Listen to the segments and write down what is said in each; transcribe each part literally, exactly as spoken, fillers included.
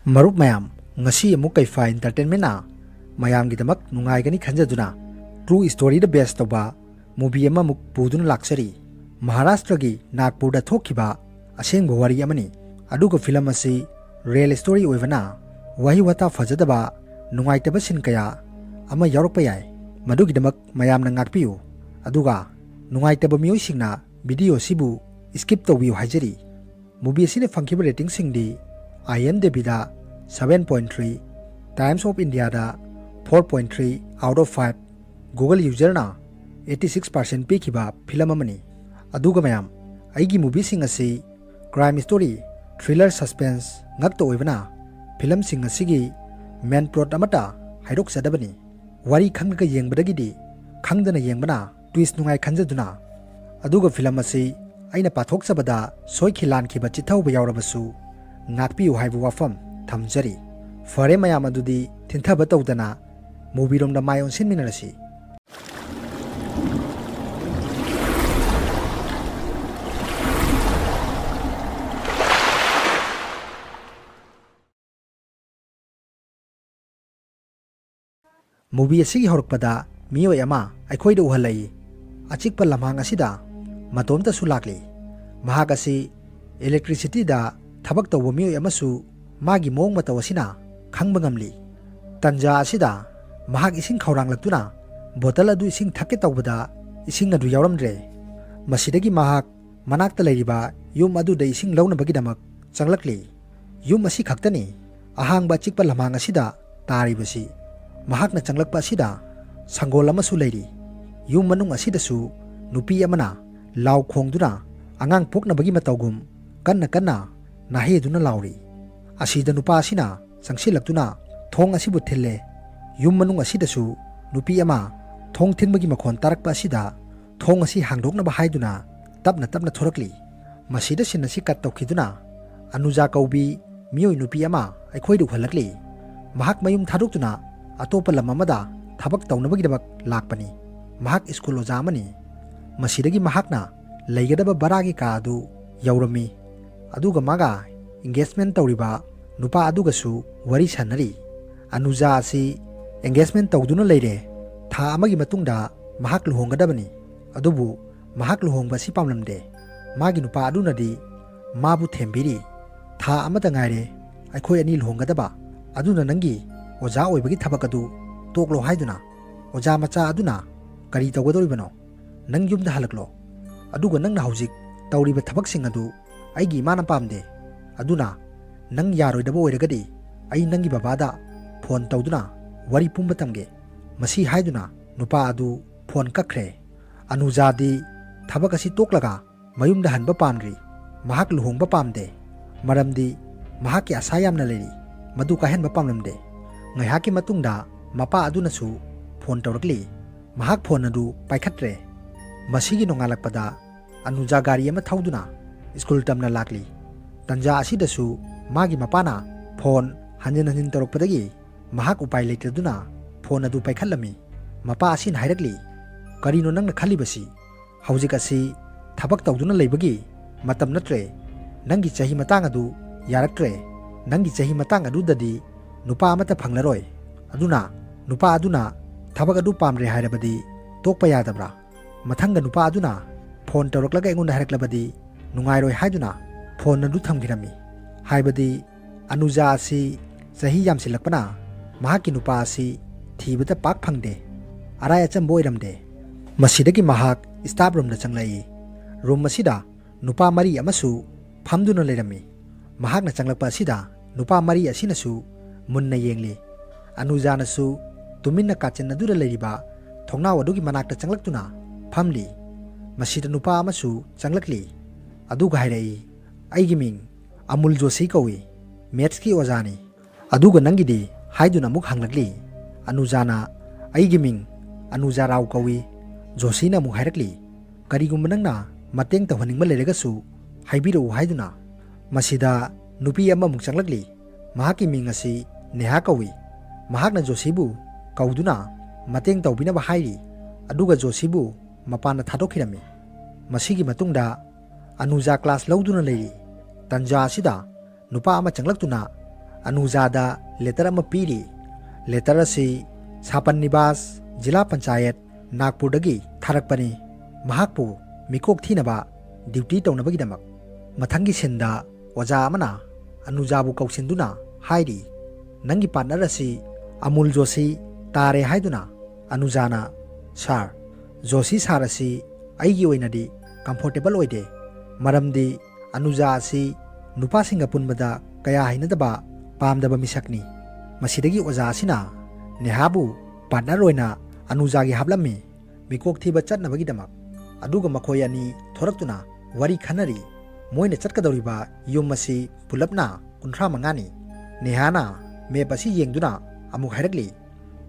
ꯃꯔꯨꯞ ꯃꯌꯥꯝ, ꯉꯁꯤ ꯑꯃꯨꯛ ꯀꯩꯐꯥ Entertainmentꯅ ꯃꯌꯥꯝꯒꯤꯗꯃꯛ ꯅꯨꯡꯉꯥꯏꯒꯅꯤ ꯈꯟꯖꯗꯨꯅ true storyꯗ base ꯇꯧꯕ movie ꯑꯃꯃꯨꯛ ꯄꯨꯗꯨꯅ ꯂꯥꯛꯆꯔꯤ꯫ ꯃꯍꯥꯔꯥꯁꯇ꯭ꯔꯒꯤ ꯅꯥꯒꯄꯨꯔꯗ ꯊꯣꯛꯈꯤꯕ ꯑꯁꯦꯡꯕ ꯋꯥꯔꯤ ꯑꯃꯅꯤ꯫ ꯑꯗꯨꯒ film ꯑꯁꯤ real story ꯑꯣꯏꯕꯅ ꯋꯥꯍꯩ ꯋꯥꯇꯥ ꯐꯖꯗꯕ, ꯅꯨꯡꯉꯥꯏꯇꯕ scene ꯀꯌꯥ ꯑꯃ ꯌꯥꯎꯔꯛꯄ ꯌꯥꯏ꯫ ꯃꯗꯨꯒꯤꯗꯃꯛ ꯃꯌꯥꯝꯅ ꯉꯥꯛꯄꯤꯌꯨ꯫ ꯑꯗꯨꯒ ꯅꯨꯡꯉꯥꯏꯇꯕ ꯃꯤꯑꯣꯏꯁꯤꯡꯅ video ꯑꯁꯤꯕꯨ skip ꯇꯧꯕꯤꯌꯨ ꯍꯥꯏꯖꯔꯤ꯫ Movie ꯑꯁꯤꯅ ꯐꯪꯈꯤꯕ ratingꯁꯤꯡꯗꯤ IMDbꯗ seven point three, Times of Indiaꯗ four point three out of five, Google userꯅ eighty six percent ꯄꯤꯈꯤꯕ film ꯑꯃꯅꯤ꯫ ꯑꯗꯨꯒ ꯃꯌꯥꯝ, ꯑꯩꯒꯤ movieꯁꯤꯡ ꯑꯁꯤ crime story, thriller, suspense ꯉꯛꯇ ꯑꯣꯏꯕꯅ filmꯁꯤꯡ ꯑꯁꯤꯒꯤ main plot ꯑꯃꯠꯇ ꯍꯥꯏꯗꯣꯛꯆꯗꯕꯅꯤ꯫ ꯋꯥꯔꯤ ꯈꯪꯂꯒ ꯌꯦꯡꯕꯗꯒꯤꯗꯤ ꯈꯪꯗꯅ ꯌꯦꯡꯕꯅ twist ꯅꯨꯡꯉꯥꯏ ꯈꯟꯖꯗꯨꯅ꯫ ꯑꯗꯨꯒ film ꯑꯁꯤ ꯑꯩꯅ ꯄꯥꯊꯣꯛꯆꯕꯗ ꯁꯣꯏꯈꯤ ꯂꯥꯟꯈꯤꯕ ꯆꯤꯠꯊꯍꯧꯕ ꯌꯥꯎꯔꯕꯁꯨ ꯉꯥꯛꯄꯤꯌꯨ ꯍꯥꯏꯕ ꯋꯥꯐꯝ ꯊꯝꯖꯔꯤ꯫ ꯐꯔꯦ ꯃꯌꯥꯝ, ꯑꯗꯨꯗꯤ ꯊꯤꯟꯊꯕ ꯇꯧꯗꯅ movieꯔꯣꯝꯗ ꯃꯥꯏ ꯑꯣꯟꯁꯤꯟꯃꯤꯟꯅꯔꯁꯤ꯫ Movie ꯑꯁꯤꯒꯤ ꯍꯧꯔꯛꯄꯗ ꯃꯤꯑꯣꯏ ꯑꯃ ꯑꯩꯈꯣꯏꯗ ꯎꯍꯜꯂꯛꯏ꯫ ꯑꯆꯤꯛꯄ ꯂꯝꯍꯥꯡ ꯑꯁꯤꯗ ꯃꯇꯣꯝꯇꯁꯨ ꯂꯥꯛꯂꯤ꯫ ꯃꯍꯥꯛ ꯑꯁꯤ electricityꯗ ꯊꯕꯛ ꯇꯧꯕ ꯃꯤꯑꯣꯏ ꯑꯃꯁꯨ ꯃꯥꯒꯤ ꯃꯑꯣꯡ ꯃꯇꯧ ꯑꯁꯤꯅ ꯈꯪꯕ ꯉꯝꯂꯤ꯫ ꯇꯟꯖꯥ ꯑꯁꯤꯗ ꯃꯍꯥꯛ ꯏꯁꯤꯡ ꯈꯧꯔꯥꯡꯂꯛꯇꯨꯅ bottle ꯑꯗꯨ ꯏꯁꯤꯡ ꯊꯛꯀꯦ ꯇꯧꯕꯗ ꯏꯁꯤꯡ ꯑꯗꯨ ꯌꯥꯎꯔꯝꯗ꯭ꯔꯦ꯫ ꯃꯁꯤꯗꯒꯤ ꯃꯍꯥꯛ ꯃꯅꯥꯛꯇ ꯂꯩꯔꯤꯕ ꯌꯨꯝ ꯑꯗꯨꯗ ꯏꯁꯤꯡ ꯂꯧꯅꯕꯒꯤꯗꯃꯛ ꯆꯪꯂꯛꯂꯤ꯫ ꯌꯨꯝ ꯑꯁꯤ ꯈꯛꯇꯅꯤ ꯑꯍꯥꯡꯕ ꯑꯆꯤꯛꯄ ꯂꯝꯍꯥꯡ ꯑꯁꯤꯗ ꯇꯥꯔꯤꯕꯁꯤ꯫ ꯃꯍꯥꯛꯅ ꯆꯪꯂꯛꯄ ꯑꯁꯤꯗ ꯁꯪꯒꯣꯜ ꯑꯃꯁꯨ ꯂꯩꯔꯤ꯫ ꯌꯨꯝ ꯃꯅꯨꯡ ꯑꯁꯤꯗꯁꯨ ꯅꯨꯄꯤ ꯑꯃꯅ ꯂꯥꯎ ꯈꯣꯡꯗꯨꯅ ꯑꯉꯥꯡ ꯄꯣꯛꯅꯕꯒꯤ ꯃꯇꯧꯒꯨꯝ ꯀꯟꯅ ꯀꯟꯅ ꯅꯥꯍꯦꯗꯨꯅ ꯂꯥꯎꯔꯤ꯫ ꯑꯁꯤꯗ ꯅꯨꯄꯥ ꯑꯁꯤꯅ ꯆꯪꯁꯤꯜꯂꯛꯇꯨꯅ ꯊꯣꯡ ꯑꯁꯤꯕꯨ ꯊꯤꯜꯂꯦ꯫ ꯌꯨꯝ ꯃꯅꯨꯡ ꯑꯁꯤꯗꯁꯨ ꯅꯨꯄꯤ ꯑꯃ ꯊꯣꯡ ꯊꯤꯟꯕꯒꯤ ꯃꯈꯣꯟ ꯇꯥꯔꯛꯄ ꯑꯁꯤꯗ ꯊꯣꯡ ꯑꯁꯤ ꯍꯥꯡꯗꯣꯛꯅꯕ ꯍꯥꯏꯗꯨꯅ ꯇꯞꯅ ꯇꯞꯅ ꯊꯣꯔꯛꯂꯤ꯫ ꯃꯁꯤꯗ scene ꯑꯁꯤ cut ꯇꯧꯈꯤꯗꯨꯅ ꯑꯅꯨꯖꯥ ꯀꯧꯕꯤ ꯃꯤꯑꯣꯏ ꯅꯨꯄꯤ ꯑꯃ ꯑꯩꯈꯣꯏꯗ ꯎꯍꯜꯂꯛꯂꯤ꯫ ꯃꯍꯥꯛ ꯃꯌꯨꯝ ꯊꯥꯗꯣꯛꯇꯨꯅ ꯑꯇꯣꯞꯄ ꯂꯝ ꯑꯃꯗ ꯊꯕꯛ ꯇꯧꯅꯕꯒꯤꯗꯃꯛ ꯂꯥꯛꯄꯅꯤ꯫ ꯃꯍꯥꯛ school ꯑꯣꯖꯥ ꯑꯃꯅꯤ꯫ ꯃꯁꯤꯗꯒꯤ ꯃꯍꯥꯛꯅ ꯂꯩꯒꯗꯕ ꯚꯔꯥꯒꯤ ꯀꯥ ꯑꯗꯨ ꯌꯧꯔꯝꯃꯤ꯫ ꯑꯗꯨꯒ ꯃꯥꯒ engagement ꯇꯧꯔꯤꯕ ꯅꯨꯄꯥ ꯑꯗꯨꯒꯁꯨ ꯋꯥꯔꯤ ꯁꯥꯟꯅꯔꯤ꯫ ꯑꯅꯨꯖꯥ ꯑꯁꯤ engagement ꯇꯧꯗꯨꯅ ꯂꯩꯔꯦ꯫ ꯊꯥ ꯑꯃꯒꯤ ꯃꯇꯨꯡꯗ ꯃꯍꯥꯛ ꯂꯨꯍꯣꯡꯒꯗꯕꯅꯤ꯫ ꯑꯗꯨꯕꯨ ꯃꯍꯥꯛ ꯂꯨꯍꯣꯡꯕ ꯑꯁꯤ ꯄꯥꯝꯂꯝꯗꯦ꯫ ꯃꯥꯒꯤ ꯅꯨꯄꯥ ꯑꯗꯨꯅꯗꯤ ꯃꯥꯕꯨ ꯊꯦꯝꯕꯤꯔꯤ꯫ "ꯊꯥ ꯑꯃꯇ ꯉꯥꯏꯔꯦ ꯑꯩꯈꯣꯏ ꯑꯅꯤ ꯂꯨꯍꯣꯡꯒꯗꯕ, ꯑꯗꯨꯅ ꯅꯪꯒꯤ ꯑꯣꯖꯥ ꯑꯣꯏꯕꯒꯤ ꯊꯕꯛ ꯑꯗꯨ ꯇꯣꯛꯂꯣ" ꯍꯥꯏꯗꯨꯅ꯫ ꯑꯣꯖꯥ ꯃꯆꯥ ꯑꯗꯨꯅ, "ꯀꯔꯤ ꯇꯧꯒꯗꯧꯔꯤꯕꯅꯣ? ꯅꯪ ꯌꯨꯝꯗ ꯍꯜꯂꯛꯂꯣ꯫ ꯑꯗꯨꯒ ꯅꯪꯅ ꯍꯧꯖꯤꯛ ꯇꯧꯔꯤꯕ ꯊꯕꯛꯁꯤꯡ ꯑꯗꯨ ꯑꯩꯒꯤ ꯏꯃꯥꯅ ꯄꯥꯝꯗꯦ꯫ ꯑꯗꯨꯅ ꯅꯪ ꯌꯥꯔꯣꯏꯗꯕ ꯑꯣꯏꯔꯒꯗꯤ ꯑꯩ ꯅꯪꯒꯤ ꯕꯕꯥꯗ ꯐꯣꯟ ꯇꯧꯗꯨꯅ ꯋꯥꯔꯤ ꯄꯨꯝꯕ ꯇꯝꯒꯦ"꯫ ꯃꯁꯤ ꯍꯥꯏꯗꯨꯅ ꯅꯨꯄꯥ ꯑꯗꯨ ꯐꯣꯟ ꯀꯛꯈ꯭ꯔꯦ꯫ ꯑꯅꯨꯖꯥꯗꯤ ꯊꯕꯛ ꯑꯁꯤ ꯇꯣꯛꯂꯒ ꯃꯌꯨꯝꯗ ꯍꯟꯕ ꯄꯥꯝꯗ꯭ꯔꯤ꯫ ꯃꯍꯥꯛ ꯂꯨꯍꯣꯡꯕ ꯄꯥꯝꯗꯦ꯫ ꯃꯔꯝꯗꯤ ꯃꯍꯥꯛꯀꯤ ꯑꯁꯥ ꯌꯥꯝꯅ ꯂꯩꯔꯤ꯫ ꯃꯗꯨ ꯀꯥꯏꯍꯟꯕ ꯄꯥꯝꯂꯝꯗꯦ꯫ ꯉꯥꯏꯍꯥꯛꯀꯤ ꯃꯇꯨꯡꯗ ꯃꯄꯥ ꯑꯗꯨꯅꯁꯨ ꯐꯣꯟ ꯇꯧꯔꯛꯂꯤ꯫ ꯃꯍꯥꯛ ꯐꯣꯟ ꯑꯗꯨ ꯄꯥꯏꯈꯠꯇ꯭ꯔꯦ꯫ ꯃꯁꯤꯒꯤ ꯅꯣꯡꯉꯥꯜꯂꯛꯄꯗ ꯑꯅꯨꯖꯥ ꯒꯥꯔꯤ ꯑꯃ ꯊꯧꯗꯨꯅ ꯁ꯭ꯀꯨꯜ ꯇꯝꯅ ꯂꯥꯛꯂꯤ꯫ ꯇꯟꯖꯥ ꯑꯁꯤꯗꯁꯨ ꯃꯥꯒꯤ ꯃꯄꯥꯅ ꯐꯣꯟ ꯍꯟꯖꯤꯟ ꯍꯟꯖꯤꯟ ꯇꯧꯔꯛꯄꯗꯒꯤ ꯃꯍꯥꯛ ꯎꯄꯥꯏ ꯂꯩꯇꯗꯨꯅ ꯐꯣꯟ ꯑꯗꯨ ꯄꯥꯏꯈꯠꯂꯝꯃꯤ꯫ ꯃꯄꯥ ꯑꯁꯤꯅ ꯍꯥꯏꯔꯛꯂꯤ, "ꯀꯔꯤꯅꯣ ꯅꯪꯅ ꯈꯜꯂꯤꯕꯁꯤ? ꯍꯧꯖꯤꯛ ꯑꯁꯤ ꯊꯕꯛ ꯇꯧꯗꯨꯅ ꯂꯩꯕꯒꯤ ꯃꯇꯝ ꯅꯠꯇ꯭ꯔꯦ꯫ ꯅꯪꯒꯤ ꯆꯍꯤ ꯃꯇꯥꯡ ꯑꯗꯨ ꯌꯥꯔꯛꯇ꯭ꯔꯦ꯫ ꯅꯪꯒꯤ ꯆꯍꯤ ꯃꯇꯥꯡ ꯑꯗꯨꯗꯗꯤ ꯅꯨꯄꯥ ꯑꯃꯠꯇ ꯐꯪꯂꯔꯣꯏ꯫ ꯑꯗꯨꯅ ꯅꯨꯄꯥ ꯑꯗꯨꯅ ꯊꯕꯛ ꯑꯗꯨ ꯄꯥꯝꯗ꯭ꯔꯦ ꯍꯥꯏꯔꯕꯗꯤ ꯇꯣꯛꯄ ꯌꯥꯗꯕ꯭ꯔꯥ? ꯃꯊꯪꯗ ꯅꯨꯄꯥ ꯑꯗꯨꯅ ꯐꯣꯟ ꯇꯧꯔꯛꯂꯒ ꯑꯩꯉꯣꯟꯗ ꯍꯥꯏꯔꯛꯂꯕꯗꯤ ꯅꯨꯡꯉꯥꯏꯔꯣꯏ" ꯍꯥꯏꯗꯨꯅ ꯐꯣꯟ ꯑꯗꯨ ꯊꯝꯈꯤꯔꯝꯃꯤ꯫ ꯍꯥꯏꯕꯗꯤ ꯑꯅꯨꯖꯥ ꯑꯁꯤ ꯆꯍꯤ ꯌꯥꯝꯁꯤꯜꯂꯛꯄꯅ ꯃꯍꯥꯛꯀꯤ ꯅꯨꯄꯥ ꯑꯁꯤ ꯊꯤꯕꯗ ꯄꯥꯛ ꯐꯪꯗꯦ꯫ ꯑꯔꯥꯏ ꯑꯆꯝꯕ ꯑꯣꯏꯔꯝꯗꯦ꯫ ꯃꯁꯤꯗꯒꯤ ꯃꯍꯥꯛ staff roomꯗ ꯆꯪꯂꯛꯏ꯫ Room ꯑꯁꯤꯗ ꯅꯨꯄꯥ ꯃꯔꯤ ꯑꯃꯁꯨ ꯐꯝꯗꯨꯅ ꯂꯩꯔꯝꯃꯤ꯫ ꯃꯍꯥꯛꯅ ꯆꯪꯂꯛꯄ ꯑꯁꯤꯗ ꯅꯨꯄꯥ ꯃꯔꯤ ꯑꯁꯤꯅꯁꯨ ꯃꯨꯟꯅ ꯌꯦꯡꯂꯤ꯫ ꯑꯅꯨꯖꯥꯅꯁꯨ ꯇꯨꯃꯤꯟꯅ ꯀꯥꯆꯤꯟ ꯑꯗꯨꯗ ꯂꯩꯔꯤꯕ ꯊꯣꯡꯅꯥꯎ ꯑꯗꯨꯒꯤ ꯃꯅꯥꯛꯇ ꯆꯪꯂꯛꯇꯨꯅ ꯐꯝꯂꯤ꯫ ꯃꯁꯤꯗ ꯅꯨꯄꯥ ꯑꯃꯁꯨ ꯆꯪꯂꯛꯂꯤ꯫ ꯑꯗꯨꯒ ꯍꯥꯏꯔꯛꯏ, "ꯑꯩꯒꯤ ꯃꯤꯡ ꯑꯃꯨꯜ ꯖꯣꯁꯤ ꯀꯧꯏ꯫ Mathsꯀꯤ ꯑꯣꯖꯥꯅꯤ꯫ ꯑꯗꯨꯒ ꯅꯪꯒꯤꯗꯤ?" ꯍꯥꯏꯗꯨꯅ ꯑꯃꯨꯛ ꯍꯪꯂꯛꯂꯤ꯫ ꯑꯅꯨꯖꯥꯅ, "ꯑꯩꯒꯤ ꯃꯤꯡ ꯑꯅꯨꯖꯥ ꯔꯥꯎ ꯀꯧꯏ"꯫ ꯖꯣꯁꯤꯅ ꯑꯃꯨꯛ ꯍꯥꯏꯔꯛꯂꯤ, "ꯀꯔꯤꯒꯨꯝꯕ ꯅꯪꯅ ꯃꯇꯦꯡ ꯇꯧꯍꯟꯅꯤꯡꯕ ꯂꯩꯔꯒꯁꯨ ꯍꯥꯏꯕꯤꯔꯛꯎ" ꯍꯥꯏꯗꯨꯅ꯫ ꯃꯁꯤꯗ ꯅꯨꯄꯤ ꯑꯃꯃꯨꯛ ꯆꯪꯂꯛꯂꯤ꯫ ꯃꯍꯥꯛꯀꯤ ꯃꯤꯡ ꯑꯁꯤ ꯅꯦꯍꯥ ꯀꯧꯏ꯫ ꯃꯍꯥꯛꯅ ꯖꯣꯁꯤꯕꯨ ꯀꯧꯗꯨꯅ ꯃꯇꯦꯡ ꯇꯧꯕꯤꯅꯕ ꯍꯥꯏꯔꯤ꯫ ꯑꯗꯨꯒ ꯖꯣꯁꯤꯕꯨ ꯃꯄꯥꯟꯗ ꯊꯥꯗꯣꯛꯈꯤꯔꯝꯃꯤ꯫ ꯃꯁꯤꯒꯤ ꯃꯇꯨꯡꯗ ꯑꯅꯨꯖꯥ class ꯂꯧꯗꯨꯅ ꯂꯩꯔꯤ꯫ ꯇꯟꯖꯥ ꯑꯁꯤꯗ ꯅꯨꯄꯥ ꯑꯃ ꯆꯪꯂꯛꯇꯨꯅ ꯑꯅꯨꯖꯥꯗ ꯂꯦꯇꯔ ꯑꯃ ꯄꯤꯔꯤ꯫ ꯂꯦꯇꯔ ꯑꯁꯤ ꯁꯥꯄꯟ ꯅꯤꯕꯥꯁ, ꯖꯤꯂꯥ ꯄꯟꯆꯥꯌꯠ, ꯅꯥꯒꯄꯨꯔꯗꯒꯤ ꯊꯥꯔꯛꯄꯅꯤ꯫ ꯃꯍꯥꯛꯄꯨ ꯃꯤꯀꯣꯛ ꯊꯤꯅꯕ ꯗ꯭ꯌꯨꯇꯤ ꯇꯧꯅꯕꯒꯤꯗꯃꯛ꯫ ꯃꯊꯪꯒꯤ ꯁꯤꯟꯗ ꯑꯣꯖꯥ ꯑꯃꯅ ꯑꯅꯨꯖꯥꯕꯨ ꯀꯧꯁꯤꯟꯗꯨꯅ ꯍꯥꯏꯔꯤ, "ꯅꯪꯒꯤ ꯄꯥꯔꯠꯅꯔ ꯑꯁꯤ ꯑꯃꯨꯜ ꯖꯣꯁꯤ ꯇꯥꯔꯦ" ꯍꯥꯏꯗꯨꯅ꯫ ꯑꯅꯨꯖꯥꯅ, "ꯁꯥꯔ, ꯖꯣꯁꯤ ꯁꯥꯔ ꯑꯁꯤ ꯑꯩꯒꯤ ꯑꯣꯏꯅꯗꯤ ꯀꯝꯐꯣꯔꯇꯦꯕꯜ ꯑꯣꯏꯗꯦ, ꯃꯔꯝꯗꯤ ꯑꯅꯨꯖꯥ ꯑꯁꯤ ꯅꯨꯄꯥꯁꯤꯡꯒ ꯄꯨꯟꯕꯗ ꯀꯌꯥ ꯍꯩꯅꯗꯕ, ꯄꯥꯝꯗꯕ ꯃꯤꯁꯛꯅꯤ"꯫ ꯃꯁꯤꯗꯒꯤ ꯑꯣꯖꯥ ꯑꯁꯤꯅ ꯅꯦꯍꯥꯕꯨ ꯄꯥꯔꯠꯅꯔ ꯑꯣꯏꯅ ꯑꯅꯨꯖꯥꯒꯤ ꯍꯥꯞꯂꯝꯃꯤ, ꯃꯤꯀꯣꯛ ꯊꯤꯕ ꯆꯠꯅꯕꯒꯤꯗꯃꯛ꯫ ꯑꯗꯨꯒ ꯃꯈꯣꯏ ꯑꯅꯤ ꯊꯣꯔꯛꯇꯨꯅ ꯋꯥꯔꯤ ꯈꯟꯅꯔꯤ꯫ ꯃꯣꯏꯅ ꯆꯠꯀꯗꯧꯔꯤꯕ ꯌꯨꯝ ꯑꯁꯤ ꯄꯨꯂꯞꯅ ꯀꯨꯟꯊ꯭ꯔꯥ ꯃꯉꯥꯅꯤ꯫ ꯅꯦꯍꯥꯅ ꯃꯦꯞ ꯑꯁꯤ ꯌꯦꯡꯗꯨꯅ ꯑꯃꯨꯛ ꯍꯥꯏꯔꯛꯂꯤ,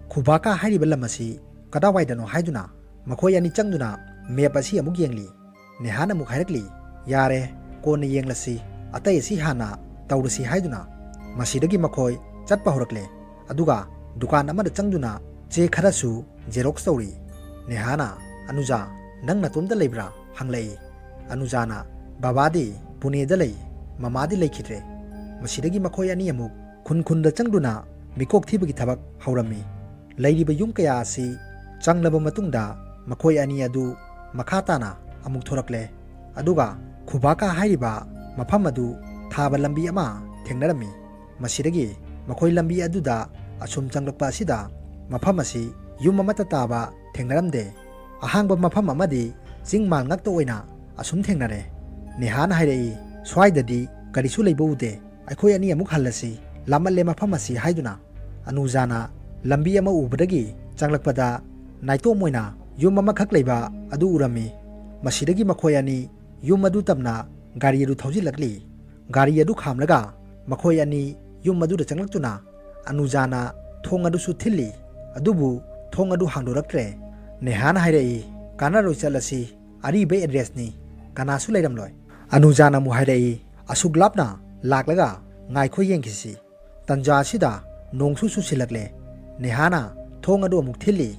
"ꯈꯨꯕꯥꯀꯥ ꯍꯥꯏꯔꯤꯕ ꯂꯝ ꯑꯁꯤ ꯀꯗꯥꯏꯋꯥꯏꯗꯅꯣ?" ꯍꯥꯏꯗꯨꯅ ꯃꯈꯣꯏ ꯑꯅꯤ ꯆꯪꯗꯨꯅ ꯃꯦꯞ ꯑꯁꯤ ꯑꯃꯨꯛ ꯌꯦꯡꯂꯤ꯫ ꯅꯦꯍꯥꯅ ꯑꯃꯨꯛ ꯍꯥꯏꯔꯛꯂꯤ, "ꯌꯥꯔꯦ, ꯀꯣꯟꯅ ꯌꯦꯡꯂꯁꯤ, ꯑꯇꯩ ꯑꯁꯤ ꯍꯥꯟꯅ ꯇꯧꯔꯁꯤ" ꯍꯥꯏꯗꯨꯅ꯫ ꯃꯁꯤꯗꯒꯤ ꯃꯈꯣꯏ ꯆꯠꯄ ꯍꯧꯔꯛꯂꯦ꯫ ꯑꯗꯨꯒ ꯗꯨꯀꯥꯟ ꯑꯃꯗ ꯆꯪꯗꯨꯅ ꯆꯦ ꯈꯔꯁꯨ ꯖꯦꯔꯣꯛꯁ ꯇꯧꯔꯤ꯫ ꯅꯦꯍꯥꯅ, "ꯑꯅꯨꯖꯥ, ꯅꯪ ꯅꯇꯣꯝꯇ ꯂꯩꯕ꯭ꯔꯥ?" ꯍꯪꯂꯛꯏ꯫ ꯑꯅꯨꯖꯥꯅ, "ꯕꯕꯥꯗꯤ ꯄꯨꯅꯦꯗ ꯂꯩ, ꯃꯃꯥꯗꯤ ꯂꯩꯈꯤꯗ꯭ꯔꯦ"꯫ ꯃꯁꯤꯗꯒꯤ ꯃꯈꯣꯏ ꯑꯅꯤ ꯑꯃꯨꯛ ꯈꯨꯟ ꯈꯨꯟꯗ ꯆꯪꯗꯨꯅ ꯃꯤꯀꯣꯛ ꯊꯤꯕꯒꯤ ꯊꯕꯛ ꯍꯧꯔꯝꯃꯤ꯫ ꯂꯩꯔꯤꯕ ꯌꯨꯝ ꯀꯌꯥ ꯑꯁꯤ ꯆꯪꯂꯕ ꯃꯇꯨꯡꯗ ꯃꯈꯣꯏ ꯑꯅꯤ ꯑꯗꯨ ꯃꯈꯥ ꯇꯥꯅ ꯑꯃꯨꯛ ꯊꯣꯔꯛꯂꯦ꯫ ꯑꯗꯨꯒ ꯈꯨꯕꯥꯀꯥ ꯍꯥꯏꯔꯤꯕ ꯃꯐꯝ ꯑꯗꯨ ꯊꯥꯕ ꯂꯝꯕꯤ ꯑꯃ ꯊꯦꯡꯅꯔꯝꯃꯤ꯫ ꯃꯁꯤꯗꯒꯤ ꯃꯈꯣꯏ ꯂꯝꯕꯤ ꯑꯗꯨꯗ ꯑꯁꯨꯝ ꯆꯪꯂꯛꯄ ꯑꯁꯤꯗ ꯃꯐꯝ ꯑꯁꯤ ꯌꯨꯝ ꯑꯃꯠꯇ ꯇꯥꯕ ꯊꯦꯡꯅꯔꯝꯗꯦ꯫ ꯑꯍꯥꯡꯕ ꯃꯐꯝ ꯑꯃꯗꯤ ꯆꯤꯡ ꯃꯥꯟ ꯉꯥꯛꯇ ꯑꯣꯏꯅ ꯑꯁꯨꯝ ꯊꯦꯡꯅꯔꯦ꯫ ꯅꯦꯍꯥꯅ ꯍꯥꯏꯔꯛꯏ, "ꯁ꯭ꯋꯥꯏꯗꯗꯤ ꯀꯔꯤꯁꯨ ꯂꯩꯕ ꯎꯗꯦ, ꯑꯩꯈꯣꯏ ꯑꯅꯤ ꯑꯃꯨꯛ ꯍꯜꯂꯁꯤ, ꯂꯥꯞꯃꯜꯂꯦ ꯃꯐꯝ ꯑꯁꯤ" ꯍꯥꯏꯗꯨꯅ꯫ ꯑꯅꯨꯖꯥꯅ ꯂꯝꯕꯤ ꯑꯃ ꯎꯕꯗꯒꯤ ꯆꯪꯂꯛꯄꯗ ꯅꯥꯏꯇꯣꯝ ꯑꯣꯏꯅ ꯌꯨꯝ ꯑꯃꯈꯛ ꯂꯩꯕ ꯑꯗꯨ ꯎꯔꯝꯃꯤ꯫ ꯃꯁꯤꯗꯒꯤ ꯃꯈꯣꯏ ꯑꯅꯤ ꯌꯨꯝ ꯑꯗꯨ ꯇꯝꯅ ꯒꯥꯔꯤ ꯑꯗꯨ ꯊꯧꯖꯤꯜꯂꯛꯂꯤ꯫ ꯒꯥꯔꯤ ꯑꯗꯨ ꯈꯥꯝꯂꯒ ꯃꯈꯣꯏ ꯑꯅꯤ ꯌꯨꯝ ꯑꯗꯨꯗ ꯆꯪꯂꯛꯇꯨꯅ ꯑꯅꯨꯖꯥꯅ ꯊꯣꯡ ꯑꯗꯨꯁꯨ ꯊꯤꯜꯂꯤ꯫ ꯑꯗꯨꯕꯨ ꯊꯣꯡ ꯑꯗꯨ ꯍꯥꯡꯗꯣꯔꯛꯇ꯭ꯔꯦ꯫ ꯅꯦꯍꯥꯅ ꯍꯥꯏꯔꯛꯏ, "ꯀꯥꯟꯅꯔꯣꯏ, ꯆꯠꯂꯁꯤ, ꯑꯔꯤꯕ ꯑꯦꯗ꯭ꯔꯦꯁꯅꯤ, ꯀꯅꯥꯁꯨ ꯂꯩꯔꯝꯂꯣꯏ"꯫ ꯑꯅꯨꯖꯥꯅ ꯑꯃꯨꯛ ꯍꯥꯏꯔꯛꯏ, "ꯑꯁꯨꯛ ꯂꯥꯞꯅ ꯂꯥꯛꯂꯒ ꯉꯥꯏꯈꯣ ꯌꯦꯡꯈꯤꯁꯤ"꯫ ꯇꯟꯖꯥ ꯑꯁꯤꯗ ꯅꯣꯡꯁꯨ ꯆꯨꯁꯤꯜꯂꯛꯂꯦ꯫ ꯅꯦꯍꯥꯅ ꯊꯣꯡ ꯑꯗꯨ ꯑꯃꯨꯛ ꯊꯤꯜꯂꯤ꯫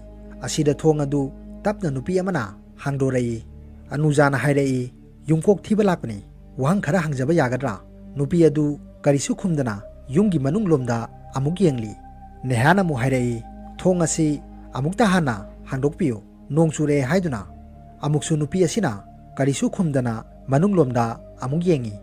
ꯑꯁꯤꯗ ꯊꯣꯡ ꯑꯗꯨ ꯇꯞꯅ ꯅꯨꯄꯤ ꯑꯃꯅ ꯍꯥꯡꯗꯣꯔꯛꯏ꯫ ꯑꯅꯨꯖꯥꯅ ꯍꯥꯏꯔꯛꯏ, "ꯌꯨꯝꯀꯣꯛ ꯊꯤꯕ ꯂꯥꯛꯄꯅꯤ, ꯋꯥꯍꯪ ꯈꯔ ꯍꯪꯖꯕ ꯌꯥꯒꯗ꯭ꯔꯥ?" ꯅꯨꯄꯤ ꯑꯗꯨ ꯀꯔꯤꯁꯨ ꯈꯨꯝꯗꯅ ꯌꯨꯝꯒꯤ ꯃꯅꯨꯡ ꯂꯣꯝꯗ ꯑꯃꯨꯛ ꯌꯦꯡꯂꯤ꯫ ꯅꯦꯍꯥꯅ ꯑꯃꯨꯛ ꯍꯥꯏꯔꯛꯏ, "ꯊꯣꯡ ꯑꯁꯤ ꯑꯃꯨꯛꯇ ꯍꯥꯟꯅ ꯍꯥꯡꯗꯣꯛꯄꯤꯌꯨ, ꯅꯣꯡ ꯆꯨꯔꯛꯑꯦ" ꯍꯥꯏꯗꯨꯅ꯫ ꯑꯃꯨꯛꯁꯨ ꯅꯨꯄꯤ ꯑꯁꯤꯅ ꯀꯔꯤꯁꯨ ꯈꯨꯝꯗꯅ ꯃꯅꯨꯡ ꯂꯣꯝꯗ ꯑꯃꯨꯛ ꯌꯦꯡꯉꯤ꯫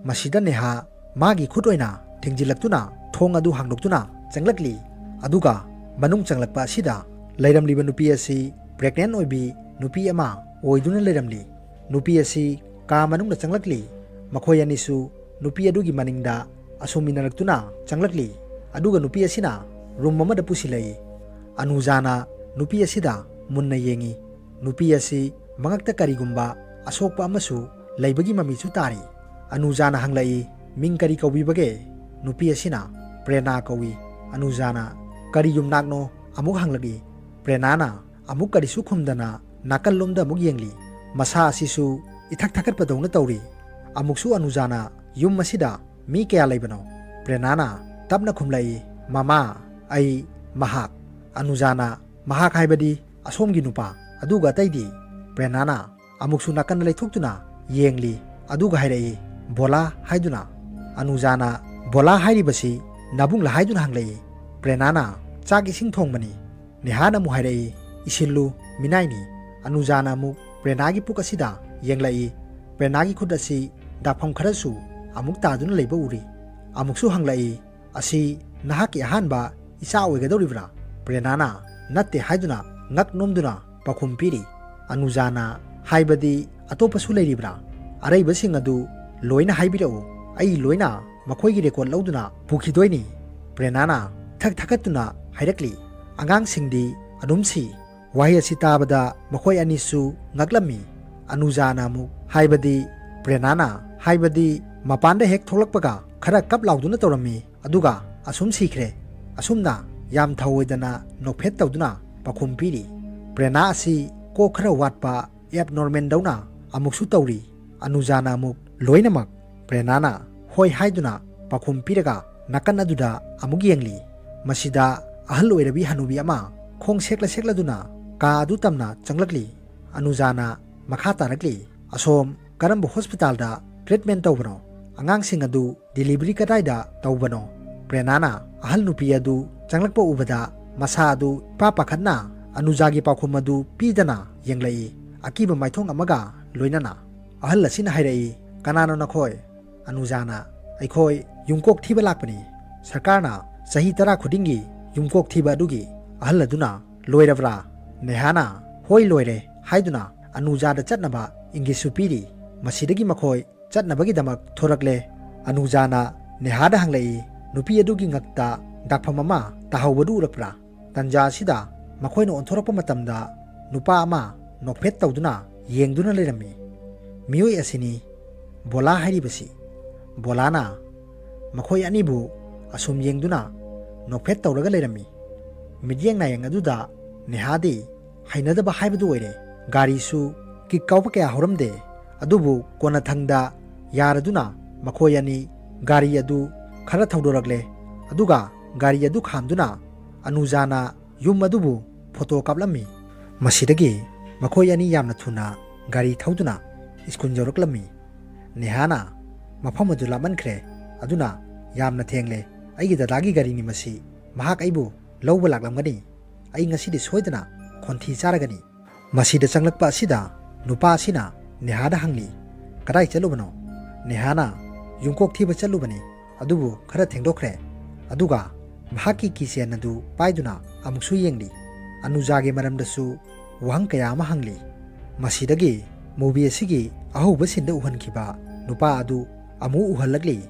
ꯃꯁꯤꯗ ꯅꯦꯍꯥ ꯃꯥꯒꯤ ꯈꯨꯠ ꯑꯣꯏꯅ ꯊꯤꯡꯖꯤꯜꯂꯛꯇꯨꯅ ꯊꯣꯡ ꯑꯗꯨ ꯍꯥꯡꯗꯣꯛꯇꯨꯅ ꯆꯪꯂꯛꯂꯤ꯫ ꯑꯗꯨꯒ ꯃꯅꯨꯡ ꯆꯪꯂꯛꯄ ꯑꯁꯤꯗ ꯂꯩꯔꯝꯂꯤꯕ ꯅꯨꯄꯤ ꯑꯁꯤ pregnant ꯑꯣꯏꯕꯤ ꯅꯨꯄꯤ ꯑꯃ ꯑꯣꯏꯗꯨꯅ ꯂꯩꯔꯝꯂꯤ꯫ ꯅꯨꯄꯤ ꯑꯁꯤ ꯀꯥ ꯃꯅꯨꯡꯗ ꯆꯪꯂꯛꯂꯤ꯫ ꯃꯈꯣꯏ ꯑꯅꯤꯁꯨ ꯅꯨꯄꯤ ꯑꯗꯨꯒꯤ ꯃꯅꯤꯡꯗ ꯑꯁꯨꯝ ꯏꯟꯅꯔꯛꯇꯨꯅ ꯆꯪꯂꯛꯂꯤ꯫ ꯑꯗꯨꯒ ꯅꯨꯄꯤ ꯑꯁꯤꯅ room ꯑꯃꯗ ꯄꯨꯁꯤꯜꯂꯛꯏ꯫ ꯑꯅꯨꯖꯥꯅ ꯅꯨꯄꯤ ꯑꯁꯤꯗ ꯃꯨꯟꯅ ꯌꯦꯡꯉꯤ꯫ ꯅꯨꯄꯤ ꯑꯁꯤ ꯃꯉꯛꯇ ꯀꯔꯤꯒꯨꯝꯕ ꯑꯁꯣꯛꯄ ꯑꯃꯁꯨ ꯂꯩꯕꯒꯤ ꯃꯃꯤꯁꯨ ꯇꯥꯔꯤ꯫ ꯑꯅꯨꯖꯥꯅ ꯍꯪꯂꯛꯏ, "ꯃꯤꯡ ꯀꯔꯤ ꯀꯧꯕꯤꯕꯒꯦ?" ꯅꯨꯄꯤ ꯑꯁꯤꯅ, "ꯄ꯭ꯔꯦꯔꯅꯥ ꯀꯧꯏ"꯫ ꯑꯅꯨꯖꯥꯅ, "ꯀꯔꯤ ꯌꯨꯝꯅꯥꯛꯅꯣ?" ꯑꯃꯨꯛ ꯍꯪꯂꯛꯏ꯫ ꯄ꯭ꯔꯦꯔꯅꯥꯅ ꯑꯃꯨꯛ ꯀꯔꯤꯁꯨ ꯈꯨꯝꯗꯅ ꯅꯥꯀꯜꯂꯣꯝꯗ ꯑꯃꯨꯛ ꯌꯦꯡꯂꯤ꯫ ꯃꯁꯥ ꯑꯁꯤꯁꯨ ꯏꯊꯛ ꯊꯛꯀꯠꯄꯗꯧꯅ ꯇꯧꯔꯤ꯫ ꯑꯃꯨꯛꯁꯨ ꯑꯅꯨꯖꯥꯅ, "ꯌꯨꯝ ꯑꯁꯤꯗ ꯃꯤ ꯀꯌꯥ ꯂꯩꯕꯅꯣ?" ꯄ꯭ꯔꯦꯔꯅꯥꯅ ꯇꯞꯅ ꯈꯨꯝꯂꯛꯏ, "ꯃꯃꯥ, ꯑꯩ ꯃꯍꯥꯛ"꯫ ꯑꯅꯨꯖꯥꯅ, "ꯃꯍꯥꯛ ꯍꯥꯏꯕꯗꯤ ꯑꯁꯣꯝꯒꯤ ꯅꯨꯄꯥ, ꯑꯗꯨꯒ ꯑꯇꯩꯗꯤ?" ꯄ꯭ꯔꯦꯔꯅꯥꯅ ꯑꯃꯨꯛꯁꯨ ꯅꯥꯀꯟꯗ ꯂꯩꯊꯣꯛꯇꯨꯅ ꯌꯦꯡꯂꯤ, ꯑꯗꯨꯒ ꯍꯥꯏꯔꯛꯏ, "ꯕꯣꯂꯥ" ꯍꯥꯏꯗꯨꯅ꯫ ꯑꯅꯨꯖꯥꯅ, "ꯕꯣꯂꯥ ꯍꯥꯏꯔꯤꯕꯁꯤ ꯅꯕꯨꯡꯂꯥ?" ꯍꯥꯏꯗꯨꯅ ꯍꯪꯂꯛꯏ꯫ ꯄ꯭ꯔꯦꯔꯅꯥꯅ, "ꯆꯥꯛ ꯏꯁꯤꯡ ꯊꯣꯡꯕꯅꯤ"꯫ ꯅꯦꯍꯥꯅ ꯑꯃꯨꯛ ꯍꯥꯏꯔꯛꯏ, "ꯏꯁꯤꯜꯂꯨ, ꯃꯤꯅꯥꯏꯅꯤ"꯫ ꯑꯅꯨꯖꯥꯅ ꯑꯃꯨꯛ ꯄ꯭ꯔꯦꯔꯅꯥꯒꯤ ꯄꯨꯛ ꯑꯁꯤꯗ ꯌꯦꯡꯂꯛꯏ꯫ ꯄ꯭ꯔꯦꯔꯅꯥꯒꯤ ꯈꯨꯠ ꯑꯁꯤ ꯗꯥꯛꯐꯝ ꯈꯔꯁꯨ ꯑꯃꯨꯛ ꯇꯥꯗꯨꯅ ꯂꯩꯕ ꯎꯔꯤ꯫ ꯑꯃꯨꯛꯁꯨ ꯍꯪꯂꯛꯏ, "ꯑꯁꯤ ꯅꯍꯥꯛꯀꯤ ꯑꯍꯥꯟꯕ ꯏꯆꯥ ꯑꯣꯏꯒꯗꯧꯔꯤꯕ꯭ꯔꯥ?" ꯄ꯭ꯔꯦꯔꯅꯥꯅ ꯅꯠꯇꯦ ꯍꯥꯏꯗꯨꯅ ꯉꯛ ꯅꯣꯝꯗꯨꯅ ꯄꯥꯎꯈꯨꯝ ꯄꯤꯔꯤ꯫ ꯑꯅꯨꯖꯥꯅ, "ꯍꯥꯏꯕꯗꯤ ꯑꯇꯣꯞꯄꯁꯨ ꯂꯩꯔꯤꯕ꯭ꯔꯥ? ꯑꯔꯩꯕꯁꯤꯡ ꯑꯗꯨ ꯂꯣꯏꯅ ꯍꯥꯏꯕꯤꯔꯛꯎ, ꯑꯩ ꯂꯣꯏꯅ ꯃꯈꯣꯏꯒꯤ record ꯂꯧꯗꯨꯅ ꯄꯨꯈꯤꯗꯣꯏꯅꯤ"꯫ ꯄ꯭ꯔꯦꯔꯅꯥꯅ ꯊꯛ ꯊꯛꯀꯠꯇꯨꯅ ꯍꯥꯏꯔꯛꯂꯤ, "ꯑꯉꯥꯡꯁꯤꯡꯗꯤ ꯑꯗꯨꯝ ꯁꯤ"꯫ ꯋꯥꯍꯩ ꯑꯁꯤ ꯇꯥꯕꯗ ꯃꯈꯣꯏ ꯑꯅꯤꯁꯨ ꯉꯛꯂꯝꯃꯤ꯫ ꯑꯅꯨꯖꯥꯅ ꯑꯃꯨꯛ, "ꯍꯥꯏꯕꯗꯤ?" ꯄ꯭ꯔꯦꯔꯅꯥꯅ, "ꯍꯥꯏꯕꯗꯤ ꯃꯄꯥꯟꯗ ꯍꯦꯛ ꯊꯣꯛꯂꯛꯄꯒ ꯈꯔ ꯀꯞ ꯂꯥꯎꯗꯨꯅ ꯇꯧꯔꯝꯃꯤ, ꯑꯗꯨꯒ ꯑꯁꯨꯝ ꯁꯤꯈ꯭ꯔꯦ"꯫ ꯑꯁꯨꯝꯅ ꯌꯥꯝ ꯊꯧꯑꯣꯏꯗꯅ ꯅꯣꯛꯐꯦꯠ ꯇꯧꯗꯨꯅ ꯄꯥꯎꯈꯨꯝ ꯄꯤꯔꯤ꯫ ꯄ꯭ꯔꯦꯔꯅꯥ ꯑꯁꯤ ꯀꯣꯛ ꯈꯔ ꯋꯥꯠꯄ abnormal ꯗꯧꯅ ꯑꯃꯨꯛꯁꯨ ꯇꯧꯔꯤ꯫ ꯑꯅꯨꯖꯥꯅ ꯑꯃꯨꯛ, "ꯂꯣꯏꯅꯃꯛ?" ꯄ꯭ꯔꯦꯔꯅꯥꯅ ꯍꯣꯏ ꯍꯥꯏꯗꯨꯅ ꯄꯥꯎꯈꯨꯝ ꯄꯤꯔꯒ ꯅꯥꯀꯟ ꯑꯗꯨꯗ ꯑꯃꯨꯛ ꯌꯦꯡꯂꯤ꯫ ꯃꯁꯤꯗ ꯑꯍꯜ ꯑꯣꯏꯔꯕꯤ ꯍꯅꯨꯕꯤ ꯑꯃ ꯈꯣꯡ ꯁꯦꯛꯂ ꯁꯦꯛꯂꯗꯨꯅ ꯀꯥ ꯑꯗꯨ ꯇꯝꯅ ꯆꯪꯂꯛꯂꯤ꯫ ꯑꯅꯨꯖꯥꯅ ꯃꯈꯥ ꯇꯥꯔꯛꯂꯤ, "ꯑꯁꯣꯝ ꯀꯔꯝꯕ hospital ꯗ treatment ꯇꯧꯕꯅꯣ? ꯑꯉꯥꯡꯁꯤꯡ ꯑꯗꯨ delivery ꯀꯗꯥꯏꯗ ꯇꯧꯕꯅꯣ?" ꯄ꯭ꯔꯦꯅꯥꯅ ꯑꯍꯜ ꯅꯨꯄꯤ ꯑꯗꯨ ꯆꯪꯂꯛꯄ ꯎꯕꯗ ꯃꯁꯥ ꯑꯗꯨ ꯏꯄꯥ ꯄꯥꯈꯠꯅ ꯑꯅꯨꯖꯥꯒꯤ ꯄꯥꯎꯈꯨꯝ ꯑꯗꯨ ꯄꯤꯗꯅ ꯌꯦꯡꯂꯛꯏ꯫ ꯑꯀꯤꯕ ꯃꯥꯏꯊꯣꯡ ꯑꯃꯒ ꯂꯣꯏꯅꯅ ꯑꯍꯜ ꯑꯁꯤꯅ ꯍꯥꯏꯔꯛꯏ, "ꯀꯅꯥꯅꯣ ꯅꯈꯣꯏ?" ꯑꯅꯨꯖꯥꯅ, "ꯑꯩꯈꯣꯏ ꯌꯨꯝꯀꯣꯛ ꯊꯤꯕ ꯂꯥꯛꯄꯅꯤ꯫ ꯁꯔꯀꯥꯔꯅ ꯆꯍꯤ ꯇꯔꯥ ꯈꯨꯗꯤꯡꯒꯤ ꯌꯨꯝꯀꯣꯛ ꯊꯤꯕ ꯑꯗꯨꯒꯤ ꯑꯍꯜ ꯑꯗꯨꯅ ꯂꯣꯏꯔꯕ꯭ꯔꯥ?" ꯅꯦꯍꯥꯅ "ꯍꯣꯏ, ꯂꯣꯏꯔꯦ" ꯍꯥꯏꯗꯨꯅ ꯑꯅꯨꯖꯥꯗ ꯆꯠꯅꯕ ꯏꯪꯒꯤꯠꯁꯨ ꯄꯤꯔꯤ꯫ ꯃꯁꯤꯗꯒꯤ ꯃꯈꯣꯏ ꯆꯠꯅꯕꯒꯤꯗꯃꯛ ꯊꯣꯔꯛꯂꯦ꯫ ꯑꯅꯨꯖꯥꯅ ꯅꯦꯍꯥꯗ ꯍꯪꯂꯛꯏ, "ꯅꯨꯄꯤ ꯑꯗꯨꯒꯤ ꯉꯛꯇ ꯗꯥꯛꯐꯝ ꯑꯃ ꯇꯥꯍꯧꯕꯗꯨ ꯎꯔꯛꯄ꯭ꯔꯥ?" ꯇꯟꯖꯥ ꯑꯁꯤꯗ ꯃꯈꯣꯏꯅ ꯑꯣꯟꯊꯣꯔꯛꯄ ꯃꯇꯝꯗ ꯅꯨꯄꯥ ꯑꯃ ꯅꯣꯛꯐꯦꯠ ꯇꯧꯗꯨꯅ ꯌꯦꯡꯗꯨꯅ ꯂꯩꯔꯝꯃꯤ꯫ ꯃꯤꯑꯣꯏ ꯑꯁꯤꯅꯤ ꯕꯣꯂꯥ ꯍꯥꯏꯔꯤꯕꯁꯤ꯫ ꯕꯣꯂꯥꯅ ꯃꯈꯣꯏ ꯑꯅꯤꯕꯨ ꯑꯁꯨꯝ ꯌꯦꯡꯗꯨꯅ ꯅꯣꯛꯐꯦꯠ ꯇꯧꯔꯒ ꯂꯩꯔꯝꯃꯤ꯫ ꯃꯤꯠꯌꯦꯡ ꯅꯥꯌꯦꯡ ꯑꯗꯨꯗ ꯅꯦꯍꯥꯗꯤ ꯍꯩꯅꯗꯕ ꯍꯥꯏꯕꯗꯨ ꯑꯣꯏꯔꯦ꯫ ꯒꯥꯔꯤꯁꯨ ꯀꯤꯛ ꯀꯥꯎꯕ ꯀꯌꯥ ꯍꯧꯔꯝꯗꯦ꯫ ꯑꯗꯨꯕꯨ ꯀꯣꯟꯅꯊꯪꯗ ꯌꯥꯔꯗꯨꯅ ꯃꯈꯣꯏ ꯑꯅꯤ ꯒꯥꯔꯤ ꯑꯗꯨ ꯈꯔ ꯊꯧꯗꯣꯔꯛꯂꯦ꯫ ꯑꯗꯨꯒ ꯒꯥꯔꯤ ꯑꯗꯨ ꯈꯥꯝꯗꯨꯅ ꯑꯅꯨꯖꯥꯅ ꯌꯨꯝ ꯑꯗꯨꯕꯨ ꯐꯣꯇꯣ ꯀꯥꯞꯂꯝꯃꯤ꯫ ꯃꯁꯤꯗꯒꯤ ꯃꯈꯣꯏ ꯑꯅꯤ ꯌꯥꯝꯅ ꯊꯨꯅ ꯒꯥꯔꯤ ꯊꯧꯗꯨꯅ ꯁ꯭ꯀꯨꯜ ꯌꯧꯔꯛꯂꯝꯃꯤ꯫ ꯅꯦꯍꯥꯅ, "ꯃꯐꯝ ꯑꯗꯨ ꯂꯥꯞꯃꯟꯈ꯭ꯔꯦ, ꯑꯗꯨꯅ ꯌꯥꯝꯅ ꯊꯦꯡꯂꯦ꯫ ꯑꯩꯒꯤ ꯗꯗꯥꯒꯤ ꯒꯥꯔꯤꯅꯤ ꯃꯁꯤ꯫ ꯃꯍꯥꯛ ꯑꯩꯕꯨ ꯂꯧꯕ ꯂꯥꯛꯂꯝꯒꯅꯤ꯫ ꯑꯩ ꯉꯁꯤꯗꯤ ꯁꯣꯏꯗꯅ ꯈꯣꯟꯊꯤ ꯆꯥꯔꯒꯅꯤ"꯫ ꯃꯁꯤꯗ ꯆꯪꯂꯛꯄ ꯑꯁꯤꯗ ꯅꯨꯄꯥ ꯑꯁꯤꯅ ꯅꯦꯍꯥꯗ ꯍꯪꯂꯤ, "ꯀꯗꯥꯏ ꯆꯠꯂꯨꯕꯅꯣ?" ꯅꯦꯍꯥꯅ, "ꯌꯨꯝꯀꯣꯛ ꯊꯤꯕ ꯆꯠꯂꯨꯕꯅꯤ, ꯑꯗꯨꯕꯨ ꯈꯔ ꯊꯦꯡꯗꯣꯛꯈ꯭ꯔꯦ"꯫ ꯑꯗꯨꯒ ꯃꯍꯥꯛꯀꯤ ꯀꯤꯆꯦꯟ ꯑꯗꯨ ꯄꯥꯏꯗꯨꯅ ꯑꯃꯨꯛꯁꯨ ꯌꯦꯡꯂꯤ꯫ ꯑꯅꯨꯖꯥꯒꯤ ꯃꯔꯝꯗꯁꯨ ꯋꯥꯍꯪ ꯀꯌꯥ ꯑꯃ ꯍꯪꯂꯤ꯫ ꯃꯁꯤꯗꯒꯤ movie ꯑꯁꯤꯒꯤ ꯑꯍꯧꯕ ꯁꯤꯟꯗ ꯎꯍꯟꯈꯤꯕ ꯅꯨꯄꯥ ꯑꯗꯨ ꯑꯃꯨꯛ ꯎꯍꯜꯂꯛꯂꯤ꯫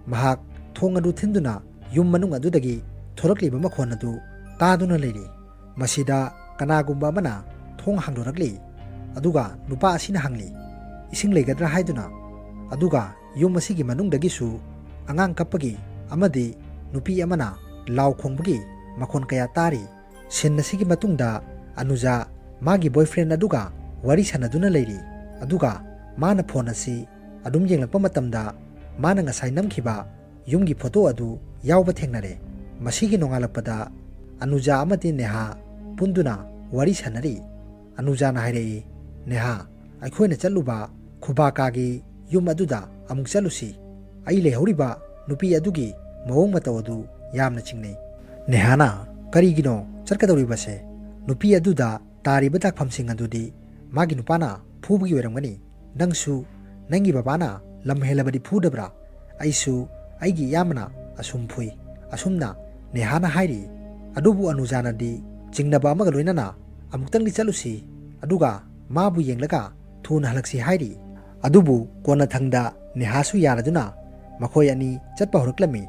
ꯃꯍꯥꯛ ꯊꯣꯡ ꯑꯗꯨ ꯊꯤꯟꯗꯨꯅ ꯌꯨꯝ ꯃꯅꯨꯡ ꯑꯗꯨꯗꯒꯤ ꯊꯣꯔꯛꯂꯤꯕ ꯃꯈꯣꯟ ꯑꯗꯨ ꯇꯥꯗꯨꯅ ꯂꯩꯔꯤ꯫ ꯃꯁꯤꯗ ꯀꯅꯥꯒꯨꯝꯕ ꯑꯃꯅ ꯊꯣꯡ ꯍꯥꯡꯗꯣꯔꯛꯂꯤ꯫ ꯑꯗꯨꯒ ꯅꯨꯄꯥ ꯑꯁꯤꯅ ꯍꯪꯂꯤ, "ꯏꯁꯤꯡ ꯂꯩꯒꯗ꯭ꯔꯥ?" ꯍꯥꯏꯗꯨꯅ꯫ ꯑꯗꯨꯒ ꯌꯨꯝ ꯑꯁꯤꯒꯤ ꯃꯅꯨꯡꯗꯒꯤꯁꯨ ꯑꯉꯥꯡ ꯀꯞꯄꯒꯤ ꯑꯃꯗꯤ ꯅꯨꯄꯤ ꯑꯃꯅ ꯂꯥꯎ ꯈꯣꯡꯕꯒꯤ ꯃꯈꯣꯟ ꯀꯌꯥ ꯇꯥꯔꯤ꯫ ꯁꯤꯟ ꯑꯁꯤꯒꯤ ꯃꯇꯨꯡꯗ ꯑꯅꯨꯖꯥ ꯃꯥꯒꯤ boyfriend ꯑꯗꯨꯒ ꯋꯥꯔꯤ ꯁꯥꯟꯅꯗꯨꯅ ꯂꯩꯔꯤ꯫ ꯑꯗꯨꯒ ꯃꯥꯅ ꯐꯣꯟ ꯑꯁꯤ ꯑꯗꯨꯝ ꯌꯦꯡꯂꯛꯄ ꯃꯇꯝꯗ ꯃꯥꯅ ꯉꯁꯥꯏ ꯅꯝꯈꯤꯕ ꯌꯨꯝꯒꯤ ꯐꯣꯇꯣ ꯑꯗꯨ ꯌꯥꯎꯕ ꯊꯦꯡꯅꯔꯦ꯫ ꯃꯁꯤꯒꯤ ꯅꯣꯡꯉꯥꯜꯂꯛꯄꯗ ꯑꯅꯨꯖꯥ ꯑꯃꯗꯤ ꯅꯦꯍꯥ ꯄꯨꯟꯗꯨꯅ ꯋꯥꯔꯤ ꯁꯥꯟꯅꯔꯤ꯫ ꯑꯅꯨꯖꯥꯅ ꯍꯥꯏꯔꯛꯏ, "ꯅꯦꯍꯥ, ꯑꯩꯈꯣꯏꯅ ꯆꯠꯂꯨꯕ ꯈꯨꯕꯥꯀꯥꯒꯤ ꯌꯨꯝ ꯑꯗꯨꯗ ꯑꯃꯨꯛ ꯆꯠꯂꯨꯁꯤ꯫ ꯑꯩ ꯂꯩꯍꯧꯔꯤꯕ ꯅꯨꯄꯤ ꯑꯗꯨꯒꯤ ꯃꯑꯣꯡ ꯃꯇꯧ ꯑꯗꯨ ꯌꯥꯝꯅ ꯆꯤꯡꯅꯩ꯫ ꯅꯦꯍꯥꯅ, "ꯀꯔꯤꯒꯤꯅꯣ ꯆꯠꯀꯗꯧꯔꯤꯕꯁꯦ? ꯅꯨꯄꯤ ꯑꯗꯨꯗ ꯇꯥꯔꯤꯕ ꯇꯥꯛꯐꯝꯁꯤꯡ ꯑꯗꯨꯗꯤ ꯃꯥꯒꯤ ꯅꯨꯄꯥꯅ ꯐꯨꯕꯒꯤ ꯑꯣꯏꯔꯝꯒꯅꯤ꯫ ꯅꯪꯁꯨ ꯅꯪꯒꯤ ꯕꯕꯥꯅ ꯂꯝ ꯍꯦꯜꯂꯕꯗꯤ ꯐꯨꯗꯕ꯭ꯔꯥ? ꯑꯩꯁꯨ ꯑꯩꯒꯤ ꯏꯌꯥꯝꯕꯅ ꯑꯁꯨꯝ ꯐꯨꯏ," ꯑꯁꯨꯝꯅ ꯅꯦꯍꯥꯅ ꯍꯥꯏꯔꯤ꯫ ꯑꯗꯨꯕꯨ ꯑꯅꯨꯖꯥꯅꯗꯤ ꯆꯤꯡꯅꯕ ꯑꯃꯒ ꯂꯣꯏꯅꯅ, "ꯑꯃꯨꯛꯇꯪꯗꯤ ꯆꯠꯂꯨꯁꯤ, ꯑꯗꯨꯒ ꯃꯥꯕꯨ ꯌꯦꯡꯂꯒ ꯊꯨꯅ ꯍꯜꯂꯛꯁꯤ" ꯍꯥꯏꯔꯤ꯫ ꯑꯗꯨꯕꯨ ꯀꯣꯟꯅꯊꯪꯗ ꯅꯦꯍꯥꯁꯨ ꯌꯥꯔꯗꯨꯅ ꯃꯈꯣꯏ ꯑꯅꯤ ꯆꯠꯄ ꯍꯧꯔꯛꯂꯝꯃꯤ꯫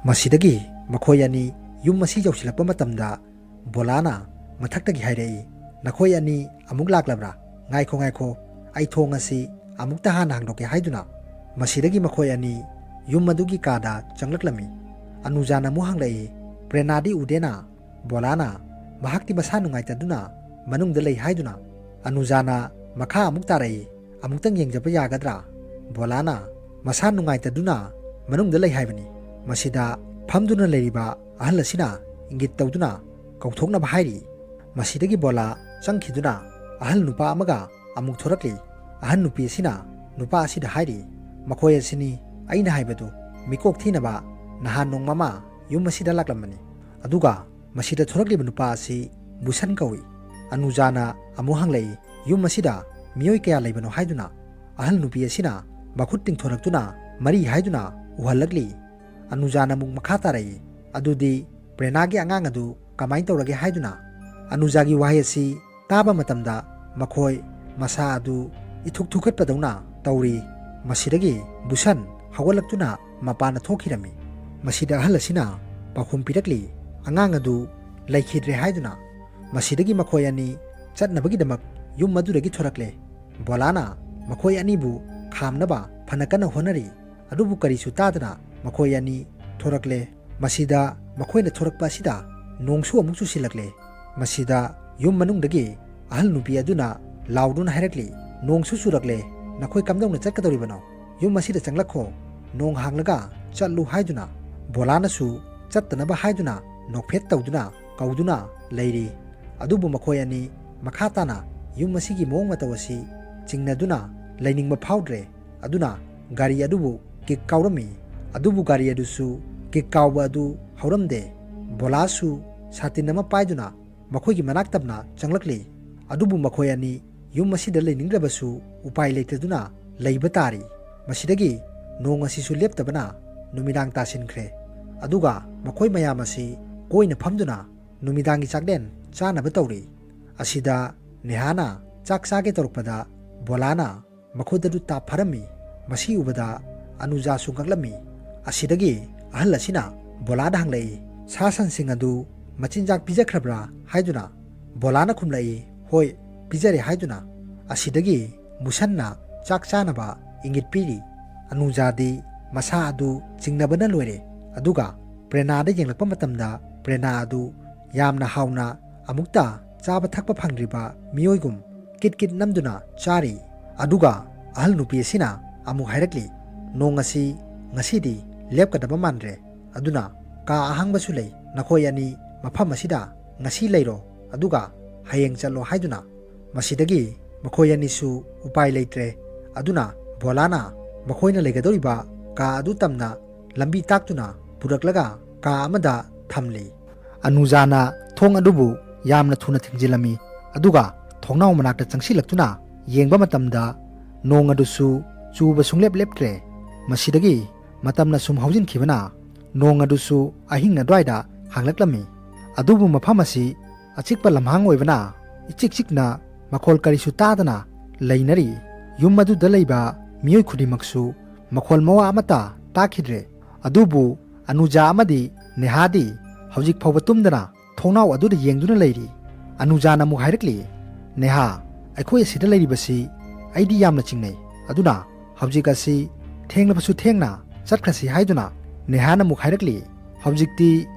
ꯃꯁꯤꯗꯒꯤ ꯃꯈꯣꯏ ꯑꯅꯤ ꯌꯨꯝ ꯑꯁꯤ ꯌꯧꯁꯤꯜꯂꯛꯄ ꯃꯇꯝꯗ ꯕꯣꯂꯥꯅ ꯃꯊꯛꯇꯒꯤ ꯍꯥꯏꯔꯛꯏ, "ꯅꯈꯣꯏ ꯑꯅꯤ ꯑꯃꯨꯛ ꯂꯥꯛꯂꯕ꯭ꯔꯥ? ꯉꯥꯏꯈꯣ, ꯉꯥꯏꯈꯣ, ꯑꯩ ꯊꯣꯡ ꯑꯁꯤ ꯑꯃꯨꯛꯇ ꯍꯥꯟꯅ ꯍꯥꯡꯗꯣꯛꯀꯦ" ꯍꯥꯏꯗꯨꯅ꯫ ꯃꯁꯤꯗꯒꯤ ꯃꯈꯣꯏ ꯑꯅꯤ ꯌꯨꯝ ꯑꯗꯨꯒꯤ ꯀꯥꯗ ꯆꯪꯂꯛꯂꯝꯃꯤ꯫ ꯑꯅꯨꯖꯥꯅ ꯑꯃꯨꯛ ꯍꯪꯂꯛꯏ, "ꯄ꯭ꯔꯦꯔꯅꯥꯗꯤ ꯎꯗꯦꯅ?" ꯕꯣꯂꯥꯅ, "ꯃꯍꯥꯛꯇꯤ ꯃꯁꯥ ꯅꯨꯡꯉꯥꯏꯇꯗꯨꯅ ꯃꯅꯨꯡꯗ ꯂꯩ" ꯍꯥꯏꯗꯨꯅ꯫ ꯑꯅꯨꯖꯥꯅ ꯃꯈꯥ ꯑꯃꯨꯛ ꯇꯥꯔꯛꯏ, "ꯑꯃꯨꯛꯇꯪ ꯌꯦꯡꯖꯕ ꯌꯥꯒꯗ꯭ꯔꯥ?" ꯕꯣꯂꯥꯅ, "ꯃꯁꯥ ꯅꯨꯡꯉꯥꯏꯇꯗꯨꯅ ꯃꯅꯨꯡꯗ ꯂꯩ ꯍꯥꯏꯕꯅꯤ꯫" ꯃꯁꯤꯗ ꯐꯝꯗꯨꯅ ꯂꯩꯔꯤꯕ ꯑꯍꯜ ꯑꯁꯤꯅ ꯏꯪꯒꯤꯠ ꯇꯧꯗꯨꯅ ꯀꯧꯊꯣꯛꯅꯕ ꯍꯥꯏꯔꯤ꯫ ꯃꯁꯤꯗꯒꯤ ꯕꯣꯂꯥ ꯆꯪꯈꯤꯗꯨꯅ ꯑꯍꯜ ꯅꯨꯄꯥ ꯑꯃꯒ ꯑꯃꯨꯛ ꯊꯣꯔꯛꯂꯤ꯫ ꯑꯍꯜ ꯅꯨꯄꯤ ꯑꯁꯤꯅ ꯅꯨꯄꯥ ꯑꯁꯤꯗ ꯍꯥꯏꯔꯤ, "ꯃꯈꯣꯏ ꯑꯁꯤꯅꯤ ꯑꯩꯅ ꯍꯥꯏꯕꯗꯨ, ꯃꯤꯀꯣꯛ ꯊꯤꯅꯕ ꯅꯍꯥꯟ ꯅꯣꯡꯃ ꯑꯃ ꯌꯨꯝ ꯑꯁꯤꯗ ꯂꯥꯛꯂꯝꯕꯅꯤ꯫ ꯑꯗꯨꯒ ꯃꯁꯤꯗ ꯊꯣꯔꯛꯂꯤꯕ ꯅꯨꯄꯥ ꯑꯁꯤ ꯕꯨꯁꯟ ꯀꯧꯏ꯫" ꯑꯅꯨꯖꯥꯅ ꯑꯃꯨꯛ ꯍꯪꯂꯛꯏ, "ꯌꯨꯝ ꯑꯁꯤꯗ ꯃꯤꯑꯣꯏ ꯀꯌꯥ ꯂꯩꯕꯅꯣ?" ꯍꯥꯏꯗꯨꯅ꯫ ꯑꯍꯜ ꯅꯨꯄꯤ ꯑꯁꯤꯅ ꯃꯈꯨꯠ ꯇꯤꯡꯊꯣꯔꯛꯇꯨꯅ ꯃꯔꯤ ꯍꯥꯏꯗꯨꯅ ꯎꯍꯜꯂꯛꯂꯤ꯫ ꯑꯅꯨꯖꯥꯅ ꯑꯃꯨꯛ ꯃꯈꯥ ꯇꯥꯔꯛꯏ, "ꯑꯗꯨꯗꯤ ꯄ꯭ꯔꯦꯔꯅꯥꯒꯤ ꯑꯉꯥꯡ ꯑꯗꯨ ꯀꯃꯥꯏꯅ ꯇꯧꯔꯒꯦ?" ꯍꯥꯏꯗꯨꯅ꯫ ꯑꯅꯨꯖꯥꯒꯤ ꯋꯥꯍꯩ ꯑꯁꯤ ꯇꯥꯕ ꯃꯇꯝꯗ ꯃꯈꯣꯏ ꯃꯁꯥ ꯑꯗꯨ ꯏꯊꯨꯛ ꯊꯨꯛꯀꯠꯄꯗꯧꯅ ꯇꯧꯔꯤ꯫ ꯃꯁꯤꯗꯒꯤ ꯕꯨꯁꯟ ꯍꯧꯒꯠꯂꯛꯇꯨꯅ ꯃꯄꯥꯟꯗ ꯊꯣꯛꯈꯤꯔꯝꯃꯤ꯫ ꯃꯁꯤꯗ ꯑꯍꯜ ꯑꯁꯤꯅ ꯄꯥꯎꯈꯨꯝ ꯄꯤꯔꯛꯂꯤ, "ꯑꯉꯥꯡ ꯑꯗꯨ ꯂꯩꯈꯤꯗ꯭ꯔꯦ" ꯍꯥꯏꯗꯨꯅ꯫ ꯃꯁꯤꯗꯒꯤ ꯃꯈꯣꯏ ꯑꯅꯤ ꯆꯠꯅꯕꯒꯤꯗꯃꯛ ꯌꯨꯝ ꯑꯗꯨꯗꯒꯤ ꯊꯣꯔꯛꯂꯦ꯫ ꯕꯣꯂꯥꯅ ꯃꯈꯣꯏ ꯑꯅꯤꯕꯨ ꯈꯥꯝꯅꯕ ꯐꯅ ꯀꯟꯅ ꯍꯣꯠꯅꯔꯤ꯫ ꯑꯗꯨꯕꯨ ꯀꯔꯤꯁꯨ ꯇꯥꯗꯅ ꯃꯈꯣꯏ ꯑꯅꯤ ꯊꯣꯔꯛꯂꯦ꯫ ꯃꯁꯤꯗ ꯃꯈꯣꯏꯅ ꯊꯣꯔꯛꯄ ꯑꯁꯤꯗ ꯅꯣꯡꯁꯨ ꯑꯃꯨꯛ ꯆꯨꯁꯤꯜꯂꯛꯂꯦ꯫ ꯃꯁꯤꯗ ꯌꯨꯝ ꯃꯅꯨꯡꯗꯒꯤ ꯑꯍꯜ ꯅꯨꯄꯤ ꯑꯗꯨꯅ ꯂꯥꯎꯗꯨꯅ ꯍꯥꯏꯔꯛꯂꯤ, "ꯅꯣꯡꯁꯨ ꯆꯨꯔꯛꯂꯦ, ꯅꯈꯣꯏ ꯀꯝꯗꯧꯅ ꯆꯠꯀꯗꯧꯔꯤꯕꯅꯣ? ꯌꯨꯝ ꯑꯁꯤꯗ ꯆꯪꯂꯛꯈꯣ, ꯅꯣꯡ ꯍꯥꯡꯂꯒ ꯆꯠꯂꯨ" ꯍꯥꯏꯗꯨꯅ꯫ ꯕꯣꯂꯥꯅꯁꯨ ꯆꯠꯇꯅꯕ ꯍꯥꯏꯗꯨꯅ ꯅꯣꯛꯐꯦꯠ ꯇꯧꯗꯨꯅ ꯀꯧꯗꯨꯅ ꯂꯩꯔꯤ꯫ ꯑꯗꯨꯕꯨ ꯃꯈꯣꯏ ꯑꯅꯤ ꯃꯈꯥ ꯇꯥꯅ ꯌꯨꯝ ꯑꯁꯤꯒꯤ ꯃꯑꯣꯡ ꯃꯇꯧ ꯑꯁꯤ ꯆꯤꯡꯅꯗꯨꯅ ꯂꯩꯅꯤꯡꯕ ꯐꯥꯎꯗ꯭ꯔꯦ꯫ ꯑꯗꯨꯅ ꯒꯥꯔꯤ ꯑꯗꯨꯕꯨ ꯀꯤꯛ ꯀꯥꯎꯔꯝꯃꯤ꯫ ꯑꯗꯨꯕꯨ ꯒꯥꯔꯤ ꯑꯗꯨꯁꯨ ꯀꯤꯛ ꯀꯥꯎꯕ ꯑꯗꯨ ꯍꯧꯔꯝꯗꯦ꯫ ꯚꯣꯂꯥꯁꯨ ꯁꯥꯇꯤꯟ ꯑꯃ ꯄꯥꯏꯗꯨꯅ ꯃꯈꯣꯏꯒꯤ ꯃꯅꯥꯛ ꯇꯝꯅ ꯆꯪꯂꯛꯂꯤ꯫ ꯑꯗꯨꯕꯨ ꯃꯈꯣꯏ ꯑꯅꯤ ꯌꯨꯝ ꯑꯁꯤꯗ ꯂꯩꯅꯤꯡꯗ꯭ꯔꯕꯁꯨ ꯎꯄꯥꯏ ꯂꯩꯇꯗꯨꯅ ꯂꯩꯕ ꯇꯥꯔꯤ꯫ ꯃꯁꯤꯗꯒꯤ ꯅꯣꯡ ꯑꯁꯤꯁꯨ ꯂꯦꯞꯇꯕꯅ ꯅꯨꯃꯤꯗꯥꯡ ꯇꯥꯁꯤꯟꯈ꯭ꯔꯦ꯫ ꯑꯗꯨꯒ ꯃꯈꯣꯏ ꯃꯌꯥꯝ ꯑꯁꯤ ꯀꯣꯏꯅ ꯐꯝꯗꯨꯅ ꯅꯨꯃꯤꯗꯥꯡꯒꯤ ꯆꯥꯛꯂꯦꯟ ꯆꯥꯅꯕ ꯇꯧꯔꯤ꯫ ꯑꯁꯤꯗ ꯅꯦꯍꯥꯅ ꯆꯥꯛ ꯆꯥꯒꯦ ꯇꯧꯔꯛꯄꯗ ꯚꯣꯂꯥꯅ ꯃꯈꯨꯠ ꯑꯗꯨ ꯇꯥꯞ ꯐꯥꯔꯝꯃꯤ꯫ ꯃꯁꯤ ꯎꯕꯗ ꯑꯅꯨꯖꯥꯁꯨ ꯉꯛꯂꯝꯃꯤ꯫ ꯑꯁꯤꯗꯒꯤ ꯑꯍꯜ ꯑꯁꯤꯅ ꯚꯣꯂꯥꯗ ꯍꯪꯂꯛꯏ, "ꯁꯥ ꯁꯟꯁꯤꯡ ꯑꯗꯨ ꯃꯆꯤꯟꯖꯥꯛ ꯄꯤꯖꯈ꯭ꯔꯕ꯭ꯔꯥ?" ꯍꯥꯏꯗꯨꯅ꯫ ꯚꯣꯂꯥꯅ ꯈꯨꯝꯂꯛꯏ, "ꯍꯣꯏ, ꯄꯤꯖꯔꯦ" ꯍꯥꯏꯗꯨꯅ꯫ ꯑꯁꯤꯗꯒꯤ ꯃꯨꯁꯟꯅ ꯆꯥꯛ ꯆꯥꯅꯕ ꯏꯪꯒꯤꯠ ꯄꯤꯔꯤ꯫ ꯑꯅꯨꯖꯥꯗꯤ ꯃꯁꯥ ꯑꯗꯨ ꯆꯤꯡꯅꯕꯅ ꯂꯣꯏꯔꯦ꯫ ꯑꯗꯨꯒ ꯄ꯭ꯔꯦꯅꯥꯗ ꯌꯦꯡꯂꯛꯄ ꯃꯇꯝꯗ ꯄ꯭ꯔꯦꯅꯥ ꯑꯗꯨ ꯌꯥꯝꯅ ꯍꯥꯎꯅ ꯑꯃꯨꯛꯇ ꯆꯥꯕ ꯊꯛꯄ ꯐꯪꯗ꯭ꯔꯤꯕ ꯃꯤꯑꯣꯏꯒꯨꯝ ꯀꯤꯠ ꯀꯤꯠ ꯅꯝꯗꯨꯅ ꯆꯥꯔꯤ꯫ ꯑꯗꯨꯒ ꯑꯍꯜ ꯅꯨꯄꯤ ꯑꯁꯤꯅ ꯑꯃꯨꯛ ꯍꯥꯏꯔꯛꯂꯤ, "ꯅꯣꯡ ꯑꯁꯤ ꯉꯁꯤꯗꯤ ꯂꯦꯞꯀꯗꯕ ꯃꯥꯟꯗ꯭ꯔꯦ꯫ ꯑꯗꯨꯅ ꯀꯥ ꯑꯍꯥꯡꯕꯁꯨ ꯂꯩ꯫ ꯅꯈꯣꯏ ꯑꯅꯤ ꯃꯐꯝ ꯑꯁꯤꯗ ꯉꯁꯤ ꯂꯩꯔꯣ, ꯑꯗꯨꯒ ꯍꯌꯦꯡ ꯆꯠꯂꯣ" ꯍꯥꯏꯗꯨꯅ꯫ ꯃꯁꯤꯗꯒꯤ ꯃꯈꯣꯏ ꯑꯅꯤꯁꯨ ꯎꯄꯥꯏ ꯂꯩꯇ꯭ꯔꯦ꯫ ꯑꯗꯨꯅ ꯚꯣꯂꯥꯅ ꯃꯈꯣꯏꯅ ꯂꯩꯒꯗꯧꯔꯤꯕ ꯀꯥ ꯑꯗꯨ ꯇꯝꯅ ꯂꯝꯕꯤ ꯇꯥꯛꯇꯨꯅ ꯄꯨꯔꯛꯂꯒ ꯀꯥ ꯑꯃꯗ ꯊꯝꯂꯤ꯫ ꯑꯅꯨꯖꯥꯅ ꯊꯣꯡ ꯑꯗꯨꯕꯨ ꯌꯥꯝꯅ ꯊꯨꯅ ꯊꯤꯡꯖꯤꯜꯂꯝꯃꯤ꯫ ꯑꯗꯨꯒ ꯊꯣꯡꯅꯥꯎ ꯃꯅꯥꯛꯇ ꯆꯪꯁꯤꯜꯂꯛꯇꯨꯅ ꯌꯦꯡꯕ ꯃꯇꯝꯗ ꯅꯣꯡ ꯑꯗꯨꯁꯨ ꯆꯨꯕ ꯁꯨꯡꯂꯦꯞ ꯂꯦꯞꯇ꯭ꯔꯦ꯫ ꯃꯁꯤꯗꯒꯤ ꯃꯇꯝꯅ ꯁꯨꯝ ꯍꯧꯖꯤꯟꯈꯤꯕꯅ ꯅꯣꯡ ꯑꯗꯨꯁꯨ ꯑꯍꯤꯡ ꯑꯗꯨꯋꯥꯏꯗ ꯍꯥꯡꯂꯛꯂꯝꯃꯤ꯫ ꯑꯗꯨꯕꯨ ꯃꯐꯝ ꯑꯁꯤ ꯑꯆꯤꯛꯄ ꯂꯝꯍꯥꯡ ꯑꯣꯏꯕꯅ ꯏꯆꯤꯛ ꯆꯤꯛꯅ ꯃꯈꯣꯜ ꯀꯔꯤꯁꯨ ꯇꯥꯗꯅ ꯂꯩꯅꯔꯤ꯫ ꯌꯨꯝ ꯑꯗꯨꯗ ꯂꯩꯕ ꯃꯤꯑꯣꯏ ꯈꯨꯗꯤꯡꯃꯛꯁꯨ ꯃꯈꯣꯜ ꯃꯋꯥ ꯑꯃꯠꯇ ꯇꯥꯈꯤꯗ꯭ꯔꯦ꯫ ꯑꯗꯨꯕꯨ ꯑꯅꯨꯖꯥ ꯑꯃꯗꯤ ꯅꯦꯍꯥꯗꯤ ꯍꯧꯖꯤꯛ ꯐꯥꯎꯕ ꯇꯨꯝꯗꯅ ꯊꯣꯡꯅꯥꯎ ꯑꯗꯨꯗ ꯌꯦꯡꯗꯨꯅ ꯂꯩꯔꯤ꯫ ꯑꯅꯨꯖꯥꯅ ꯑꯃꯨꯛ ꯍꯥꯏꯔꯛꯂꯤ, "ꯅꯦꯍꯥ, ꯑꯩꯈꯣꯏ ꯑꯁꯤꯗ ꯂꯩꯔꯤꯕꯁꯤ ꯑꯩꯗꯤ ꯌꯥꯝꯅ ꯆꯤꯡꯅꯩ꯫ ꯑꯗꯨꯅ ꯍꯧꯖꯤꯛ ꯑꯁꯤ ꯊꯦꯡꯂꯕꯁꯨ ꯊꯦꯡꯅ ꯆꯠꯈ꯭ꯔꯁꯤ" ꯍꯥꯏꯗꯨꯅ ꯅꯦꯍꯥꯅ ꯑꯃꯨꯛ ꯍꯥꯏꯔꯛꯂꯤ, "ꯍꯧꯖꯤꯛꯇꯤ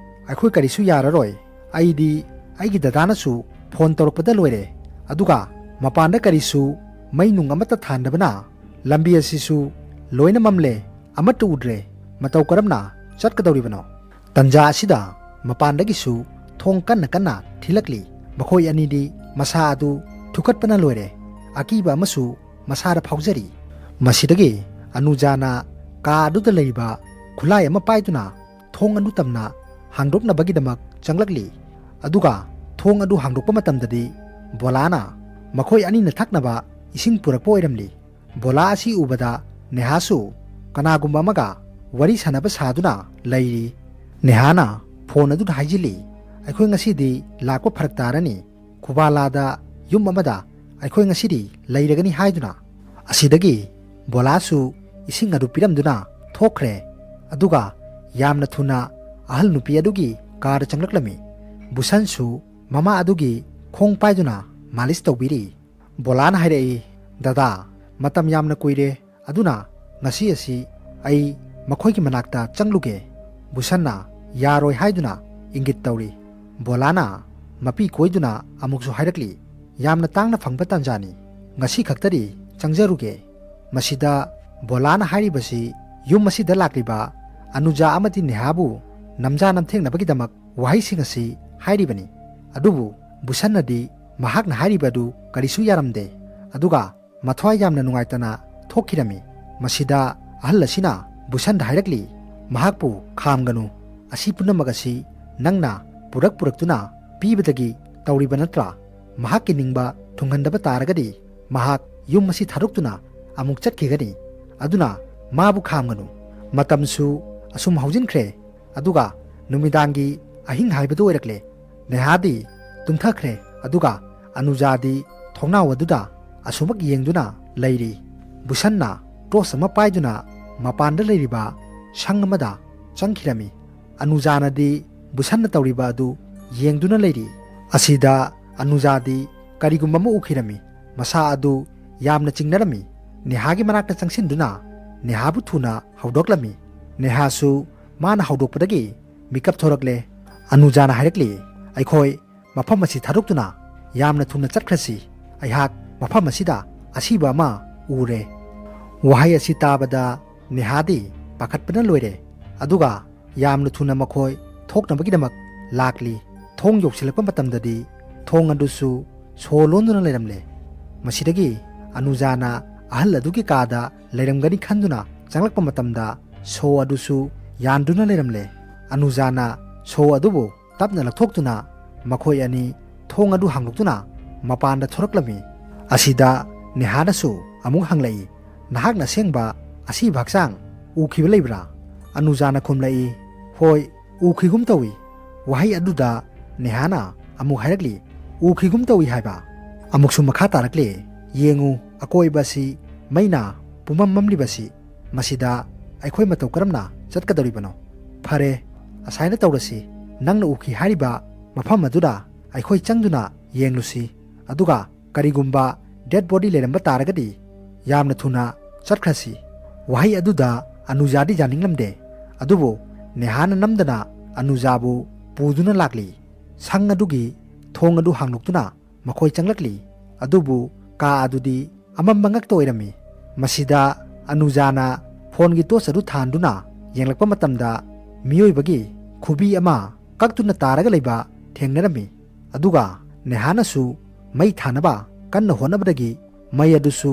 ꯑꯩꯈꯣꯏ ꯀꯔꯤꯁꯨ ꯌꯥꯔꯔꯣꯏ꯫ ꯑꯩꯗꯤ ꯑꯩꯒꯤ ꯗꯗꯥꯅꯁꯨ ꯐꯣꯟ ꯇꯧꯔꯛꯄꯗ ꯂꯣꯏꯔꯦ꯫ ꯑꯗꯨꯒ ꯃꯄꯥꯟꯗ ꯀꯔꯤꯁꯨ ꯃꯩ ꯅꯨꯡ ꯑꯃꯠꯇ ꯊꯥꯟꯗꯕꯅ ꯂꯝꯕꯤ ꯑꯁꯤꯁꯨ ꯂꯣꯏꯅ ꯃꯝꯂꯦ, ꯑꯃꯠꯇ ꯎꯗ꯭ꯔꯦ꯫ ꯃꯇꯧ ꯀꯔꯝꯅ ꯆꯠꯀꯗꯧꯔꯤꯕꯅꯣ?" ꯇꯟꯖꯥ ꯑꯁꯤꯗ ꯃꯄꯥꯟꯗꯒꯤꯁꯨ ꯊꯣꯡ ꯀꯟꯅ ꯀꯟꯅ ꯊꯤꯜꯂꯛꯂꯤ꯫ ꯃꯈꯣꯏ ꯑꯅꯤꯗꯤ ꯃꯁꯥ ꯑꯗꯨ ꯊꯨꯀꯠꯄꯅ ꯂꯣꯏꯔꯦ꯫ ꯑꯀꯤꯕ ꯑꯃꯁꯨ ꯃꯁꯥꯗ ꯐꯥꯎꯖꯔꯤ꯫ ꯃꯁꯤꯗꯒꯤ ꯑꯅꯨꯖꯥꯅ ꯀꯥ ꯑꯗꯨꯗ ꯂꯩꯔꯤꯕ ꯈꯨꯠꯂꯥꯏ ꯑꯃ ꯄꯥꯏꯗꯨꯅ ꯊꯣꯡ ꯑꯗꯨ ꯇꯝꯅ ꯍꯥꯡꯗꯣꯛꯅꯕꯒꯤꯗꯃꯛ ꯆꯪꯂꯛꯂꯤ꯫ ꯑꯗꯨꯒ ꯊꯣꯡ ꯑꯗꯨ ꯍꯥꯡꯗꯣꯛꯄ ꯃꯇꯝꯗꯗꯤ ꯕꯣꯂꯥꯅ ꯃꯈꯣꯏ ꯑꯅꯤꯅ ꯊꯛꯅꯕ ꯏꯁꯤꯡ ꯄꯨꯔꯛꯄ ꯑꯣꯏꯔꯝꯂꯤ꯫ ꯕꯣꯂꯥ ꯑꯁꯤ ꯎꯕꯗ ꯅꯦꯍꯥꯁꯨ ꯀꯅꯥꯒꯨꯝꯕ ꯑꯃꯒ ꯋꯥꯔꯤ ꯁꯥꯟꯅꯕ ꯁꯥꯗꯨꯅ ꯂꯩꯔꯤ꯫ ꯅꯦꯍꯥꯅ ꯐꯣꯟ ꯑꯗꯨꯗ ꯍꯥꯏꯖꯤꯜꯂꯤ, "ꯑꯩꯈꯣꯏ ꯉꯁꯤꯗꯤ ꯂꯥꯛꯄ ꯐꯔꯛ ꯇꯥꯔꯅꯤ꯫ ꯈꯨꯕꯥꯂꯥꯗ ꯌꯨꯝ ꯑꯃꯗ ꯑꯩꯈꯣꯏ ꯉꯁꯤꯗꯤ ꯂꯩꯔꯒꯅꯤ" ꯍꯥꯏꯗꯨꯅ꯫ ꯑꯁꯤꯗꯒꯤ ꯕꯣꯂꯥꯁꯨ ꯏꯁꯤꯡ ꯑꯗꯨ ꯄꯤꯔꯝꯗꯨꯅ ꯊꯣꯛꯈ꯭ꯔꯦ꯫ ꯑꯗꯨꯒ ꯌꯥꯝꯅ ꯊꯨꯅ ꯑꯍꯜ ꯅꯨꯄꯤ ꯑꯗꯨꯒꯤ ꯀꯥꯗ ꯆꯪꯂꯛꯂꯝꯃꯤ꯫ ꯕꯨꯁꯟꯁꯨ ꯃꯃꯥ ꯑꯗꯨꯒꯤ ꯈꯣꯡ ꯄꯥꯏꯗꯨꯅ ꯃꯥꯂꯤꯁ ꯇꯧꯕꯤꯔꯤ꯫ ꯕꯣꯂꯥꯅ ꯍꯥꯏꯔꯛꯏ, "ꯗꯗꯥ, ꯃꯇꯝ ꯌꯥꯝꯅ ꯀꯨꯏꯔꯦ, ꯑꯗꯨꯅ ꯉꯁꯤ ꯑꯁꯤ ꯑꯩ ꯃꯈꯣꯏꯒꯤ ꯃꯅꯥꯛꯇ ꯆꯪꯂꯨꯒꯦ꯫" ꯕꯨꯁꯟꯅ ꯌꯥꯔꯣꯏ ꯍꯥꯏꯗꯨꯅ ꯏꯪꯒꯤꯠ ꯇꯧꯔꯤ꯫ ꯕꯣꯂꯥꯅ ꯃꯄꯤ ꯀꯣꯏꯗꯨꯅ ꯑꯃꯨꯛꯁꯨ ꯍꯥꯏꯔꯛꯂꯤ, "ꯌꯥꯝꯅ ꯇꯥꯡꯅ ꯐꯪꯕ ꯇꯥꯟꯖꯥꯅꯤ, ꯉꯁꯤ ꯈꯛꯇꯗꯤ ꯆꯪꯖꯔꯨꯒꯦ꯫" ꯃꯁꯤꯗ ꯕꯣꯂꯥꯅ ꯍꯥꯏꯔꯤꯕꯁꯤ ꯌꯨꯝ ꯑꯁꯤꯗ ꯂꯥꯛꯂꯤꯕ ꯑꯅꯨꯖꯥ ꯑꯃꯗꯤ ꯅꯦꯍꯥꯕꯨ ꯅꯝꯖꯥ ꯅꯝꯊꯦꯡꯅꯕꯒꯤꯗꯃꯛ ꯋꯥꯍꯩꯁꯤꯡ ꯑꯁꯤ ꯍꯥꯏꯔꯤꯕꯅꯤ꯫ ꯑꯗꯨꯕꯨ ꯕꯨꯁꯟꯅꯗꯤ ꯃꯍꯥꯛꯅ ꯍꯥꯏꯔꯤꯕ ꯑꯗꯨ ꯀꯔꯤꯁꯨ ꯌꯥꯔꯝꯗꯦ꯫ ꯑꯗꯨꯒ ꯃꯊ꯭ꯋꯥꯏ ꯌꯥꯝꯅ ꯅꯨꯡꯉꯥꯏꯇꯅ ꯊꯣꯛꯈꯤꯔꯝꯃꯤ꯫ ꯃꯁꯤꯗ ꯑꯍꯜ ꯑꯁꯤꯅ ꯕꯨꯁꯟꯗ ꯍꯥꯏꯔꯛꯂꯤ, "ꯃꯍꯥꯛꯄꯨ ꯈꯥꯝꯒꯅꯨ꯫ ꯑꯁꯤ ꯄꯨꯝꯅꯃꯛ ꯑꯁꯤ ꯅꯪꯅ ꯄꯨꯔꯛ ꯄꯨꯔꯛꯇꯨꯅ ꯄꯤꯕꯗꯒꯤ ꯇꯧꯔꯤꯕ ꯅꯠꯇ꯭ꯔꯥ? ꯃꯍꯥꯛꯀꯤ ꯅꯤꯡꯕ ꯊꯨꯡꯍꯟꯗꯕ ꯇꯥꯔꯒꯗꯤ ꯃꯍꯥꯛ ꯌꯨꯝ ꯑꯁꯤ ꯊꯥꯗꯣꯛꯇꯨꯅ ꯑꯃꯨꯛ ꯆꯠꯈꯤꯒꯅꯤ꯫ ꯑꯗꯨꯅ ꯃꯥꯕꯨ ꯈꯥꯝꯒꯅꯨ꯫ ꯃꯇꯝꯁꯨ ꯑꯁꯨꯝ ꯍꯧꯖꯤꯟꯈ꯭ꯔꯦ꯫ ꯑꯗꯨꯒ ꯅꯨꯃꯤꯗꯥꯡꯒꯤ ꯑꯍꯤꯡ ꯍꯥꯏꯕꯗꯨ ꯑꯣꯏꯔꯛꯂꯦ꯫ ꯅꯦꯍꯥꯗꯤ ꯇꯨꯝꯊꯈ꯭ꯔꯦ꯫ ꯑꯗꯨꯒ ꯑꯅꯨꯖꯥꯗꯤ ꯊꯣꯡꯅꯥꯎ ꯑꯗꯨꯗ ꯑꯁꯨꯃꯛ ꯌꯦꯡꯗꯨꯅ ꯂꯩꯔꯤ꯫ ꯕꯨꯁꯟꯅ ꯇꯣꯔꯆ ꯑꯃ ꯄꯥꯏꯗꯨꯅ ꯃꯄꯥꯟꯗ ꯂꯩꯔꯤꯕ ꯁꯪ ꯑꯃꯗ ꯆꯪꯈꯤꯔꯝꯃꯤ꯫ ꯑꯅꯨꯖꯥꯅꯗꯤ ꯕꯨꯁꯟꯅ ꯇꯧꯔꯤꯕ ꯑꯗꯨ ꯌꯦꯡꯗꯨꯅ ꯂꯩꯔꯤ꯫ ꯑꯁꯤꯗ ꯑꯅꯨꯖꯥꯗꯤ ꯀꯔꯤꯒꯨꯝꯕ ꯑꯃ ꯎꯈꯤꯔꯝꯃꯤ꯫ ꯃꯁꯥ ꯑꯗꯨ ꯌꯥꯝꯅ ꯆꯤꯡꯅꯔꯝꯃꯤ꯫ ꯅꯦꯍꯥꯒꯤ ꯃꯅꯥꯛꯇ ꯆꯪꯁꯤꯟꯗꯨꯅ ꯅꯦꯍꯥꯕꯨ ꯊꯨꯅ ꯍꯧꯗꯣꯛꯂꯝꯃꯤ꯫ ꯅꯦꯍꯥꯁꯨ ꯃꯥꯅ ꯍꯧꯗꯣꯛꯄꯗꯒꯤ ꯃꯤꯀꯞ ꯊꯣꯔꯛꯂꯦ꯫ ꯑꯅꯨꯖꯥꯅ ꯍꯥꯏꯔꯛꯂꯤ, "ꯑꯩꯈꯣꯏ ꯃꯐꯝ ꯑꯁꯤ ꯊꯥꯗꯣꯛꯇꯨꯅ ꯌꯥꯝꯅ ꯊꯨꯅ ꯆꯠꯈ꯭ꯔꯁꯤ꯫ ꯑꯩꯍꯥꯛ ꯃꯐꯝ ꯑꯁꯤꯗ ꯑꯁꯤꯕ ꯑꯃ ꯎꯔꯦ꯫" ꯋꯥꯍꯩ ꯑꯁꯤ ꯇꯥꯕꯗ ꯅꯦꯍꯥꯗꯤ ꯄꯥꯈꯠꯄꯅ ꯂꯣꯏꯔꯦ꯫ ꯑꯗꯨꯒ ꯌꯥꯝꯅ ꯊꯨꯅ ꯃꯈꯣꯏ ꯊꯣꯛꯅꯕꯒꯤꯗꯃꯛ ꯂꯥꯛꯂꯤ꯫ ꯊꯣꯡ ꯌꯧꯁꯤꯜꯂꯛꯄ ꯃꯇꯝꯗꯗꯤ ꯊꯣꯡ ꯑꯗꯨꯁꯨ ꯁꯣ ꯂꯣꯟꯗꯨꯅ ꯂꯩꯔꯝꯂꯦ꯫ ꯃꯁꯤꯗꯒꯤ ꯑꯅꯨꯖꯥꯅ ꯑꯍꯜ ꯑꯗꯨꯒꯤ ꯀꯥꯗ ꯂꯩꯔꯝꯒꯅꯤ ꯈꯟꯗꯨꯅ ꯆꯪꯂꯛꯄ ꯃꯇꯝꯗ ꯁꯣ ꯑꯗꯨꯁꯨ ꯌꯥꯟꯗꯨꯅ ꯂꯩꯔꯝꯂꯦ꯫ ꯑꯅꯨꯖꯥꯅ ꯁꯣ ꯑꯗꯨꯕꯨ ꯇꯞꯅ ꯂꯧꯊꯣꯛꯇꯨꯅ ꯃꯈꯣꯏ ꯑꯅꯤ ꯊꯣꯡ ꯑꯗꯨ ꯍꯥꯡꯗꯣꯛꯇꯨꯅ ꯃꯄꯥꯟꯗ ꯊꯣꯔꯛꯂꯝꯃꯤ꯫ ꯑꯁꯤꯗ ꯅꯦꯍꯥꯅꯁꯨ ꯑꯃꯨꯛ ꯍꯪꯂꯛꯏ, "ꯅꯍꯥꯛꯅ ꯑꯁꯦꯡꯕ ꯑꯁꯤꯕ ꯍꯛꯆꯥꯡ ꯎꯈꯤꯕ ꯂꯩꯕ꯭ꯔꯥ?" ꯑꯅꯨꯖꯥꯅ ꯈꯨꯝꯂꯛꯏ, "ꯍꯣꯏ, ꯎꯈꯤꯒꯨꯝ ꯇꯧꯏ꯫" ꯋꯥꯍꯩ ꯑꯗꯨꯗ ꯅꯦꯍꯥꯅ ꯑꯃꯨꯛ ꯍꯥꯏꯔꯛꯂꯤ, "ꯎꯈꯤꯒꯨꯝ ꯇꯧꯏ ꯍꯥꯏꯕ?" ꯑꯃꯨꯛꯁꯨ ꯃꯈꯥ ꯇꯥꯔꯛꯂꯤ, "ꯌꯦꯡꯉꯨ, ꯑꯀꯣꯏꯕ ꯑꯁꯤ ꯃꯩꯅ ꯄꯨꯝꯃꯝ ꯃꯝꯂꯤꯕꯁꯤ, ꯃꯁꯤꯗ ꯑꯩꯈꯣꯏ ꯃꯇꯧ ꯀꯔꯝꯅ ꯆꯠꯀꯗꯧꯔꯤꯕꯅꯣ? ꯐꯔꯦ, ꯑꯁꯥꯏꯅ ꯇꯧꯔꯁꯤ, ꯅꯪꯅ ꯎꯈꯤ ꯍꯥꯏꯔꯤꯕ ꯃꯐꯝ ꯑꯗꯨꯗ ꯑꯩꯈꯣꯏ ꯆꯪꯗꯨꯅ ꯌꯦꯡꯂꯨꯁꯤ, ꯑꯗꯨꯒ ꯀꯔꯤꯒꯨꯝꯕ ꯗꯦꯗ ꯕꯣꯗꯤ ꯂꯩꯔꯝꯕ ꯇꯥꯔꯒꯗꯤ ꯌꯥꯝꯅ ꯊꯨꯅ ꯆꯠꯈ꯭ꯔꯁꯤ꯫" ꯋꯥꯍꯩ ꯑꯗꯨꯗ ꯑꯅꯨꯖꯥꯗꯤ ꯌꯥꯅꯤꯡꯂꯝꯗꯦ, ꯑꯗꯨꯕꯨ ꯅꯦꯍꯥꯅ ꯅꯝꯗꯅ ꯑꯅꯨꯖꯥꯕꯨ ꯄꯨꯗꯨꯅ ꯂꯥꯛꯂꯤ꯫ ꯁꯪ ꯑꯗꯨꯒꯤ ꯊꯣꯡ ꯑꯗꯨ ꯍꯥꯡꯗꯣꯛꯇꯨꯅ ꯃꯈꯣꯏ ꯆꯪꯂꯛꯂꯤ꯫ ꯑꯗꯨꯕꯨ ꯀꯥ ꯑꯗꯨꯗꯤ ꯑꯃꯝꯕ ꯉꯛꯇ ꯑꯣꯏꯔꯝꯃꯤ꯫ ꯃꯁꯤꯗ ꯑꯅꯨꯖꯥꯅ ꯐꯣꯟꯒꯤ ꯇꯣꯔꯆ ꯑꯗꯨ ꯊꯥꯟꯗꯨꯅ ꯌꯦꯡꯂꯛꯄ ꯃꯇꯝꯗ ꯃꯤꯑꯣꯏꯕꯒꯤ ꯈꯨꯕꯤ ꯑꯃ ꯀꯛꯇꯨꯅ ꯇꯥꯔꯒ ꯂꯩꯕ ꯊꯦꯡꯅꯔꯝꯃꯤ꯫ ꯑꯗꯨꯒ ꯅꯦꯍꯥꯅꯁꯨ ꯃꯩ ꯊꯥꯅꯕ ꯀꯟꯅ ꯍꯣꯠꯅꯕꯗꯒꯤ ꯃꯩ ꯑꯗꯨꯁꯨ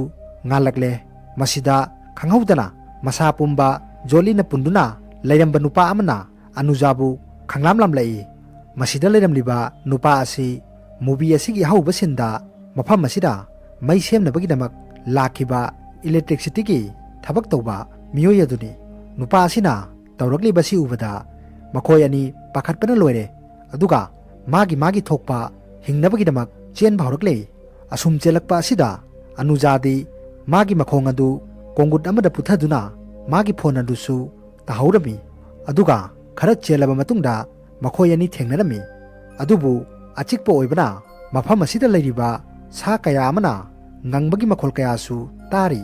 ꯉꯥꯜꯂꯛꯂꯦ꯫ ꯃꯁꯤꯗ ꯈꯪꯍꯧꯗꯅ ꯃꯁꯥ ꯄꯨꯝꯕ ꯖꯣꯂꯤꯅ ꯄꯨꯟꯗꯨꯅ ꯂꯩꯔꯝꯕ ꯅꯨꯄꯥ ꯑꯃꯅ ꯑꯅꯨꯖꯥꯕꯨ ꯈꯪꯂꯥꯝ ꯂꯥꯝꯂꯛꯏ꯫ ꯃꯁꯤꯗ ꯂꯩꯔꯝꯂꯤꯕ ꯅꯨꯄꯥ ꯑꯁꯤ movie ꯑꯁꯤꯒꯤ ꯑꯍꯧꯕ ꯁꯤꯟꯗ ꯃꯐꯝ ꯑꯁꯤꯗ ꯃꯩ ꯁꯦꯝꯅꯕꯒꯤꯗꯃꯛ ꯂꯥꯛꯈꯤꯕ electricityꯒꯤ ꯊꯕꯛ ꯇꯧꯕ ꯃꯤꯑꯣꯏ ꯑꯗꯨꯅꯤ꯫ ꯅꯨꯄꯥ ꯑꯁꯤꯅ ꯇꯧꯔꯛꯂꯤꯕꯁꯤ ꯎꯕꯗ ꯃꯈꯣꯏ ꯑꯅꯤ ꯄꯥꯈꯠꯄꯅ ꯂꯣꯏꯔꯦ꯫ ꯑꯗꯨꯒ ꯃꯥꯒꯤ ꯃꯥꯒꯤ ꯊꯣꯛꯄ ꯍꯤꯡꯅꯕꯒꯤꯗꯃꯛ ꯆꯦꯟꯕ ꯍꯧꯔꯛꯂꯦ꯫ ꯑꯁꯨꯝ ꯆꯦꯜꯂꯛꯄ ꯑꯁꯤꯗ ꯑꯅꯨꯖꯥꯗꯤ ꯃꯥꯒꯤ ꯃꯈꯣꯡ ꯑꯗꯨ ꯀꯣꯡꯒꯨꯠ ꯑꯃꯗ ꯄꯨꯊꯗꯨꯅ ꯃꯥꯒꯤ ꯐꯣꯟ ꯑꯗꯨꯁꯨ ꯇꯥꯍꯧꯔꯝꯃꯤ꯫ ꯑꯗꯨꯒ ꯈꯔ ꯆꯦꯜꯂꯕ ꯃꯇꯨꯡꯗ ꯃꯈꯣꯏ ꯑꯅꯤ ꯊꯦꯡꯅꯔꯝꯃꯤ꯫ ꯑꯗꯨꯕꯨ ꯑꯆꯤꯛꯄ ꯑꯣꯏꯕꯅ ꯃꯐꯝ ꯑꯁꯤꯗ ꯂꯩꯔꯤꯕ ꯁꯥ ꯀꯌꯥ ꯑꯃꯅ ꯉꯪꯕꯒꯤ ꯃꯈꯣꯜ ꯀꯌꯥꯁꯨ ꯇꯥꯔꯤ꯫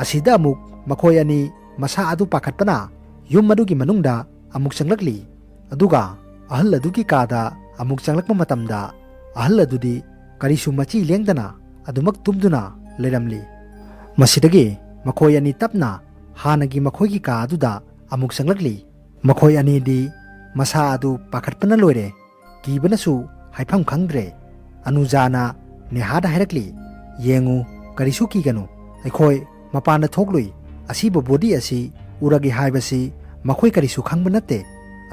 ꯑꯁꯤꯗ ꯑꯃꯨꯛ ꯃꯈꯣꯏ ꯑꯅꯤ ꯃꯁꯥ ꯑꯗꯨ ꯄꯥꯈꯠꯄꯅ ꯌꯨꯝ ꯑꯗꯨꯒꯤ ꯃꯅꯨꯡꯗ ꯑꯃꯨꯛ ꯆꯪꯂꯛꯂꯤ꯫ ꯑꯗꯨꯒ ꯑꯍꯜ ꯑꯗꯨꯒꯤ ꯀꯥꯗ ꯑꯃꯨꯛ ꯆꯪꯂꯛꯄ ꯃꯇꯝꯗ ꯑꯍꯜ ꯑꯗꯨꯗꯤ ꯀꯔꯤꯁꯨ ꯃꯆꯤ ꯂꯦꯡꯗꯅ ꯑꯗꯨꯃꯛ ꯇꯨꯝꯗꯨꯅ ꯂꯩꯔꯝꯂꯤ꯫ ꯃꯁꯤꯗꯒꯤ ꯃꯈꯣꯏ ꯑꯅꯤ ꯇꯞꯅ ꯍꯥꯟꯅꯒꯤ ꯃꯈꯣꯏꯒꯤ ꯀꯥ ꯑꯗꯨꯗ ꯑꯃꯨꯛ ꯆꯪꯂꯛꯂꯤ꯫ ꯃꯈꯣꯏ ꯑꯅꯤꯗꯤ ꯃꯁꯥ ꯑꯗꯨ ꯄꯥꯈꯠꯄꯅ ꯂꯣꯏꯔꯦ꯫ ꯀꯤꯕꯅꯁꯨ ꯍꯥꯏꯐꯝ ꯈꯪꯗ꯭ꯔꯦ꯫ ꯑꯅꯨꯖꯥꯅ ꯅꯦꯍꯥꯗ ꯍꯥꯏꯔꯛꯂꯤ, "ꯌꯦꯡꯉꯨ, ꯀꯔꯤꯁꯨ ꯀꯤꯒꯅꯨ꯫ ꯑꯩꯈꯣꯏ ꯃꯄꯥꯟꯗ ꯊꯣꯛꯂꯨꯏ꯫ ꯑꯁꯤꯕ ꯕꯣꯗꯤ ꯑꯁꯤ ꯎꯔꯒꯦ ꯍꯥꯏꯕꯁꯤ ꯃꯈꯣꯏ ꯀꯔꯤꯁꯨ ꯈꯪꯕ ꯅꯠꯇꯦ꯫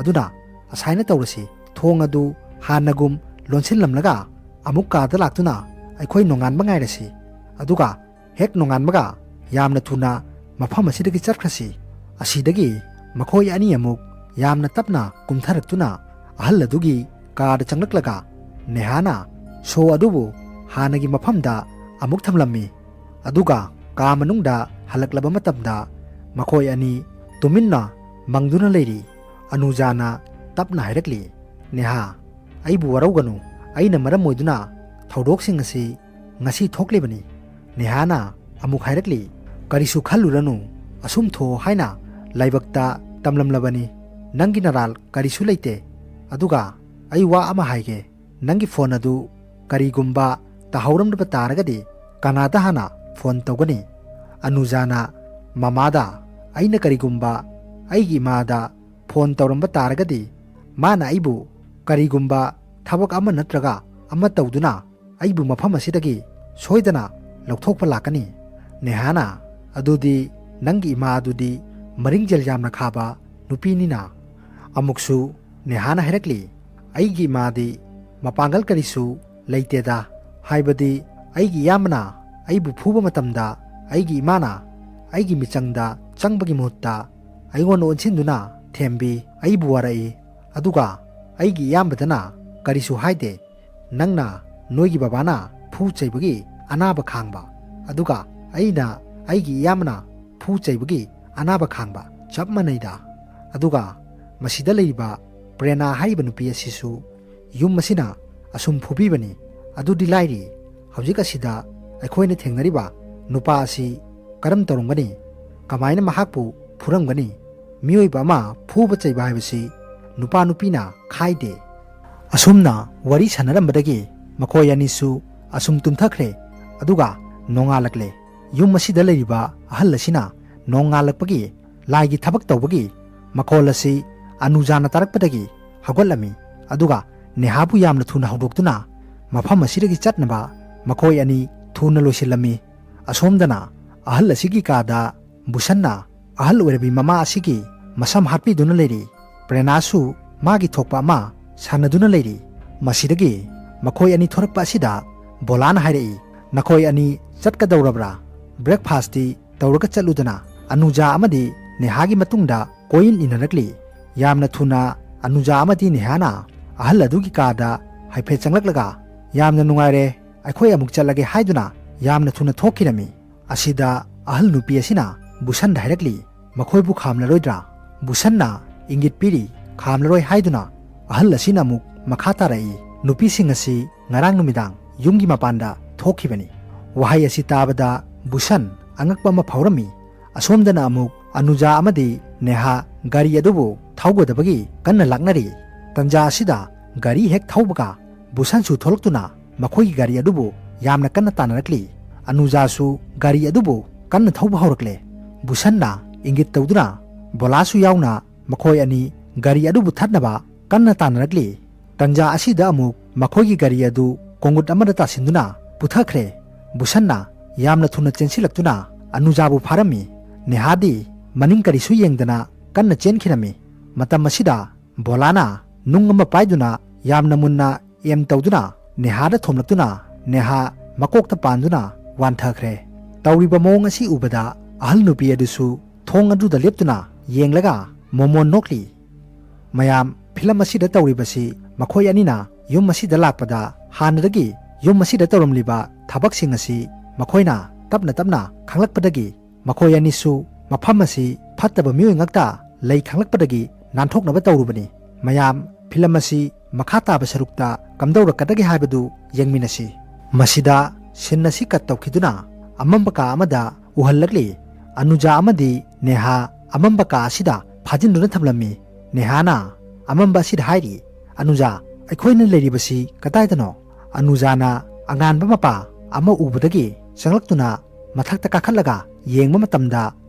ꯑꯗꯨꯅ ꯑꯁꯥꯏꯅ ꯇꯧꯔꯁꯤ, ꯊꯣꯡ ꯑꯗꯨ ꯍꯥꯟꯅꯒꯨꯝ ꯂꯣꯟꯁꯤꯜꯂꯝꯂꯒ ꯑꯃꯨꯛ ꯀꯥꯗ ꯂꯥꯛꯇꯨꯅ ꯑꯩꯈꯣꯏ ꯅꯣꯡꯉꯥꯟꯕ ꯉꯥꯏꯔꯁꯤ꯫ ꯑꯗꯨꯒ ꯍꯦꯛ ꯅꯣꯡꯉꯥꯟꯕꯒ ꯌꯥꯝꯅ ꯊꯨꯅ ꯃꯐꯝ ꯑꯁꯤꯗꯒꯤ ꯆꯠꯈ꯭ꯔꯁꯤ꯫ ꯑꯁꯤꯗꯒꯤ ꯃꯈꯣꯏ ꯑꯅꯤ ꯑꯃꯨꯛ ꯌꯥꯝꯅ ꯇꯞꯅ ꯀꯨꯝꯊꯔꯛꯇꯨꯅ ꯑꯍꯜ ꯑꯗꯨꯒꯤ ꯀꯥꯗ ꯆꯪꯂꯛꯂꯒ ꯅꯦꯍꯥꯅ ꯁꯣ ꯑꯗꯨꯕꯨ ꯍꯥꯟꯅꯒꯤ ꯃꯐꯝꯗ ꯑꯃꯨꯛ ꯊꯝꯂꯝꯃꯤ꯫ ꯑꯗꯨꯒ ꯀꯥ ꯃꯅꯨꯡꯗ ꯍꯜꯂꯛꯂꯕ ꯃꯇꯝꯗ ꯃꯈꯣꯏ ꯑꯅꯤ ꯇꯨꯃꯤꯟꯅ ꯃꯪꯗꯨꯅ ꯂꯩꯔꯤ꯫ ꯑꯅꯨꯖꯥꯅ ꯇꯞꯅ ꯍꯥꯏꯔꯛꯂꯤ, "ꯅꯦꯍꯥ, ꯑꯩꯕꯨ ꯋꯥꯔꯧꯒꯅꯨ꯫ ꯑꯩꯅ ꯃꯔꯝ ꯑꯣꯏꯗꯨꯅ ꯊꯧꯗꯣꯛꯁꯤꯡ ꯑꯁꯤ ꯉꯁꯤ ꯊꯣꯛꯂꯤꯕꯅꯤ꯫" ꯅꯦꯍꯥꯅ ꯑꯃꯨꯛ ꯍꯥꯏꯔꯛꯂꯤ, "ꯀꯔꯤꯁꯨ ꯈꯜꯂꯨꯔꯅꯨ꯫ ꯑꯁꯨꯝ ꯊꯣꯛꯑꯣ ꯍꯥꯏꯅ ꯂꯥꯏꯕꯛꯇ ꯇꯝꯂꯝꯂꯕꯅꯤ꯫ ꯅꯪꯒꯤ ꯅꯔꯥꯜ ꯀꯔꯤꯁꯨ ꯂꯩꯇꯦ꯫ ꯑꯗꯨꯒ ꯑꯩ ꯋꯥ ꯑꯃ ꯍꯥꯏꯒꯦ꯫ ꯅꯪꯒꯤ ꯐꯣꯟ ꯑꯗꯨ ꯀꯔꯤꯒꯨꯝꯕ ꯇꯥꯍꯧꯔꯝꯂꯕ ꯇꯥꯔꯒꯗꯤ ꯀꯅꯥꯗ ꯍꯥꯟꯅ ꯐꯣꯟ ꯇꯧꯒꯅꯤ?" ꯑꯅꯨꯖꯥꯅ ꯃꯃꯥꯗ, "ꯑꯩꯅ ꯀꯔꯤꯒꯨꯝꯕ ꯑꯩꯒꯤ ꯏꯃꯥꯗ ꯐꯣꯟ ꯇꯧꯔꯝꯕ ꯇꯥꯔꯒꯗꯤ ꯃꯥꯅ ꯑꯩꯕꯨ ꯀꯔꯤꯒꯨꯝꯕ ꯊꯕꯛ ꯑꯃ ꯅꯠꯇ꯭ꯔꯒ ꯑꯃ ꯇꯧꯗꯨꯅ ꯑꯩꯕꯨ ꯃꯐꯝ ꯑꯁꯤꯗꯒꯤ ꯁꯣꯏꯗꯅ ꯂꯧꯊꯣꯛꯄ ꯂꯥꯛꯀꯅꯤ꯫" ꯅꯦꯍꯥꯅ, "ꯑꯗꯨꯗꯤ ꯅꯪꯒꯤ ꯏꯃꯥ ꯑꯗꯨꯗꯤ ꯃꯔꯤꯡꯖꯦꯜ ꯌꯥꯝꯅ ꯈꯥꯕ ꯅꯨꯄꯤꯅꯤꯅ?" ꯑꯃꯨꯛꯁꯨ ꯅꯦꯍꯥꯅ ꯍꯥꯏꯔꯛꯂꯤ, "ꯑꯩꯒꯤ ꯏꯃꯥꯗꯤ ꯃꯄꯥꯡꯒꯜ ꯀꯔꯤꯁꯨ ꯂꯩꯇꯦꯗ꯫ ꯍꯥꯏꯕꯗꯤ ꯑꯩꯒꯤ ꯏꯌꯥꯝꯕꯅ ꯑꯩꯕꯨ ꯐꯨꯕ ꯃꯇꯝꯗ ꯑꯩꯒꯤ ꯏꯃꯥꯅ ꯑꯩꯒꯤ ꯃꯤꯆꯪꯗ ꯆꯪꯕꯒꯤ ꯃꯍꯨꯠꯇ ꯑꯩꯉꯣꯟꯗ ꯑꯣꯟꯁꯤꯟꯗꯨꯅ ꯊꯦꯝꯕꯤ, ꯑꯩꯕꯨ ꯋꯥꯔꯛꯏ꯫ ꯑꯗꯨꯒ ꯑꯩꯒꯤ ꯏꯌꯥꯝꯕꯗꯅ ꯀꯔꯤꯁꯨ ꯍꯥꯏꯗꯦ꯫ ꯅꯪꯅ ꯅꯣꯏꯒꯤ ꯕꯕꯥꯅ ꯐꯨ ꯆꯩꯕꯒꯤ ꯑꯅꯥꯕ ꯈꯥꯡꯕ, ꯑꯗꯨꯒ ꯑꯩꯅ ꯑꯩꯒꯤ ꯏꯌꯥꯝꯕꯅ ꯐꯨ ꯆꯩꯕꯒꯤ ꯑꯅꯥꯕ ꯈꯥꯡꯕ ꯆꯞ ꯃꯥꯟꯅꯩꯗ꯫ ꯑꯗꯨꯒ ꯃꯁꯤꯗ ꯂꯩꯔꯤꯕ ꯄ꯭ꯔꯦꯅꯥ ꯍꯥꯏꯔꯤꯕ ꯅꯨꯄꯤ ꯑꯁꯤꯁꯨ ꯌꯨꯝ ꯑꯁꯤꯅ ꯑꯁꯨꯝ ꯐꯨꯕꯤꯕꯅꯤ꯫ ꯑꯗꯨꯗꯤ ꯂꯥꯏꯔꯤ, ꯍꯧꯖꯤꯛ ꯑꯁꯤꯗ ꯑꯩꯈꯣꯏꯅ ꯊꯦꯡꯅꯔꯤꯕ ꯅꯨꯄꯥ ꯑꯁꯤ ꯀꯔꯝ ꯇꯧꯔꯝꯒꯅꯤ? ꯀꯃꯥꯏꯅ ꯃꯍꯥꯛꯄꯨ ꯐꯨꯔꯝꯒꯅꯤ? ꯃꯤꯑꯣꯏꯕ ꯑꯃ ꯐꯨꯕ ꯆꯩꯕ ꯍꯥꯏꯕꯁꯤ ꯅꯨꯄꯥ ꯅꯨꯄꯤꯅ ꯈꯥꯏꯗꯦ꯫" ꯑꯁꯨꯝꯅ ꯋꯥꯔꯤ ꯁꯥꯟꯅꯔꯝꯕꯗꯒꯤ ꯃꯈꯣꯏ ꯑꯅꯤꯁꯨ ꯑꯁꯨꯝ ꯇꯨꯝꯊꯈ꯭ꯔꯦ꯫ ꯑꯗꯨꯒ ꯅꯣꯡꯉꯥꯜꯂꯛꯂꯦ꯫ ꯌꯨꯝ ꯑꯁꯤꯗ ꯂꯩꯔꯤꯕ ꯑꯍꯜ ꯑꯁꯤꯅ ꯅꯣꯡꯉꯥꯜꯂꯛꯄꯒꯤ ꯂꯥꯏꯒꯤ ꯊꯕꯛ ꯇꯧꯕꯒꯤ ꯃꯈꯣꯜ ꯑꯁꯤ ꯑꯅꯨꯖꯥꯅ ꯇꯥꯔꯛꯄꯗꯒꯤ ꯍꯧꯒꯠꯂꯝꯃꯤ꯫ ꯑꯗꯨꯒ ꯅꯦꯍꯥꯕꯨ ꯌꯥꯝꯅ ꯊꯨꯅ ꯍꯧꯗꯣꯛꯇꯨꯅ ꯃꯐꯝ ꯑꯁꯤꯗꯒꯤ ꯆꯠꯅꯕ ꯃꯈꯣꯏ ꯑꯅꯤ ꯊꯨꯅ ꯂꯣꯏꯁꯤꯜꯂꯝꯃꯤ꯫ ꯑꯁꯣꯝꯗꯅ ꯑꯍꯜ ꯑꯁꯤꯒꯤ ꯀꯥꯗ ꯕꯨꯁꯟꯅ ꯑꯍꯜ ꯑꯣꯏꯔꯕꯤ ꯃꯃꯥ ꯑꯁꯤꯒꯤ ꯃꯁꯝ ꯍꯥꯠꯄꯤꯗꯨꯅ ꯂꯩꯔꯤ꯫ ꯄ꯭ꯔꯦꯅꯥꯁꯨ ꯃꯥꯒꯤ ꯊꯣꯛꯄ ꯑꯃ ꯁꯥꯟꯅꯗꯨꯅ ꯂꯩꯔꯤ꯫ ꯃꯁꯤꯗꯒꯤ ꯃꯈꯣꯏ ꯑꯅꯤ ꯊꯣꯔꯛꯄ ꯑꯁꯤꯗ ꯕꯣꯂꯥꯅ ꯍꯥꯏꯔꯛꯏ, "ꯅꯈꯣꯏ ꯑꯅꯤ ꯆꯠꯀꯗꯧꯔꯕ꯭ꯔꯥ? ꯕ꯭ꯔꯦꯛꯐꯥꯁꯇꯤ ꯇꯧꯔꯒ ꯆꯠꯂꯨꯗꯅ?" ꯑꯅꯨꯖꯥ ꯑꯃꯗꯤ ꯅꯦꯍꯥꯒꯤ ꯃꯇꯨꯡꯗ ꯀꯣꯏꯏꯟ ꯏꯟꯅꯔꯛꯂꯤ꯫ ꯌꯥꯝꯅ ꯊꯨꯅ ꯑꯅꯨꯖꯥ ꯑꯃꯗꯤ ꯅꯦꯍꯥꯅ ꯑꯍꯜ ꯑꯗꯨꯒꯤ ꯀꯥꯗ ꯍꯥꯏꯐꯦꯠ ꯆꯪꯂꯛꯂꯒ, "ꯌꯥꯝꯅ ꯅꯨꯡꯉꯥꯏꯔꯦ, ꯑꯩꯈꯣꯏ ꯑꯃꯨꯛ ꯆꯠꯂꯒꯦ" ꯍꯥꯏꯗꯨꯅ ꯌꯥꯝꯅ ꯊꯨꯅ ꯊꯣꯛꯈꯤꯔꯝꯃꯤ꯫ ꯑꯁꯤꯗ ꯑꯍꯜ ꯅꯨꯄꯤ ꯑꯁꯤꯅ ꯕꯨꯁꯟꯗ ꯍꯥꯏꯔꯛꯂꯤ, "ꯃꯈꯣꯏꯕꯨ ꯈꯥꯝꯂꯔꯣꯏꯗ꯭ꯔꯥ?" ꯕꯨꯁꯟꯅ ꯏꯪꯒꯤꯠ ꯄꯤꯔꯤ, "ꯈꯥꯝꯂꯔꯣꯏ" ꯍꯥꯏꯗꯨꯅ꯫ ꯑꯍꯜ ꯑꯁꯤꯅ ꯑꯃꯨꯛ ꯃꯈꯥ ꯇꯥꯔꯛꯏ, "ꯅꯨꯄꯤꯁꯤꯡ ꯑꯁꯤ ꯉꯔꯥꯡ ꯅꯨꯃꯤꯗꯥꯡ ꯌꯨꯝꯒꯤ ꯃꯄꯥꯟꯗ ꯊꯣꯛꯈꯤꯕꯅꯤ"꯫ ꯋꯥꯍꯩ ꯑꯁꯤ ꯇꯥꯕꯗ ꯕꯨꯁꯟ ꯑꯉꯛꯄ ꯑꯃ ꯐꯥꯎꯔꯝꯃꯤ꯫ ꯑꯁꯣꯝꯗꯅ ꯑꯃꯨꯛ ꯑꯅꯨꯖꯥ ꯑꯃꯗꯤ ꯅꯦꯍꯥ ꯒꯥꯔꯤ ꯑꯗꯨꯕꯨ ꯊꯧꯒꯗꯕꯒꯤ ꯀꯟꯅ ꯂꯥꯛꯅꯔꯤ꯫ ꯇꯟꯖꯥ ꯑꯁꯤꯗ ꯒꯥꯔꯤ ꯍꯦꯛ ꯊꯧꯕꯒ ꯕꯨꯁꯟꯁꯨ ꯊꯣꯛꯂꯛꯇꯨꯅ ꯃꯈꯣꯏꯒꯤ ꯒꯥꯔꯤ ꯑꯗꯨꯕꯨ ꯌꯥꯝꯅ ꯀꯟꯅ ꯇꯥꯟꯅꯔꯛꯂꯤ꯫ ꯑꯅꯨꯖꯥꯁꯨ ꯒꯥꯔꯤ ꯑꯗꯨꯕꯨ ꯀꯟꯅ ꯊꯧꯕ ꯍꯧꯔꯛꯂꯦ꯫ ꯕꯨꯁꯟꯅ ꯏꯪꯒꯤꯠ ꯇꯧꯗꯨꯅ ꯕꯣꯂꯥꯁꯨ ꯌꯥꯎꯅ ꯃꯈꯣꯏ ꯑꯅꯤ ꯒꯥꯔꯤ ꯑꯗꯨꯕꯨ ꯊꯠꯅꯕ ꯀꯟꯅ ꯇꯥꯟꯅꯔꯛꯂꯤ꯫ ꯇꯟꯖꯥ ꯑꯁꯤꯗ ꯑꯃꯨꯛ ꯃꯈꯣꯏꯒꯤ ꯒꯥꯔꯤ ꯑꯗꯨ ꯀꯣꯡꯒꯨꯠ ꯑꯃꯗ ꯇꯥꯁꯤꯟꯗꯨꯅ ꯄꯨꯊꯈ꯭ꯔꯦ꯫ ꯕꯨꯁꯟꯅ ꯌꯥꯝꯅ ꯊꯨꯅ ꯆꯦꯟꯁꯤꯜꯂꯛꯇꯨꯅ ꯑꯅꯨꯖꯥꯕꯨ ꯐꯥꯔꯝꯃꯤ꯫ ꯅꯦꯍꯥꯗꯤ ꯃꯅꯤꯡ ꯀꯔꯤꯁꯨ ꯌꯦꯡꯗꯅ ꯀꯟꯅ ꯆꯦꯟꯈꯤꯔꯝꯃꯤ꯫ ꯃꯇꯝ ꯑꯁꯤꯗ ꯕꯣꯂꯥꯅ ꯅꯨꯡ ꯑꯃ ꯄꯥꯏꯗꯨꯅ ꯌꯥꯝꯅ ꯃꯨꯟꯅ ꯑꯦꯝ ꯇꯧꯗꯨꯅ ꯅꯦꯍꯥꯗ ꯊꯣꯝꯂꯛꯇꯨꯅ ꯅꯦꯍꯥ ꯃꯀꯣꯛꯇ ꯄꯥꯟꯗꯨꯅ ꯋꯥꯟꯊꯈ꯭ꯔꯦ꯫ ꯇꯧꯔꯤꯕ ꯃꯑꯣꯡ ꯑꯁꯤ ꯎꯕꯗ ꯑꯍꯜ ꯅꯨꯄꯤ ꯑꯗꯨꯁꯨ ꯊꯣꯡ ꯑꯗꯨꯗ ꯂꯦꯞꯇꯨꯅ ꯌꯦꯡꯂꯒ ꯃꯣꯃꯣꯟ ꯅꯣꯛꯂꯤ꯫ ꯃꯌꯥꯝ, ꯐꯤꯂꯝ ꯑꯁꯤꯗ ꯇꯧꯔꯤꯕꯁꯤ ꯃꯈꯣꯏ ꯑꯅꯤꯅ ꯌꯨꯝ ꯑꯁꯤꯗ ꯂꯥꯛꯄꯗ ꯍꯥꯟꯅꯗꯒꯤ ꯌꯨꯝ ꯑꯁꯤꯗ ꯇꯧꯔꯝꯂꯤꯕ ꯊꯕꯛꯁꯤꯡ ꯑꯁꯤ ꯃꯈꯣꯏꯅ ꯇꯞꯅ ꯇꯞꯅ ꯈꯪꯂꯛꯄꯗꯒꯤ ꯃꯈꯣꯏ ꯑꯅꯤꯁꯨ ꯃꯐꯝ ꯑꯁꯤ ꯐꯠꯇꯕ ꯃꯤꯑꯣꯏ ꯉꯥꯛꯇ ꯂꯩ ꯈꯪꯂꯛꯄꯗꯒꯤ ꯅꯥꯟꯊꯣꯛꯅꯕ ꯇꯧꯔꯨꯕꯅꯤ꯫ ꯃꯌꯥꯝ, ꯐꯤꯂꯝ ꯑꯁꯤ ꯃꯈꯥ ꯇꯥꯕ ꯁꯔꯨꯛꯇ ꯀꯝꯗꯧꯔꯛꯀꯗꯒꯦ ꯍꯥꯏꯕꯗꯨ ꯌꯦꯡꯃꯤꯟꯅꯁꯤ꯫ ꯃꯁꯤꯗ ꯁꯤꯟ ꯑꯁꯤ ꯀꯠ ꯇꯧꯈꯤꯗꯨꯅ ꯑꯃꯝꯕ ꯀꯥ ꯑꯃꯗ ꯎꯍꯜꯂꯛꯂꯤ꯫ ꯑꯅꯨꯖꯥ ꯑꯃꯗꯤ ꯅꯦꯍꯥ ꯑꯃꯝꯕ ꯀꯥ ꯑꯁꯤꯗ ꯐꯥꯖꯤꯟꯗꯨꯅ ꯊꯝꯂꯝꯃꯤ꯫ ꯅꯦꯍꯥꯅ ꯑꯃꯝꯕ ꯑꯁꯤꯗ ꯍꯥꯏꯔꯤ, "ꯑꯅꯨꯖꯥ, ꯑꯩꯈꯣꯏꯅ ꯂꯩꯔꯤꯕꯁꯤ ꯀꯗꯥꯏꯗꯅꯣ?" ꯑꯅꯨꯖꯥꯅ ꯑꯉꯥꯟꯕ ꯃꯄꯥ ꯑꯃ ꯎꯕꯗꯒꯤ ꯆꯪꯂꯛꯇꯨꯅ ꯃꯊꯛꯇ ꯀꯥꯈꯠꯂꯒ ꯌꯦꯡꯕ ꯃꯇꯝꯗ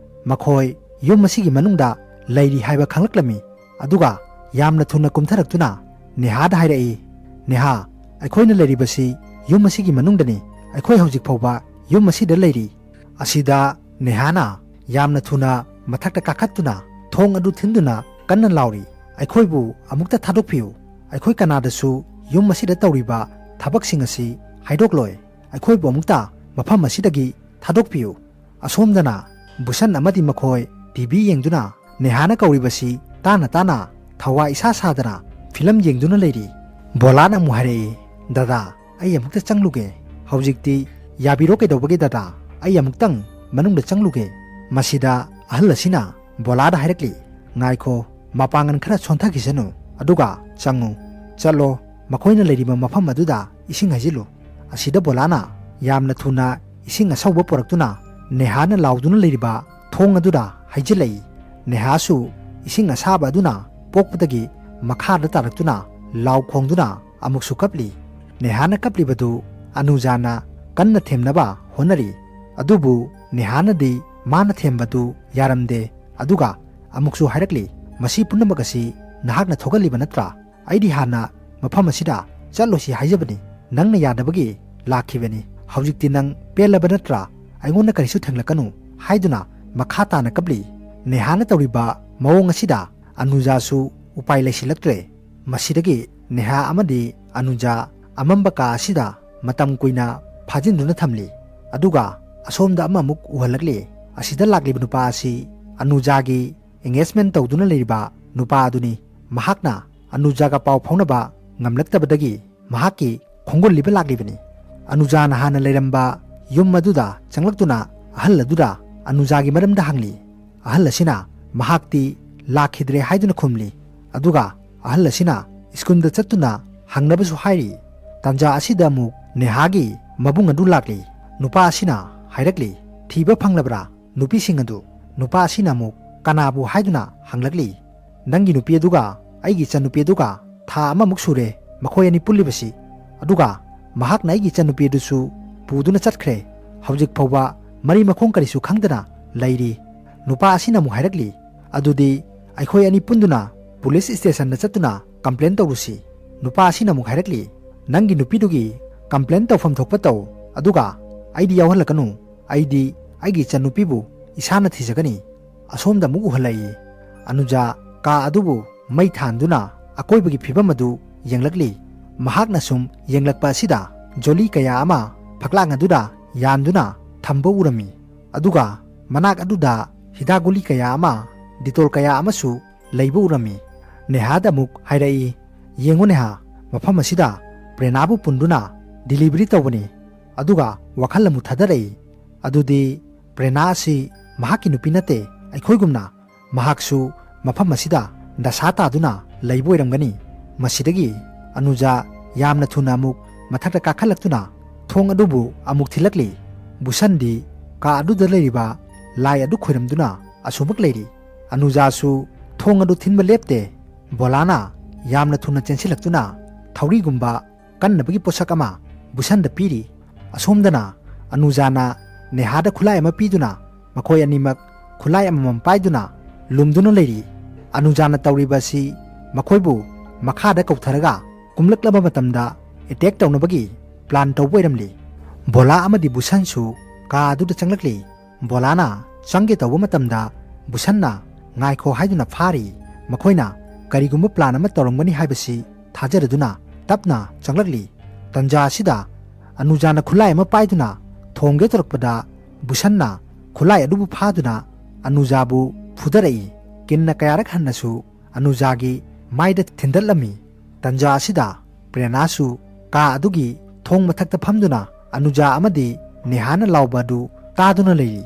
ꯃꯈꯣꯏ ꯌꯨꯝ ꯑꯁꯤꯒꯤ ꯃꯅꯨꯡꯗ ꯂꯩꯔꯤ ꯍꯥꯏꯕ ꯈꯪꯂꯛꯂꯝꯃꯤ꯫ ꯑꯗꯨꯒ ꯌꯥꯝꯅ ꯊꯨꯅ ꯀꯨꯝꯊꯔꯛꯇꯨꯅ ꯅꯦꯍꯥꯗ ꯍꯥꯏꯔꯛꯏ, "ꯅꯦꯍꯥ, ꯑꯩꯈꯣꯏꯅ ꯂꯩꯔꯤꯕꯁꯤ ꯌꯨꯝ ꯑꯁꯤꯒꯤ ꯃꯅꯨꯡꯗꯅꯤ꯫ ꯑꯩꯈꯣꯏ ꯍꯧꯖꯤꯛ ꯐꯥꯎꯕ ꯌꯨꯝ ꯑꯁꯤꯗ ꯂꯩꯔꯤ"꯫ ꯑꯁꯤꯗ ꯅꯦꯍꯥꯅ ꯌꯥꯝꯅ ꯊꯨꯅ ꯃꯊꯛꯇ ꯀꯥꯈꯠꯇꯨꯅ ꯊꯣꯡ ꯑꯗꯨ ꯊꯤꯟꯗꯨꯅ ꯀꯟꯅ ꯂꯥꯎꯔꯤ, ꯑꯩꯈꯣꯏꯕꯨ ꯑꯃꯨꯛꯇ ꯊꯥꯗꯣꯛꯄꯤꯌꯨ꯫ ꯑꯩꯈꯣꯏ ꯀꯅꯥꯗꯁꯨ ꯌꯨꯝ ꯑꯁꯤꯗ ꯇꯧꯔꯤꯕ ꯊꯕꯛꯁꯤꯡ ꯑꯁꯤ ꯍꯥꯏꯗꯣꯛꯂꯣꯏ꯫ ꯑꯩꯈꯣꯏꯕꯨ ꯑꯃꯨꯛꯇ ꯃꯐꯝ ꯑꯁꯤꯗꯒꯤ ꯊꯥꯗꯣꯛꯄꯤꯌꯨ꯫ ꯑꯁꯣꯝꯗꯅ ꯕꯨꯁꯟ ꯑꯃꯗꯤ ꯃꯈꯣꯏ ꯇꯤ ꯚꯤ ꯌꯦꯡꯗꯨꯅ ꯅꯦꯍꯥꯅ ꯀꯧꯔꯤꯕꯁꯤ ꯇꯥꯅ ꯇꯥꯅ ꯊꯋꯥꯏ ꯏꯁꯥ ꯁꯥꯗꯅ ꯐꯤꯂꯝ ꯌꯦꯡꯗꯨꯅ ꯂꯩꯔꯤ꯫ ꯕꯣꯂꯥꯅ ꯑꯃꯨꯛ ꯍꯥꯏꯔꯛꯏ, "ꯗꯗꯥ, ꯑꯩ ꯑꯃꯨꯛꯇ ꯆꯪꯂꯨꯒꯦ꯫" "ꯍꯧꯖꯤꯛꯇꯤ ꯌꯥꯕꯤꯔꯣ, ꯀꯩꯗꯧꯕꯒꯦ ꯗꯗꯥ? ꯑꯩ ꯑꯃꯨꯛꯇꯪ ꯃꯅꯨꯡꯗ ꯆꯪꯂꯨꯒꯦ꯫" ꯃꯁꯤꯗ ꯑꯍꯜ ꯑꯁꯤꯅ ꯕꯣꯂꯥꯗ ꯍꯥꯏꯔꯛꯂꯤ, "ꯉꯥꯏꯈꯣ, ꯃꯄꯥꯡꯒꯜ ꯈꯔ ꯁꯣꯟꯊꯈꯤꯁꯅꯨ, ꯑꯗꯨꯒ ꯆꯪꯉꯨ꯫ ꯆꯠꯂꯣ, ꯃꯈꯣꯏꯅ ꯂꯩꯔꯤꯕ ꯃꯐꯝ ꯑꯗꯨꯗ ꯏꯁꯤꯡ ꯍꯩꯖꯤꯜꯂꯨ꯫" ꯑꯁꯤꯗ ꯕꯣꯂꯥꯅ ꯌꯥꯝꯅ ꯊꯨꯅ ꯏꯁꯤꯡ ꯑꯁꯧꯕ ꯄꯨꯔꯛꯇꯨꯅ ꯅꯦꯍꯥꯅ ꯂꯥꯎꯗꯨꯅ ꯂꯩꯔꯤꯕ ꯊꯣꯡ ꯑꯗꯨꯗ ꯍꯩꯖꯤꯜꯂꯛꯏ꯫ ꯅꯦꯍꯥꯁꯨ ꯏꯁꯤꯡ ꯑꯁꯥꯕ ꯑꯗꯨꯅ ꯄꯣꯛꯄꯗꯒꯤ ꯃꯈꯥꯗ ꯇꯥꯔꯛꯇꯨꯅ ꯂꯥꯎ ꯈꯣꯡꯗꯨꯅ ꯑꯃꯨꯛꯁꯨ ꯀꯞꯂꯤ꯫ ꯅꯦꯍꯥꯅ ꯀꯞꯂꯤꯕꯗꯨ ꯑꯅꯨꯖꯥꯅ ꯀꯟꯅ ꯊꯦꯝꯅꯕ ꯍꯣꯠꯅꯔꯤ꯫ ꯑꯗꯨꯕꯨ ꯅꯦꯍꯥꯅꯗꯤ ꯃꯥꯅ ꯊꯦꯝꯕꯗꯨ ꯌꯥꯔꯝꯗꯦ꯫ ꯑꯗꯨꯒ ꯑꯃꯨꯛꯁꯨ ꯍꯥꯏꯔꯛꯂꯤ, "ꯃꯁꯤ ꯄꯨꯝꯅꯃꯛ ꯑꯁꯤ ꯅꯍꯥꯛꯅ ꯊꯣꯛꯍꯜꯂꯤꯕ ꯅꯠꯇ꯭ꯔꯥ? ꯑꯩꯗꯤ ꯍꯥꯟꯅ ꯃꯐꯝ ꯑꯁꯤꯗ ꯆꯠꯂꯣꯏꯁꯤ ꯍꯥꯏꯖꯕꯅꯤ꯫ ꯅꯪꯅ ꯌꯥꯗꯕꯒꯤ ꯂꯥꯛꯈꯤꯕꯅꯤ꯫ ꯍꯧꯖꯤꯛꯇꯤ ꯅꯪ ꯄꯦꯜꯂꯕ ꯅꯠꯇ꯭ꯔꯥ? ꯑꯩꯉꯣꯟꯗ ꯀꯔꯤꯁꯨ ꯊꯦꯡꯂꯛꯀꯅꯨ" ꯍꯥꯏꯗꯨꯅ ꯃꯈꯥ ꯇꯥꯅ ꯀꯞꯂꯤ꯫ ꯅꯦꯍꯥꯅ ꯇꯧꯔꯤꯕ ꯃꯑꯣꯡ ꯑꯁꯤꯗ ꯑꯅꯨꯖꯥꯁꯨ ꯎꯄꯥꯏ ꯂꯩꯁꯤꯜꯂꯛꯇ꯭ꯔꯦ꯫ ꯃꯁꯤꯗꯒꯤ ꯅꯦꯍꯥ ꯑꯃꯗꯤ ꯑꯅꯨꯖꯥ ꯑꯃꯝꯕ ꯀꯥ ꯑꯁꯤꯗ ꯃꯇꯝ ꯀꯨꯏꯅ ꯐꯥꯖꯤꯟꯗꯨꯅ ꯊꯝꯂꯤ꯫ ꯑꯗꯨꯒ ꯑꯁꯣꯝꯗ ꯑꯃꯃꯨꯛ ꯎꯍꯜꯂꯛꯂꯤ꯫ ꯑꯁꯤꯗ ꯂꯥꯛꯂꯤꯕ ꯅꯨꯄꯥ ꯑꯁꯤ ꯑꯅꯨꯖꯥꯒꯤ engagement ꯇꯧꯗꯨꯅ ꯂꯩꯔꯤꯕ ꯅꯨꯄꯥ ꯑꯗꯨꯅꯤ꯫ ꯃꯍꯥꯛꯅ ꯑꯅꯨꯖꯥꯒ ꯄꯥꯎ ꯐꯥꯎꯅꯕ ꯉꯝꯂꯛꯇꯕꯗꯒꯤ ꯃꯍꯥꯛꯀꯤ ꯈꯣꯡꯒꯨꯜ ꯂꯤꯕ ꯂꯥꯛꯂꯤꯕꯅꯤ꯫ ꯑꯅꯨꯖꯥꯅ ꯍꯥꯟꯅ ꯂꯩꯔꯝꯕ ꯌꯨꯝ ꯑꯗꯨꯗ ꯆꯪꯂꯛꯇꯨꯅ ꯑꯍꯜ ꯑꯗꯨꯗ ꯑꯅꯨꯖꯥꯒꯤ ꯃꯔꯝꯗ ꯍꯪꯂꯤ꯫ ꯑꯍꯜ ꯑꯁꯤꯅ ꯃꯍꯥꯛꯇꯤ ꯂꯥꯛꯈꯤꯗ꯭ꯔꯦ ꯍꯥꯏꯗꯨꯅ ꯈꯨꯝꯂꯤ꯫ ꯑꯗꯨꯒ ꯑꯍꯜ ꯑꯁꯤꯅ ꯁ꯭ꯀꯨꯜꯗ ꯆꯠꯇꯨꯅ ꯍꯪꯅꯕꯁꯨ ꯍꯥꯏꯔꯤ꯫ ꯇꯥꯟꯖꯥ ꯑꯁꯤꯗ ꯑꯃꯨꯛ ꯅꯦꯍꯥꯒꯤ ꯃꯕꯨꯡ ꯑꯗꯨ ꯂꯥꯛꯂꯤ꯫ ꯅꯨꯄꯥ ꯑꯁꯤꯅ ꯍꯥꯏꯔꯛꯂꯤ, "ꯊꯤꯕ ꯐꯪꯂꯕ꯭ꯔꯥ ꯅꯨꯄꯤꯁꯤꯡ ꯑꯗꯨ?" ꯅꯨꯄꯥ ꯑꯁꯤꯅ ꯑꯃꯨꯛ ꯀꯅꯥꯕꯨ ꯍꯥꯏꯗꯨꯅ ꯍꯪꯂꯛꯂꯤ꯫ "ꯅꯪꯒꯤ ꯅꯨꯄꯤ ꯑꯗꯨꯒ ꯑꯩꯒꯤ ꯏꯆꯟꯅꯨꯄꯤ ꯑꯗꯨꯒ ꯊꯥ ꯑꯃꯃꯨꯛ ꯁꯨꯔꯦ ꯃꯈꯣꯏ ꯑꯅꯤ ꯄꯨꯜꯂꯤꯕꯁꯤ꯫ ꯑꯗꯨꯒ ꯃꯍꯥꯛꯅ ꯑꯩꯒꯤ ꯏꯆꯟꯅꯨꯄꯤ ꯑꯗꯨꯁꯨ ꯄꯨꯗꯨꯅ ꯆꯠꯈ꯭ꯔꯦ꯫ ꯍꯧꯖꯤꯛ ꯐꯥꯎꯕ ꯃꯔꯤ ꯃꯈꯣꯡ ꯀꯔꯤꯁꯨ ꯈꯪꯗꯅ ꯂꯩꯔꯤ꯫" ꯅꯨꯄꯥ ꯑꯁꯤꯅ ꯑꯃꯨꯛ ꯍꯥꯏꯔꯛꯂꯤ, "ꯑꯗꯨꯗꯤ ꯑꯩꯈꯣꯏ ꯑꯅꯤ ꯄꯨꯟꯗꯨꯅ ꯄꯨꯂꯤꯁ ꯁ꯭ꯇꯦꯁꯟꯗ ꯆꯠꯇꯨꯅ complain ꯇꯧꯔꯨꯁꯤ꯫" ꯅꯨꯄꯥ ꯑꯁꯤꯅ ꯑꯃꯨꯛ ꯍꯥꯏꯔꯛꯂꯤ, "ꯅꯪꯒꯤ ꯅꯨꯄꯤꯗꯨꯒꯤ complain ꯇꯧꯐꯝ ꯊꯣꯛꯄ ꯇꯧ, ꯑꯗꯨꯒ ꯑꯩꯗꯤ ꯌꯥꯎꯍꯜꯂꯛꯀꯅꯨ꯫ ꯑꯩꯗꯤ ꯑꯩꯒꯤ ꯏꯆꯟꯅꯨꯄꯤꯕꯨ ꯏꯁꯥꯅ ꯊꯤꯖꯒꯅꯤ꯫" ꯑꯁꯣꯝꯗ ꯑꯃꯨꯛ ꯎꯍꯜꯂꯛꯏ꯫ ꯑꯅꯨꯖꯥ ꯀꯥ ꯑꯗꯨꯕꯨ ꯃꯩ ꯊꯥꯟꯗꯨꯅ ꯑꯀꯣꯏꯕꯒꯤ ꯐꯤꯕꯝ ꯑꯗꯨ ꯌꯦꯡꯂꯛꯂꯤ꯫ ꯃꯍꯥꯛꯅ ꯁꯨꯝ ꯌꯦꯡꯂꯛꯄ ꯑꯁꯤꯗ ꯖꯣꯂꯤ ꯀꯌꯥ ꯑꯃ ꯐꯛꯂꯥꯡ ꯑꯗꯨꯗ ꯌꯥꯟꯗꯨꯅ ꯊꯝꯕ ꯎꯔꯝꯃꯤ꯫ ꯑꯗꯨꯒ ꯃꯅꯥꯛ ꯑꯗꯨꯗ ꯍꯤꯗꯥꯛ ꯒꯨꯂꯤ ꯀꯌꯥ ꯑꯃ, ꯗꯤꯇꯣꯜ ꯀꯌꯥ ꯑꯃꯁꯨ ꯂꯩꯕ ꯎꯔꯝꯃꯤ꯫ ꯅꯦꯍꯥꯗ ꯑꯃꯨꯛ ꯍꯥꯏꯔꯛꯏ, "ꯌꯦꯡꯉꯨ ꯅꯦꯍꯥ, ꯃꯐꯝ ꯑꯁꯤꯗ ꯄ꯭ꯔꯦꯅꯥꯕꯨ ꯄꯨꯟꯗꯨꯅ ꯗꯤꯂꯤꯚꯔꯤ ꯇꯧꯕꯅꯤ꯫" ꯑꯗꯨꯒ ꯋꯥꯈꯜ ꯑꯃꯨꯛ ꯊꯥꯗꯔꯛꯏ, "ꯑꯗꯨꯗꯤ ꯄ꯭ꯔꯦꯅꯥ ꯑꯁꯤ ꯃꯍꯥꯛꯀꯤ ꯅꯨꯄꯤ ꯅꯠꯇꯦ, ꯑꯩꯈꯣꯏꯒꯨꯝꯅ꯫ ꯃꯍꯥꯛꯁꯨ ꯃꯐꯝ ꯑꯁꯤꯗ ꯗꯁꯥ ꯇꯥꯗꯨꯅ ꯂꯩꯕ ꯑꯣꯏꯔꯝꯒꯅꯤ꯫" ꯃꯁꯤꯗꯒꯤ ꯑꯅꯨꯖꯥ ꯌꯥꯝꯅ ꯊꯨꯅ ꯑꯃꯨꯛ ꯃꯊꯛꯇ ꯀꯥꯈꯠꯂꯛꯇꯨꯅ ꯊꯣꯡ ꯑꯗꯨꯕꯨ ꯑꯃꯨꯛ ꯊꯤꯜꯂꯛꯂꯤ꯫ ꯕꯨꯁꯟꯗꯤ ꯀꯥ ꯑꯗꯨꯗ ꯂꯩꯔꯤꯕ ꯂꯥꯏ ꯑꯗꯨ ꯈꯣꯏꯔꯝꯗꯨꯅ ꯑꯁꯨꯃꯛ ꯂꯩꯔꯤ꯫ ꯑꯅꯨꯖꯥꯁꯨ ꯊꯣꯡ ꯑꯗꯨ ꯊꯤꯟꯕ ꯂꯦꯞꯇꯦ꯫ ꯕꯣꯂꯥꯅ ꯌꯥꯝꯅ ꯊꯨꯅ ꯆꯦꯟꯁꯤꯜꯂꯛꯇꯨꯅ ꯊꯧꯔꯤꯒꯨꯝꯕ ꯀꯟꯅꯕꯒꯤ ꯄꯣꯠꯁꯛ ꯑꯃ ꯕꯨꯁꯟꯗ ꯄꯤꯔꯤ꯫ ꯑꯁꯣꯝꯗꯅ ꯑꯅꯨꯖꯥꯅ ꯅꯦꯍꯥꯗ ꯈꯨꯠꯂꯥꯏ ꯑꯃ ꯄꯤꯗꯨꯅ ꯃꯈꯣꯏ ꯑꯅꯤꯃꯛ ꯈꯨꯠꯂꯥꯏ ꯑꯃꯃꯝ ꯄꯥꯏꯗꯨꯅ ꯂꯨꯝꯗꯨꯅ ꯂꯩꯔꯤ꯫ ꯑꯅꯨꯖꯥꯅ ꯇꯧꯔꯤꯕ ꯑꯁꯤ ꯃꯈꯣꯏꯕꯨ ꯃꯈꯥꯗ ꯀꯧꯊꯔꯒ ꯀꯨꯝꯂꯛꯂꯕ ꯃꯇꯝꯗ ꯑꯦꯇꯦꯛ ꯇꯧꯅꯕꯒꯤ ꯄ꯭ꯂꯥꯟ ꯇꯧꯕ ꯑꯣꯏꯔꯝꯂꯤ꯫ ꯕꯣꯂꯥ ꯑꯃꯗꯤ ꯕꯨꯁꯟꯁꯨ ꯀꯥ ꯑꯗꯨꯗ ꯆꯪꯂꯛꯂꯤ꯫ ꯕꯣꯂꯥꯅ ꯆꯪꯒꯦ ꯇꯧꯕ ꯃꯇꯝꯗ ꯕꯨꯁꯟꯅ "ꯉꯥꯏꯈꯣ" ꯍꯥꯏꯗꯨꯅ ꯐꯥꯔꯤ꯫ ꯃꯈꯣꯏꯅ ꯀꯔꯤꯒꯨꯝꯕ ꯄ꯭ꯂꯥꯟ ꯑꯃ ꯇꯧꯔꯝꯒꯅꯤ ꯍꯥꯏꯕꯁꯤ ꯊꯥꯖꯔꯗꯨꯅ ꯇꯞꯅ ꯆꯪꯂꯛꯂꯤ꯫ ꯇꯟꯖꯥ ꯑꯁꯤꯗ ꯑꯅꯨꯖꯥꯅ ꯈꯨꯠꯂꯥꯏ ꯑꯃ ꯄꯥꯏꯗꯨꯅ ꯊꯣꯡꯒꯦ ꯇꯧꯔꯛꯄꯗ ꯕꯨꯁꯟꯅ ꯈꯨꯠꯂꯥꯏ ꯑꯗꯨꯕꯨ ꯐꯥꯗꯨꯅ ꯑꯅꯨꯖꯥꯕꯨ ꯐꯨꯗꯔꯛꯏ꯫ ꯀꯤꯟꯅ ꯀꯌꯥꯔꯛ ꯍꯟꯅꯁꯨ ꯑꯅꯨꯖꯥꯒꯤ ꯃꯥꯏꯗ ꯊꯤꯟꯗꯠꯂꯝꯃꯤ꯫ ꯇꯟꯖꯥ ꯑꯁꯤꯗ ꯄ꯭ꯔꯦꯅꯥꯁꯨ ꯀꯥ ꯑꯗꯨꯒꯤ ꯊꯣꯡ ꯃꯊꯛꯇ ꯐꯝꯗꯨꯅ ꯑꯅꯨꯖꯥ ꯑꯃꯗꯤ ꯅꯦꯍꯥꯅ ꯂꯥꯎꯕ ꯑꯗꯨ ꯇꯥꯗꯨꯅ ꯂꯩꯔꯤ꯫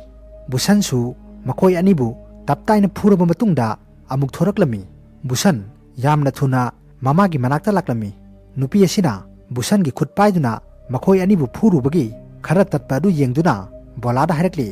ꯕꯨꯁꯟꯁꯨ ꯃꯈꯣꯏ ꯑꯅꯤꯕꯨ ꯇꯞꯇꯥꯏꯅ ꯐꯨꯔꯕ ꯃꯇꯨꯡꯗ ꯑꯃꯨꯛ ꯊꯣꯔꯛꯂꯝꯃꯤ꯫ ꯕꯨꯁꯟ ꯌꯥꯝꯅ ꯊꯨꯅ ꯃꯃꯥꯒꯤ ꯃꯅꯥꯛꯇ ꯂꯥꯛꯂꯝꯃꯤ꯫ ꯅꯨꯄꯤ ꯑꯁꯤꯅ ꯕꯨꯁꯟꯒꯤ ꯈꯨꯠ ꯄꯥꯏꯗꯨꯅ ꯃꯈꯣꯏ ꯑꯅꯤꯕꯨ ꯐꯨꯔꯨꯕꯒꯤ ꯈꯔ ꯇꯠꯄ ꯑꯗꯨ ꯌꯦꯡꯗꯨꯅ ꯕꯣꯂꯥꯗ ꯍꯥꯏꯔꯛꯂꯤ,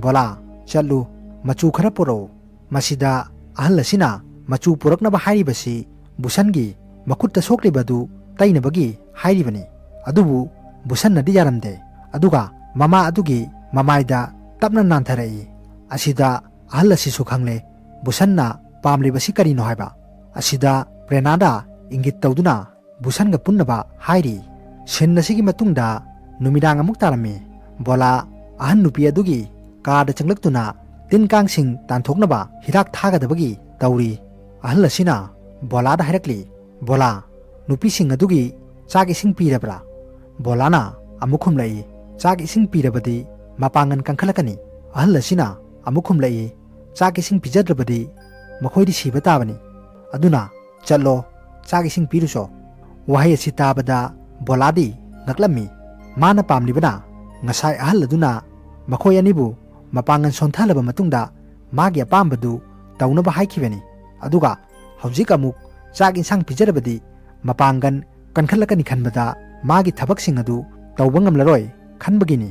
"ꯕꯣꯂꯥ, ꯆꯠꯂꯨ, ꯃꯆꯨ ꯈꯔ ꯄꯨꯔꯛꯎ꯫" ꯃꯁꯤꯗ ꯑꯍꯜ ꯑꯁꯤꯅ ꯃꯆꯨ ꯄꯨꯔꯛꯅꯕ ꯍꯥꯏꯔꯤꯕꯁꯤ ꯕꯨꯁꯟꯒꯤ ꯃꯈꯨꯠꯇ ꯁꯣꯛꯂꯤꯕ ꯑꯗꯨ ꯇꯩꯅꯕꯒꯤ ꯍꯥꯏꯔꯤꯕꯅꯤ꯫ ꯑꯗꯨꯕꯨ ꯕꯨꯁꯟꯅꯗꯤ ꯌꯥꯔꯝꯗꯦ꯫ ꯑꯗꯨꯒ ꯃꯃꯥ ꯑꯗꯨꯒꯤ ꯃꯃꯥꯏꯗ ꯇꯞꯅ ꯅꯥꯟꯊꯔꯛꯏ꯫ ꯑꯁꯤꯗ ꯑꯍꯜ ꯑꯁꯤꯁꯨ ꯈꯪꯂꯦ ꯕꯨꯁꯟꯅ ꯄꯥꯝꯂꯤꯕꯁꯤ ꯀꯔꯤꯅꯣ ꯍꯥꯏꯕ꯫ ꯑꯁꯤꯗ ꯄ꯭ꯔꯦꯅꯥꯗ ꯏꯪꯒꯤꯠ ꯇꯧꯗꯨꯅ ꯕꯨꯁꯟꯒ ꯄꯨꯟꯅꯕ ꯍꯥꯏꯔꯤ꯫ ꯁꯤꯟ ꯑꯁꯤꯒꯤ ꯃꯇꯨꯡꯗ ꯅꯨꯃꯤꯗꯥꯡ ꯑꯃꯨꯛ ꯇꯥꯔꯝꯃꯤ꯫ ꯕꯣꯂꯥ ꯑꯍꯟ ꯅꯨꯄꯤ ꯑꯗꯨꯒꯤ ꯀꯥꯗ ꯆꯪꯂꯛꯇꯨꯅ ꯇꯤꯟ ꯀꯥꯡꯁꯤꯡ ꯇꯥꯟꯊꯣꯛꯅꯕ ꯍꯤꯗꯥꯛ ꯊꯥꯒꯗꯕꯒꯤ ꯇꯧꯔꯤ꯫ ꯑꯍꯜ ꯑꯁꯤꯅ ꯕꯣꯂꯥꯗ ꯍꯥꯏꯔꯛꯂꯤ, "ꯕꯣꯂꯥ, ꯅꯨꯄꯤꯁꯤꯡ ꯑꯗꯨꯒꯤ ꯆꯥꯛ ꯏꯁꯤꯡ ꯄꯤꯔꯕ꯭ꯔꯥ?" ꯕꯣꯂꯥꯅ ꯑꯃꯨꯛ ꯈꯨꯝꯂꯛꯏ, "ꯆꯥꯛ ꯏꯁꯤꯡ ꯄꯤꯔꯕꯗꯤ ꯃꯄꯥꯡꯒꯜ ꯀꯟꯈꯠꯂꯛꯀꯅꯤ꯫" ꯑꯍꯜ ꯑꯁꯤꯅ ꯑꯃꯨꯛ ꯈꯨꯝꯂꯛꯏ, "ꯆꯥꯛ ꯏꯁꯤꯡ ꯄꯤꯖꯗ꯭ꯔꯕꯗꯤ ꯃꯈꯣꯏꯗꯤ ꯁꯤꯕ ꯇꯥꯕꯅꯤ꯫ ꯑꯗꯨꯅ ꯆꯠꯂꯣ, ꯆꯥꯛ ꯏꯁꯤꯡ ꯄꯤꯔꯨꯆꯣ꯫" ꯋꯥꯍꯩ ꯑꯁꯤ ꯇꯥꯕꯗ ꯕꯣꯂꯥꯗꯤ ꯉꯛꯂꯝꯃꯤ꯫ ꯃꯥꯅ ꯄꯥꯝꯂꯤꯕꯅ ꯉꯁꯥꯏ ꯑꯍꯜ ꯑꯗꯨꯅ ꯃꯈꯣꯏ ꯑꯅꯤꯕꯨ ꯃꯄꯥꯡꯒꯜ ꯁꯣꯟꯊꯍꯜꯂꯕ ꯃꯇꯨꯡꯗ ꯃꯥꯒꯤ ꯑꯄꯥꯝꯕꯗꯨ ꯇꯧꯅꯕ ꯍꯥꯏꯈꯤꯕꯅꯤ꯫ ꯑꯗꯨꯒ ꯍꯧꯖꯤꯛ ꯑꯃꯨꯛ ꯆꯥꯛ ꯏꯟꯁꯥꯡ ꯄꯤꯖꯔꯕꯗꯤ ꯃꯄꯥꯡꯒꯜ ꯀꯟꯈꯠꯂꯛꯀꯅꯤ ꯈꯟꯕꯗ ꯃꯥꯒꯤ ꯊꯕꯛꯁꯤꯡ ꯑꯗꯨ ꯇꯧꯕ ꯉꯝꯂꯔꯣꯏ ꯈꯟꯕꯒꯤꯅꯤ꯫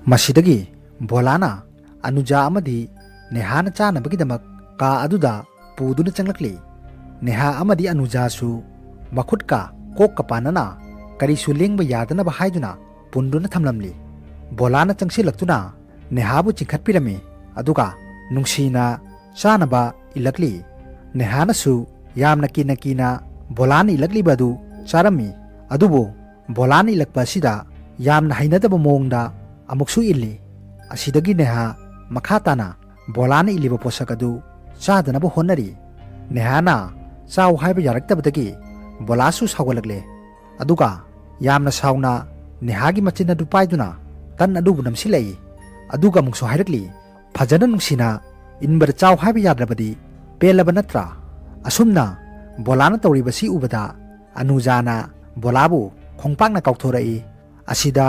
ꯃꯁꯤꯗꯒꯤ ꯕꯣꯂꯥꯅ ꯑꯅꯨꯖꯥ ꯑꯃꯗꯤ ꯅꯦꯍꯥꯅ ꯆꯥꯅꯕꯒꯤꯗꯃꯛ ꯀꯥ ꯑꯗꯨꯗ ꯄꯨꯗꯨꯅ ꯆꯪꯂꯛꯂꯤ꯫ ꯅꯦꯍꯥ ꯑꯃꯗꯤ ꯑꯅꯨꯖꯥꯁꯨ ꯃꯈꯨꯠꯀ ꯀꯣꯛꯀ ꯄꯥꯟꯅꯅ ꯀꯔꯤꯁꯨ ꯂꯦꯡꯕ ꯌꯥꯗꯅꯕ ꯍꯥꯏꯗꯨꯅ ꯄꯨꯟꯗꯨꯅ ꯊꯝꯂꯝꯂꯤ꯫ ꯕꯣꯂꯥꯅ ꯆꯪꯁꯤꯜꯂꯛꯇꯨꯅ ꯅꯦꯍꯥꯕꯨ ꯆꯤꯡꯈꯠꯄꯤꯔꯝꯃꯤ, ꯑꯗꯨꯒ ꯅꯨꯡꯁꯤꯅ ꯆꯥꯅꯕ ꯏꯜꯂꯛꯂꯤ꯫ ꯅꯦꯍꯥꯅꯁꯨ ꯌꯥꯝꯅ ꯀꯤꯅ ꯀꯤꯅ ꯕꯣꯂꯥꯅ ꯏꯜꯂꯛꯂꯤꯕ ꯑꯗꯨ ꯆꯥꯔꯝꯃꯤ꯫ ꯑꯗꯨꯕꯨ ꯕꯣꯂꯥꯅ ꯏꯜꯂꯛꯄ ꯑꯁꯤꯗ ꯌꯥꯝꯅ ꯍꯩꯅꯗꯕ ꯃꯑꯣꯡꯗ ꯑꯃꯨꯛꯁꯨ ꯏꯜꯂꯤ꯫ ꯑꯁꯤꯗꯒꯤ ꯅꯦꯍꯥ ꯃꯈꯥ ꯇꯥꯅ ꯕꯣꯂꯥꯅ ꯏꯜꯂꯤꯕ ꯄꯣꯠꯁꯛ ꯑꯗꯨ ꯆꯥꯗꯅꯕ ꯍꯣꯠꯅꯔꯤ꯫ ꯅꯦꯍꯥꯅ ꯆꯥꯎ ꯍꯥꯏꯕ ꯌꯥꯔꯛꯇꯕꯗꯒꯤ ꯕꯣꯂꯥꯁꯨ ꯁꯥꯎꯒꯠꯂꯛꯂꯦ꯫ ꯑꯗꯨꯒ ꯌꯥꯝꯅ ꯁꯥꯎꯅ ꯅꯦꯍꯥꯒꯤ ꯃꯆꯤꯟ ꯑꯗꯨ ꯄꯥꯏꯗꯨꯅ ꯇꯟ ꯑꯗꯨꯕꯨ ꯅꯝꯁꯤꯜꯂꯛꯏ꯫ ꯑꯗꯨꯒ ꯑꯃꯨꯛꯁꯨ ꯍꯥꯏꯔꯛꯂꯤ, "ꯐꯖꯅ ꯅꯨꯡꯁꯤꯅ ꯏꯟꯕꯗ ꯆꯥꯎ ꯍꯥꯏꯕ ꯌꯥꯗ꯭ꯔꯕꯗꯤ ꯄꯦꯜꯂꯕ ꯅꯠꯇ꯭ꯔꯥ?" ꯑꯁꯨꯝꯅ ꯕꯣꯂꯥꯅ ꯇꯧꯔꯤꯕꯁꯤ ꯎꯕꯗ ꯑꯅꯨꯖꯥꯅ ꯕꯣꯂꯥꯕꯨ ꯈꯣꯡꯄꯥꯛꯅ ꯀꯥꯎꯊꯣꯔꯛꯏ꯫ ꯑꯁꯤꯗ